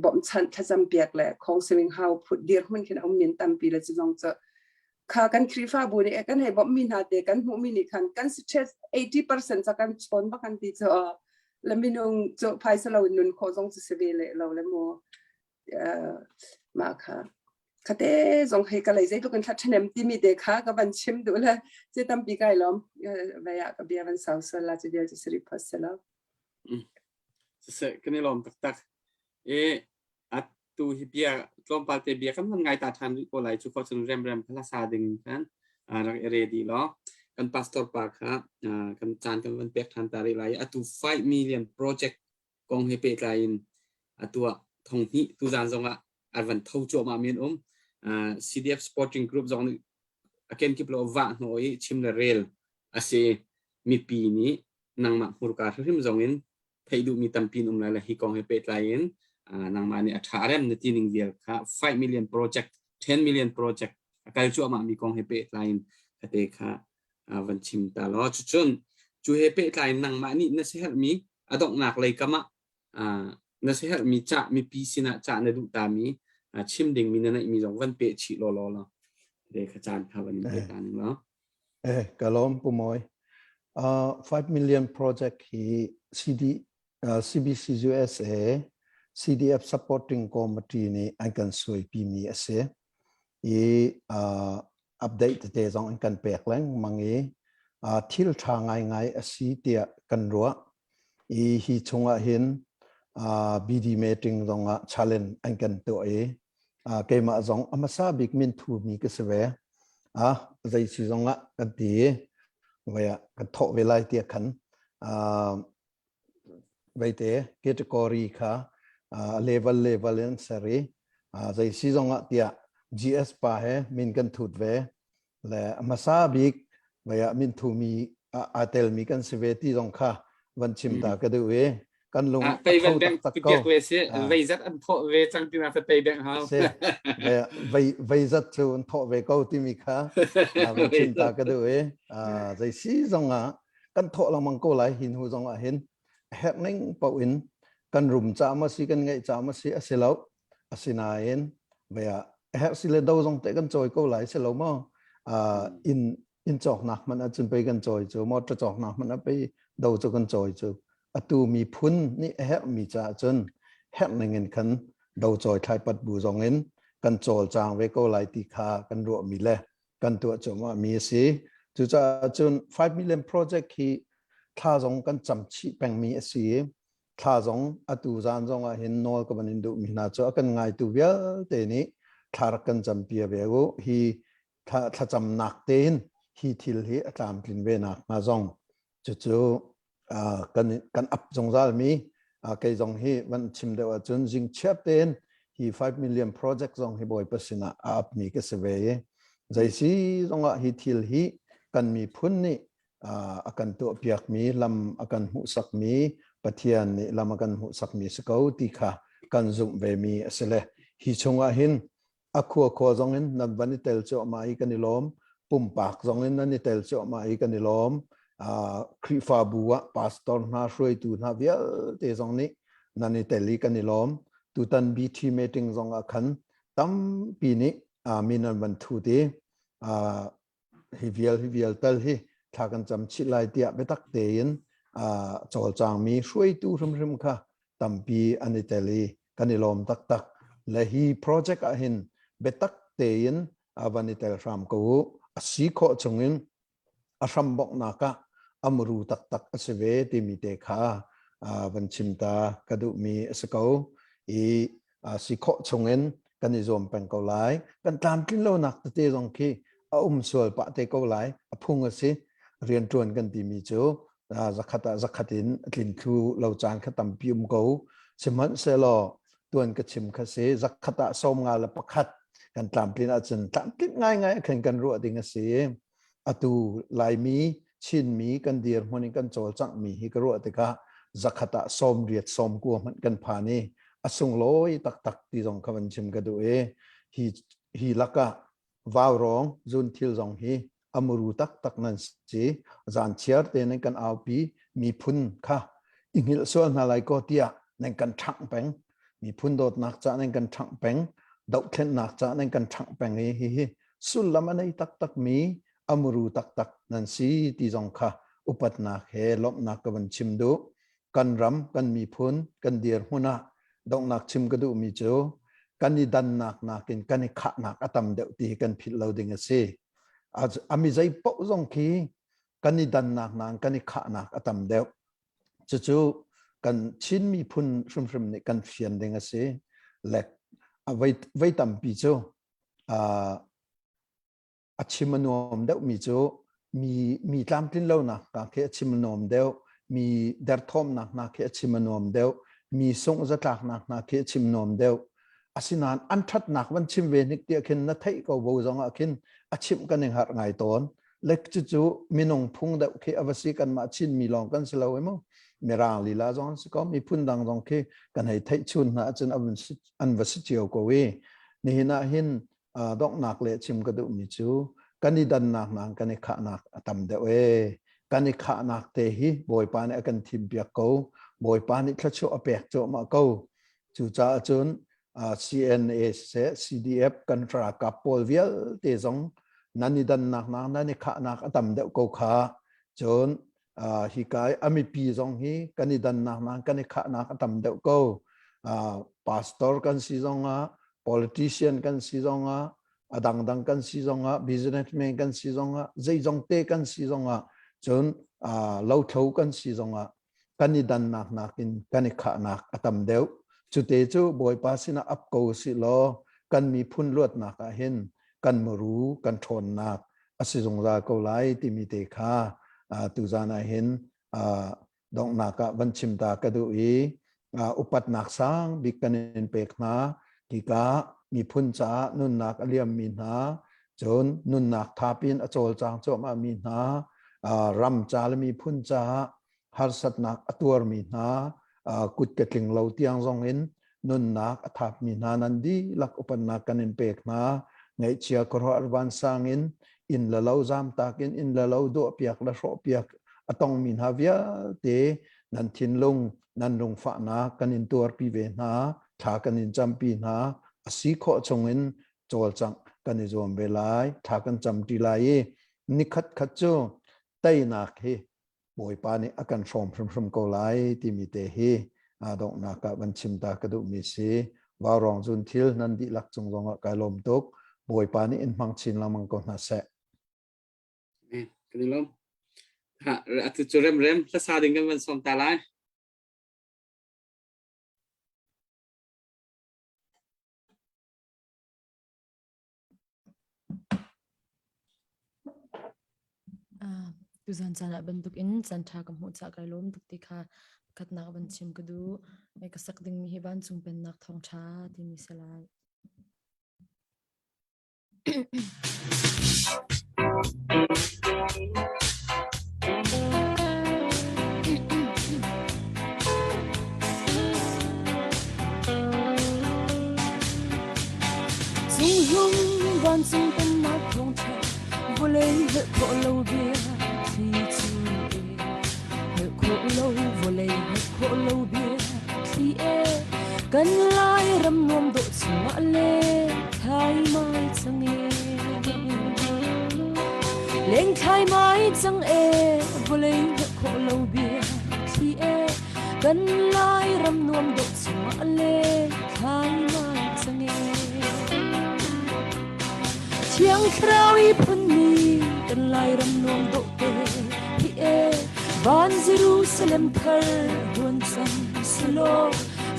bawmhchanh thlacam piak le counseling hau phut dirhmun khin a um min tampi le cu zong cu kha kan Khrihfabu nih kan hei bawmhmi hna te kan hmuhmi nih khan kan stress 80% ca kan chawn bak kan ti cu le minung cu phaisa lo in nun khawh zong cu si ve le lo le mu mah kha khate zong hei ka lei zeitluk in thla ṭhahnem timi te kha ka van chim duh le ce tampi kai lawm vei ah ka bia van sau sual la cu vial cu sari phot se lo. Siseh kan i lawm taktak. E atu hi bia tlawmpal te bia kan van ngai ta ṭhan rih ko lai cu ko cun remrem kha sa ding khan rak i ready law kan pastor pa kha kan caan kan van pek ṭhan ta rih lai. Atu 5 million project kong he pehtlai in atu ah thonghnih tuzan zong ah an van tho cuahmah mi an um. CDF Sporting Group zong nih a kenkip lo vah hnawh i chim le rel a si. Mipi nih nangmah hmurka hrimhrim zong in theih duhmi tampi an um lai le hi kong he pehtlai in nangmah nih a ṭha rem na ti ning vial kha 5 million project 10 million project a kal cuahmah mi kong he pehtlai in khate kha van chim ta law cucun cu he pehtlai in nangmah nih na siaherhmi a donghnak lei kam ah na siaherhmi cah mipi sinah cah na duh tami chim dingmi na neihmi zong van peh chih law law law te kha caan kha van in pe ta ning law Eh, ka lawm Pu Mawi. 5 million project hi CD, CBC USA CDF supporting committee nih an kan suaipimi a si. I update tete zong an kan pek lengmang i thil ṭha ngaingai a si tiah kan ruah. I hi chungah hin BD meeting zongah challenge an kan tuah i keimah zong a hmasa bik min thumi ka si ve. Zei si zongah kan ti i voi ah kan thawh ve lai tiah khan veite category kha level level in ser i zei si zongah tiah GS pa he min kan thut ve le a hmasa bik vai ah min thumi aa telmi kan si ve ti zong kha van chim ta ka duh i kan lung a pei tho bank taktak ko. piak ve si vei zat an thawh ve cang ti na pei bank hau Si vei vei zat cu an thawh ve ko timi kha van chim ta ka duh i zei si zong ah kan thawh lengmang ko lai hi hnu zong ah hin herh ning paoh in kan rum ca ma si kan ngeih ca ma si a si lo asinain vei ah herh si le do zong te kan cawi ko lai si lo maw in in cawknak hmanh ahcun pei kan cawi cu motor cawknak hmanh ah pei do cu kan cawi cu atu miphun nih a herhmi caah cun herh ning in khan do cawi thlaipat bu zong in kan cawlcang ve ko lai ti kha kan ruahmi le kan tuah cuahmah mi a si. Cucaah cun 5 million project hi thla zong kan cam chih pengmi a si i thla zong atu zan zong ah hin nawl ka van in duhmi hna cu a kan ngaitu vialte nih thla rak kan campi ve u. Hi thlacamnak tein hi thil hi a tlamtlin ve nak hnga zong cucu kan kan ap zungzal mi kei zong hi van chim deuh ahcun zing chiap tein hi 5 million project zong hi Bawipa sinah a ap mi ka si ve i zei si zongah hi thil hi kan miphun nih a kan tuahpiak mi lam a kan hmuhsak mi Pathian nih lam a kan hmuhsak mi si ko ti kha kan zumh ve mi a si le hi chungah hin a khua khua zong in nan van i tel cuahmah i kan i lawm pumpak zong in nan i tel cuahmah i kan i lawm Khrihfabu ah pastor hna hruaitu hna vialte zong nih nan i tel i kan i lawm tutan BT meeting zong ah khan tampi nih min an van thut i hi vial hi vial tal hi thla kan cam chih lai tiah biatak tein cawlcangmi hruaitu hrimhrim kha tampi an i tel i kan i lawm taktak le hi project ah hin biatak tein van i tel hram ko u a si khawh chungin a hram bawknak ah a muru taktak a si ve timi te kha van chim ta ka duhmi a si ko i si khawh chungin kan i zuam peng ko lai kan tlamtlin lonak tete zong khi a um sual pah te ko lai a phung a si rianṭuan kan timi cu. Zakhat ah zakhat in a tlin thlu lo caan kha tampi um ko. Sihmanhsehlaw tuan ka chim kha si zakhat ah 51 kan tlamtlin ahcun tlamtlin ngaingai khan kan ruah ding a si. Atu Laimi Chinmi kan dirhmun in kan cawlcanghmi hi ka ruah tikah zakhat ah 80 90 hmanh kan phan i a sunglawi taktak ti zong kha van chim ka duh i hi hi lakah vaurawng zun thil zong hi a muru taktak nan si. Zan chiar te nan kan aupi miphun kha i hngilh sual hna lai ko tiah nan kan ṭhangh peng. Miphun dawtnak ca nan kan ṭhangh peng, dohthlennak ca nan kan ṭhangh peng i hihi sullam a nei taktak mi a muru taktak nan si ti zong kha upatnak he lawmhnak ka van chim duh. Kan ram, kan miphun, kan dirhmun ah donghnak chim ka duhmi cu kan i dannak nakin kan i khahnak a tam deuh ti hi kan philh lo ding a si. A mi zei paoh zong khi kan i dannak nain kan i khahnak a tam deuh. Cucu kan Chin miphun hrimhrim nih kan fian ding a si. Lek voi tampi cu a chim a nuam deuhmi cu mi mi tlamtlin lonak hna khi a chim a nuam deuh, mi derthawmnak hna khi a chim a nuam deuh, mi sungh zatlaknak hna khi a chim nuam deuh. Asinain an ṭhatnak van chim ve hnik tiah khin na theih ko bo zong ah khin a chimh kan i harh ngai tawn. Lek cucu minung phung deuh khi a va si kanmah Chinmi lawng kan si lo i mu. Mirang lila zong an si ko, miphun dang zong khi kan hei theih chun hna ahcun an va si cio ko i nihin ah hin donghnak le chim ka duhmi cu kan i dannak nain kan i khahnak a tam deuh ee. Kan i khahnak te hi Bawipa nih a kan thimpiak ko. Bawipa nih thluachuah a pek cuahmah ko. Cucaah cun CNA siseh CDF kan ralkap pawl vialte zong nan i dannak nak nan i khahnak a tam deuh ko kha. Cun hika i a mipi zong hi kan i dannak nak kan i khahnak a tam deuh ko. Pastor kan si zongah politician kan si zongah a dangdang kan si zongah businessman kan si zongah zeizong te kan si zongah cun lothlo kan si zongah kan i dannak nakin kan i khahnak a tam deuh. Cute cu Bawipa sinah ap ko usih law kan miphun luatnak ah hin kan muru kan ṭhawnnak a si zungzal ko lai timi te kha tuzan ah hin donghnak ah van chim ta ka duh i upatnak sang bik kan in pek hna. Hika miphun caah nunnak a liammi hna, cun nunnak thapin a cawlcang cuahmah mi hna, ram ca le miphun caah harsatnak a tuarmi hna, kut ke tling lo tiang zong in nunnak a thapmi hna nan dihlak upatnak kan in pek hna. Ngaihchia khuaruah vansang in inn le lo zamtak in inn le lo duahpiak le hrawhpiak a tongmi hna vialte nan thinlung nan lungfahnak kan in tuarpi ve hna, thla kan in campi hna. A si khawh chungin cawlcangh kan i zuam ve lai, thla kan camṭi lai i nikhat khat cu teinak hi Bawipa nih a kan hrawm hrimhrim ko lai timi te hi donghnak ah van chim ta ka duhmi si. Vaurawng zun thil nan dihlak cung zongah kai lawm tuk. Bawipa nih in hmang chin lengmang ko hna seh. Kan i lawm. Ha, atu cu rem rem hlasa ding kan van sawm ta lai. Tuzan caan ah bantukin caan ṭha ka hmuh caah kai lawm tuk ti kha pakhatnak van chim ka duh. Ka sak dingmi hi vancung pennak thawngṭha timi si lai. Cunghlum vancung pennak thawngṭha vawlei helh khawh lo bia thli cu e helh khawh lo vawlei helh khawh lo bia thli e kan lai ram nuam dawh chungah le thlai mai cang e leng thlai mai cang e vawlei helh khawh lo bia thli e Kan lai ram nuam dawh chungah le thlai ngai cang e. Thiang Thlarau i phunmi kan lai ram nuam dawh te hi e van Jerusalem thar huan cang silo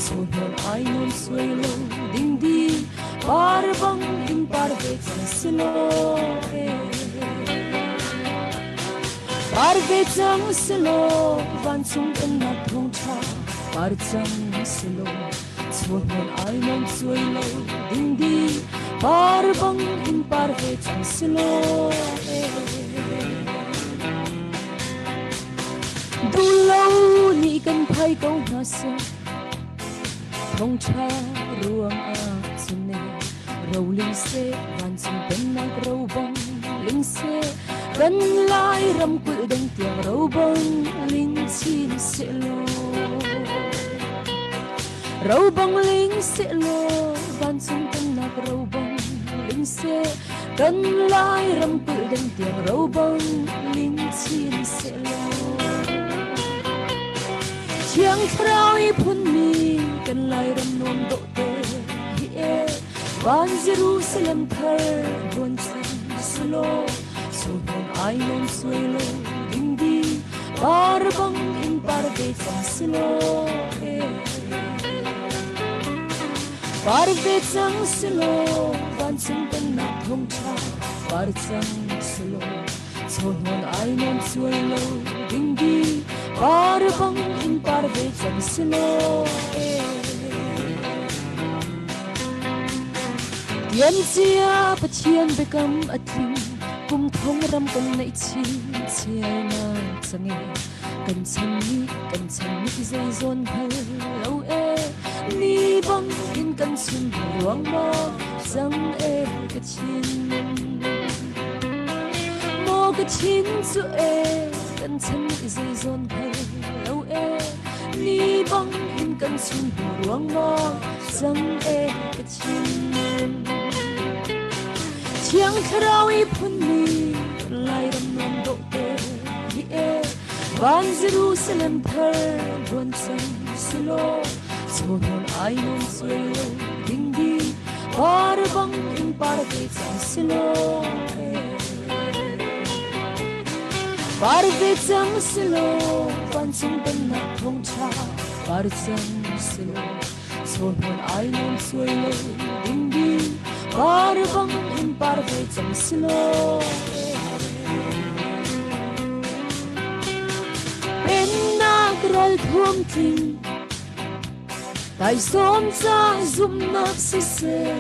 so hnon ai nun suai lo ding di par bang in par ve cang silo e. Par ve cang selaw vancung pennak thawngṭha par cang selaw chuahnawn ai nawn cuai lo ding di par bang in par ve cang selaw Duhlo nih kan phai ko hna seh Thawngṭha ruang ah cun e roling seh vancung pennak ro bang ling seh kan lai ramkulh deng tiang ro bang ling chin seh law ro bang ling seh law vancung pennak ro bang ling seh kan lai ramkulh deng tiang ro bang ling chin seh law Thiang Thlarau i phunmi kan Lairam nuam dawh te hi e van Jerusalem thar buan cang selaw suhnawn ai nawn suai lo ding di par bang in par ve cang selaw e par ve cang selaw vancung pennak thawngṭha par cang selaw Chawhnawn ai nawn cuai lo ding di par bang in par ve cang si law Tian cia Pathian biakam a tling kum thong ram kan neih chin chiai na cang e kan chan ni kan chan ni zei zawn hngal lo e ni bang in kan chim ruang ma cang e ka chin Maw ka thin cu e kan chan nih zeizawn hngal lo e ni bang in kan chim ruang maw cang e ka thin Thiang Thlarau i phunmi Lairam nuam dawh te hi e van Jerusalem thar buan cang silo chawhnawn ai nuam suai lo ding di par bang in par ve cang silo par ve cang silo vancung pennak thawngṭha par cang silo chawhnawn ai nuam suai lo ding di par bang in par ve cang silo Pennak ral thuam tling Taisawm ca zumhnak siseh,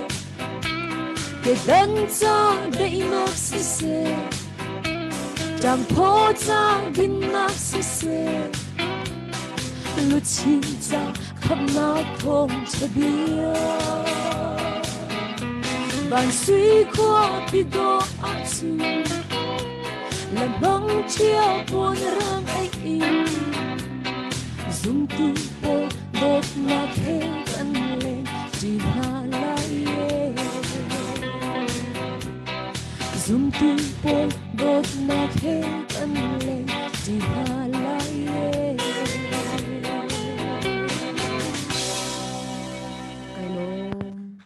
kedan ca daihnak siseh, ṭangphaw ca dinnak siseh, luchin ca khamhnak thawngṭha bia. Van sui khua pi dawh ahcun lamhmang ṭhia puan rang ai in Zumtu pawl dawtnak he kan len ṭi hna lai e. Zumtu pawl dawtnak he kan len ṭi hna lai e. Kai lawm.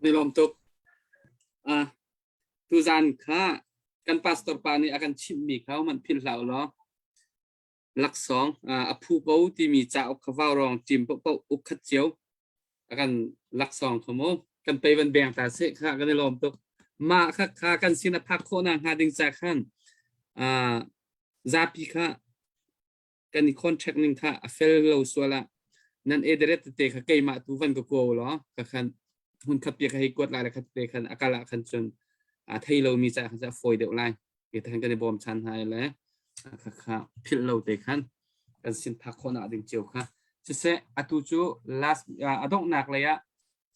Ni lawm tuk. Ah, tuzan kha kan pastor pa nih a kan chimhmi kha man philh hlah u law. Laksawng a phu ko timi cauk kha vaurawng ṭim paohpaoh uk khat cio a kan laksawng kha mu kan pei van beng ta seh kha kan i lawm tuk. Mah kha kha kan sin a phak khawh nak hnga ding ca khan zapi kha kan i contract ning kha a fel lo sual ah nan address tete kha keimah tu van ka ko law ka khan hun khat pia ka hei kuat lai le khat te khan a kal ah khan cun a thei lomi ca khan a fawi deuh lai. Ke te khan kan i bawm chan hna le kha kha philh lo te khan kan sin phak khawh nak ding cio kha siseh atu cu last a donghnak lei ah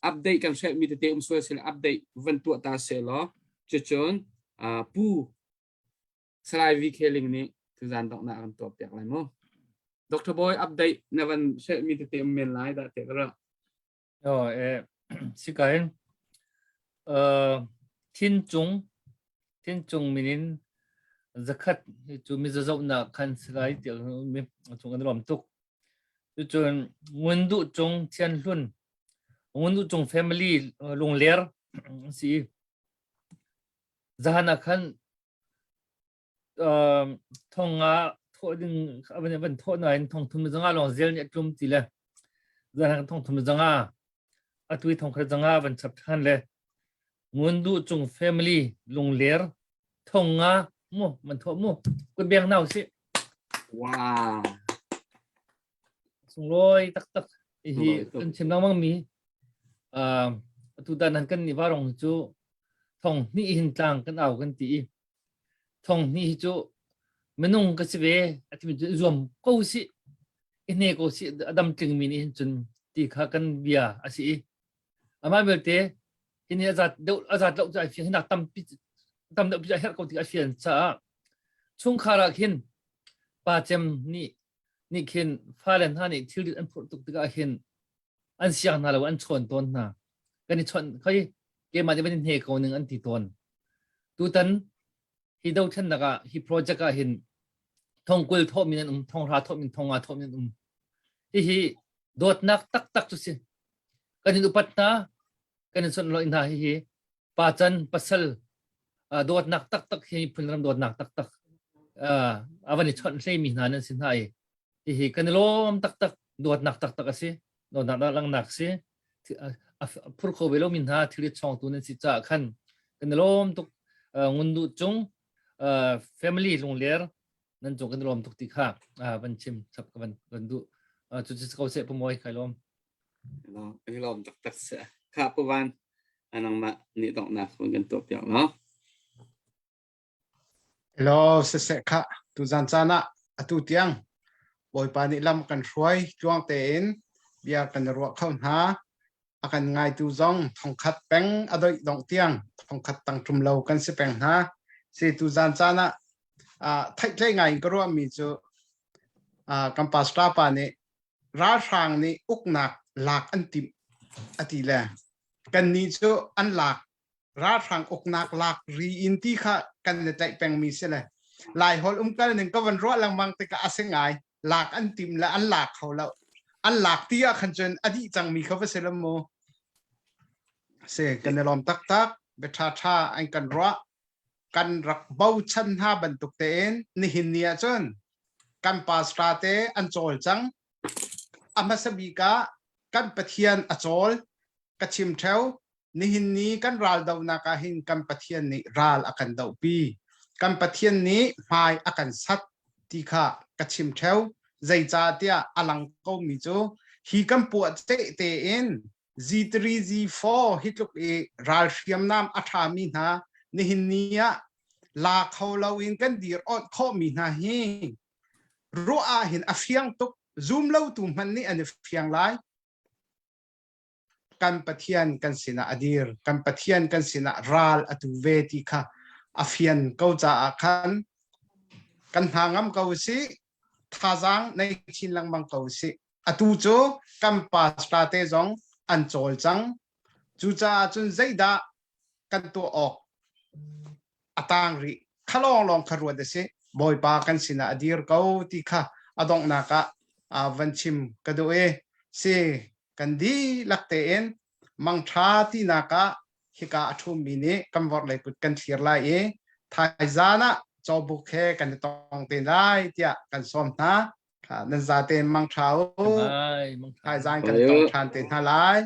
update kan hrelh mi tete um sual sila update van tuah ta se law cucun pu Salai VK Ling nih tuzan donghnak kan tuah piak lai mu Dr. Boy update na van hrelh mi tete um men lai dah te ka Oh, eh, sikain uh, thincung thincung minin zakhat cu mi zazohnak khan silai tiah mi cung an lawm tuk. Cucun ngun duh cung thian hlun ngun duh cung family lungler si. Zahan ah khan thong nga thawh ding a van van thawh nain thong thum zanga lawng zel nih a tlum ti le zan thong thum zanga atu i thong khat zanga van chap than le ngun duh cung family lungler thong nga. Mu man thawh mu. Kut beng nau si. Wow. Sunglawi taktak. Hi kan chim lengmang mi uh, atu dan han kan ni varong cu thong hnih hin tlang kan au kan ti i thong hnih hi cu minung ka si ve atimi cu zuam ko si i hne ko si adam tling mi nih hin cun ti kha kan bia a si i amah belte hini azat deuh azat lo cu ai fiang hinak tampi tam deuh pi a herh ko ti a fian caah chungkhar ah khin pa cem nih nih khin fale hna nih thilrit an phurh tuk tikah hin an siang hna lo an chawn tawn hna kan i chawnh khoi keimah nih van i hne ko ning an ti tawn tutan hi dothlennak ah hi project ah hin thongkul thawh min an um thonghra thawh min thonga thawh min an um hihi dawtnak taktak cu si kan in upat hna kan in sunlawih hna hihi pa can pasal dawtnak taktak hi phunram dawtnak taktak a van i chawnh hleimi hna nan si hna i hihi kan i lawm taktak dawtnak taktak a si dawtnak langnak si a phur kho ve lomi hna thil chawngtu nan si caah khan kan i lawm tuk ngun duh cung family lungler nan cung kan i lawm tuk ti kha van chim chap ka van van duh cu cu ko seh pamoy kai lawm Kan i lawm taktak seh. Kha Pu Van, nangmah nih donghnak hun kan tuah piak no. Hello, siseh kha tuzan caan ah atu tiang Bawipa nih lam kan hruai tluang tein bia kan i ruah kho hna. A kan ngaitu zong thongkhat peng a doih dongh tiang thongkhat tangṭum lo kan si peng hna. Si tuzan caan ah ah theihtlei ngai in ka ruahmi cu ah kan pastor pa nih ralhrang nih uknak lak an timh a ti le kannih cu an lak ralhrang uknak lak ri in ti kha kan i tlaih pengmi si le Laiholh umkal ning ka van ruah lengmang tikah a si ngai lak an tim le an lak kho lo an lak ti ah khan cun a dih cangmi kha va si lo mu si kan i lawm taktak bia ṭha ṭha an kan ruah kan rak bochan hna bantuk tein nihin ni ah cun kan pastor te an cawl cang a hmasa bik ah kan Pathian a cawl ka chim theo nihin ni kan ral dohnak ah hin kan Pathian nih ral a kan dohpi kan Pathian nih hmai a kan sat ti kha ka chim theo zeicahtiah a lang komi cu hi kan puah ceh tein G3 G4 hi tluk i ral hriamnam a ṭhami hna nihin ni ah la kho loin kan dir awnh khawhmi hna hi ruah ah hin a fiang tuk zum lotu hmanh nih an i fiang lai kan Pathian kan sinah a dir kan Pathian kan sinah ral a tu ve ti kha a fian ko caah khan kan hna ngam ko si thazaang nei chin lengmang ko si atu cu kan pastor te zong an cawl cang cucaah cun zeidah kan tuah awk a tang rih kha lawng lawng kha ruat a si bawipa kan sinah a dir ko ti kha a donghnak ah van chim ka duh i si kan dihlak tein mangṭha tinak ah hika a ṭhummi nih kan vorhlei kut kan thlir lai i thaizan ah cawbuk he kan i tong te lai tiah kan sawm hna. Nan zaten mangṭha u. Thaizan kan tong ṭhan te hna lai.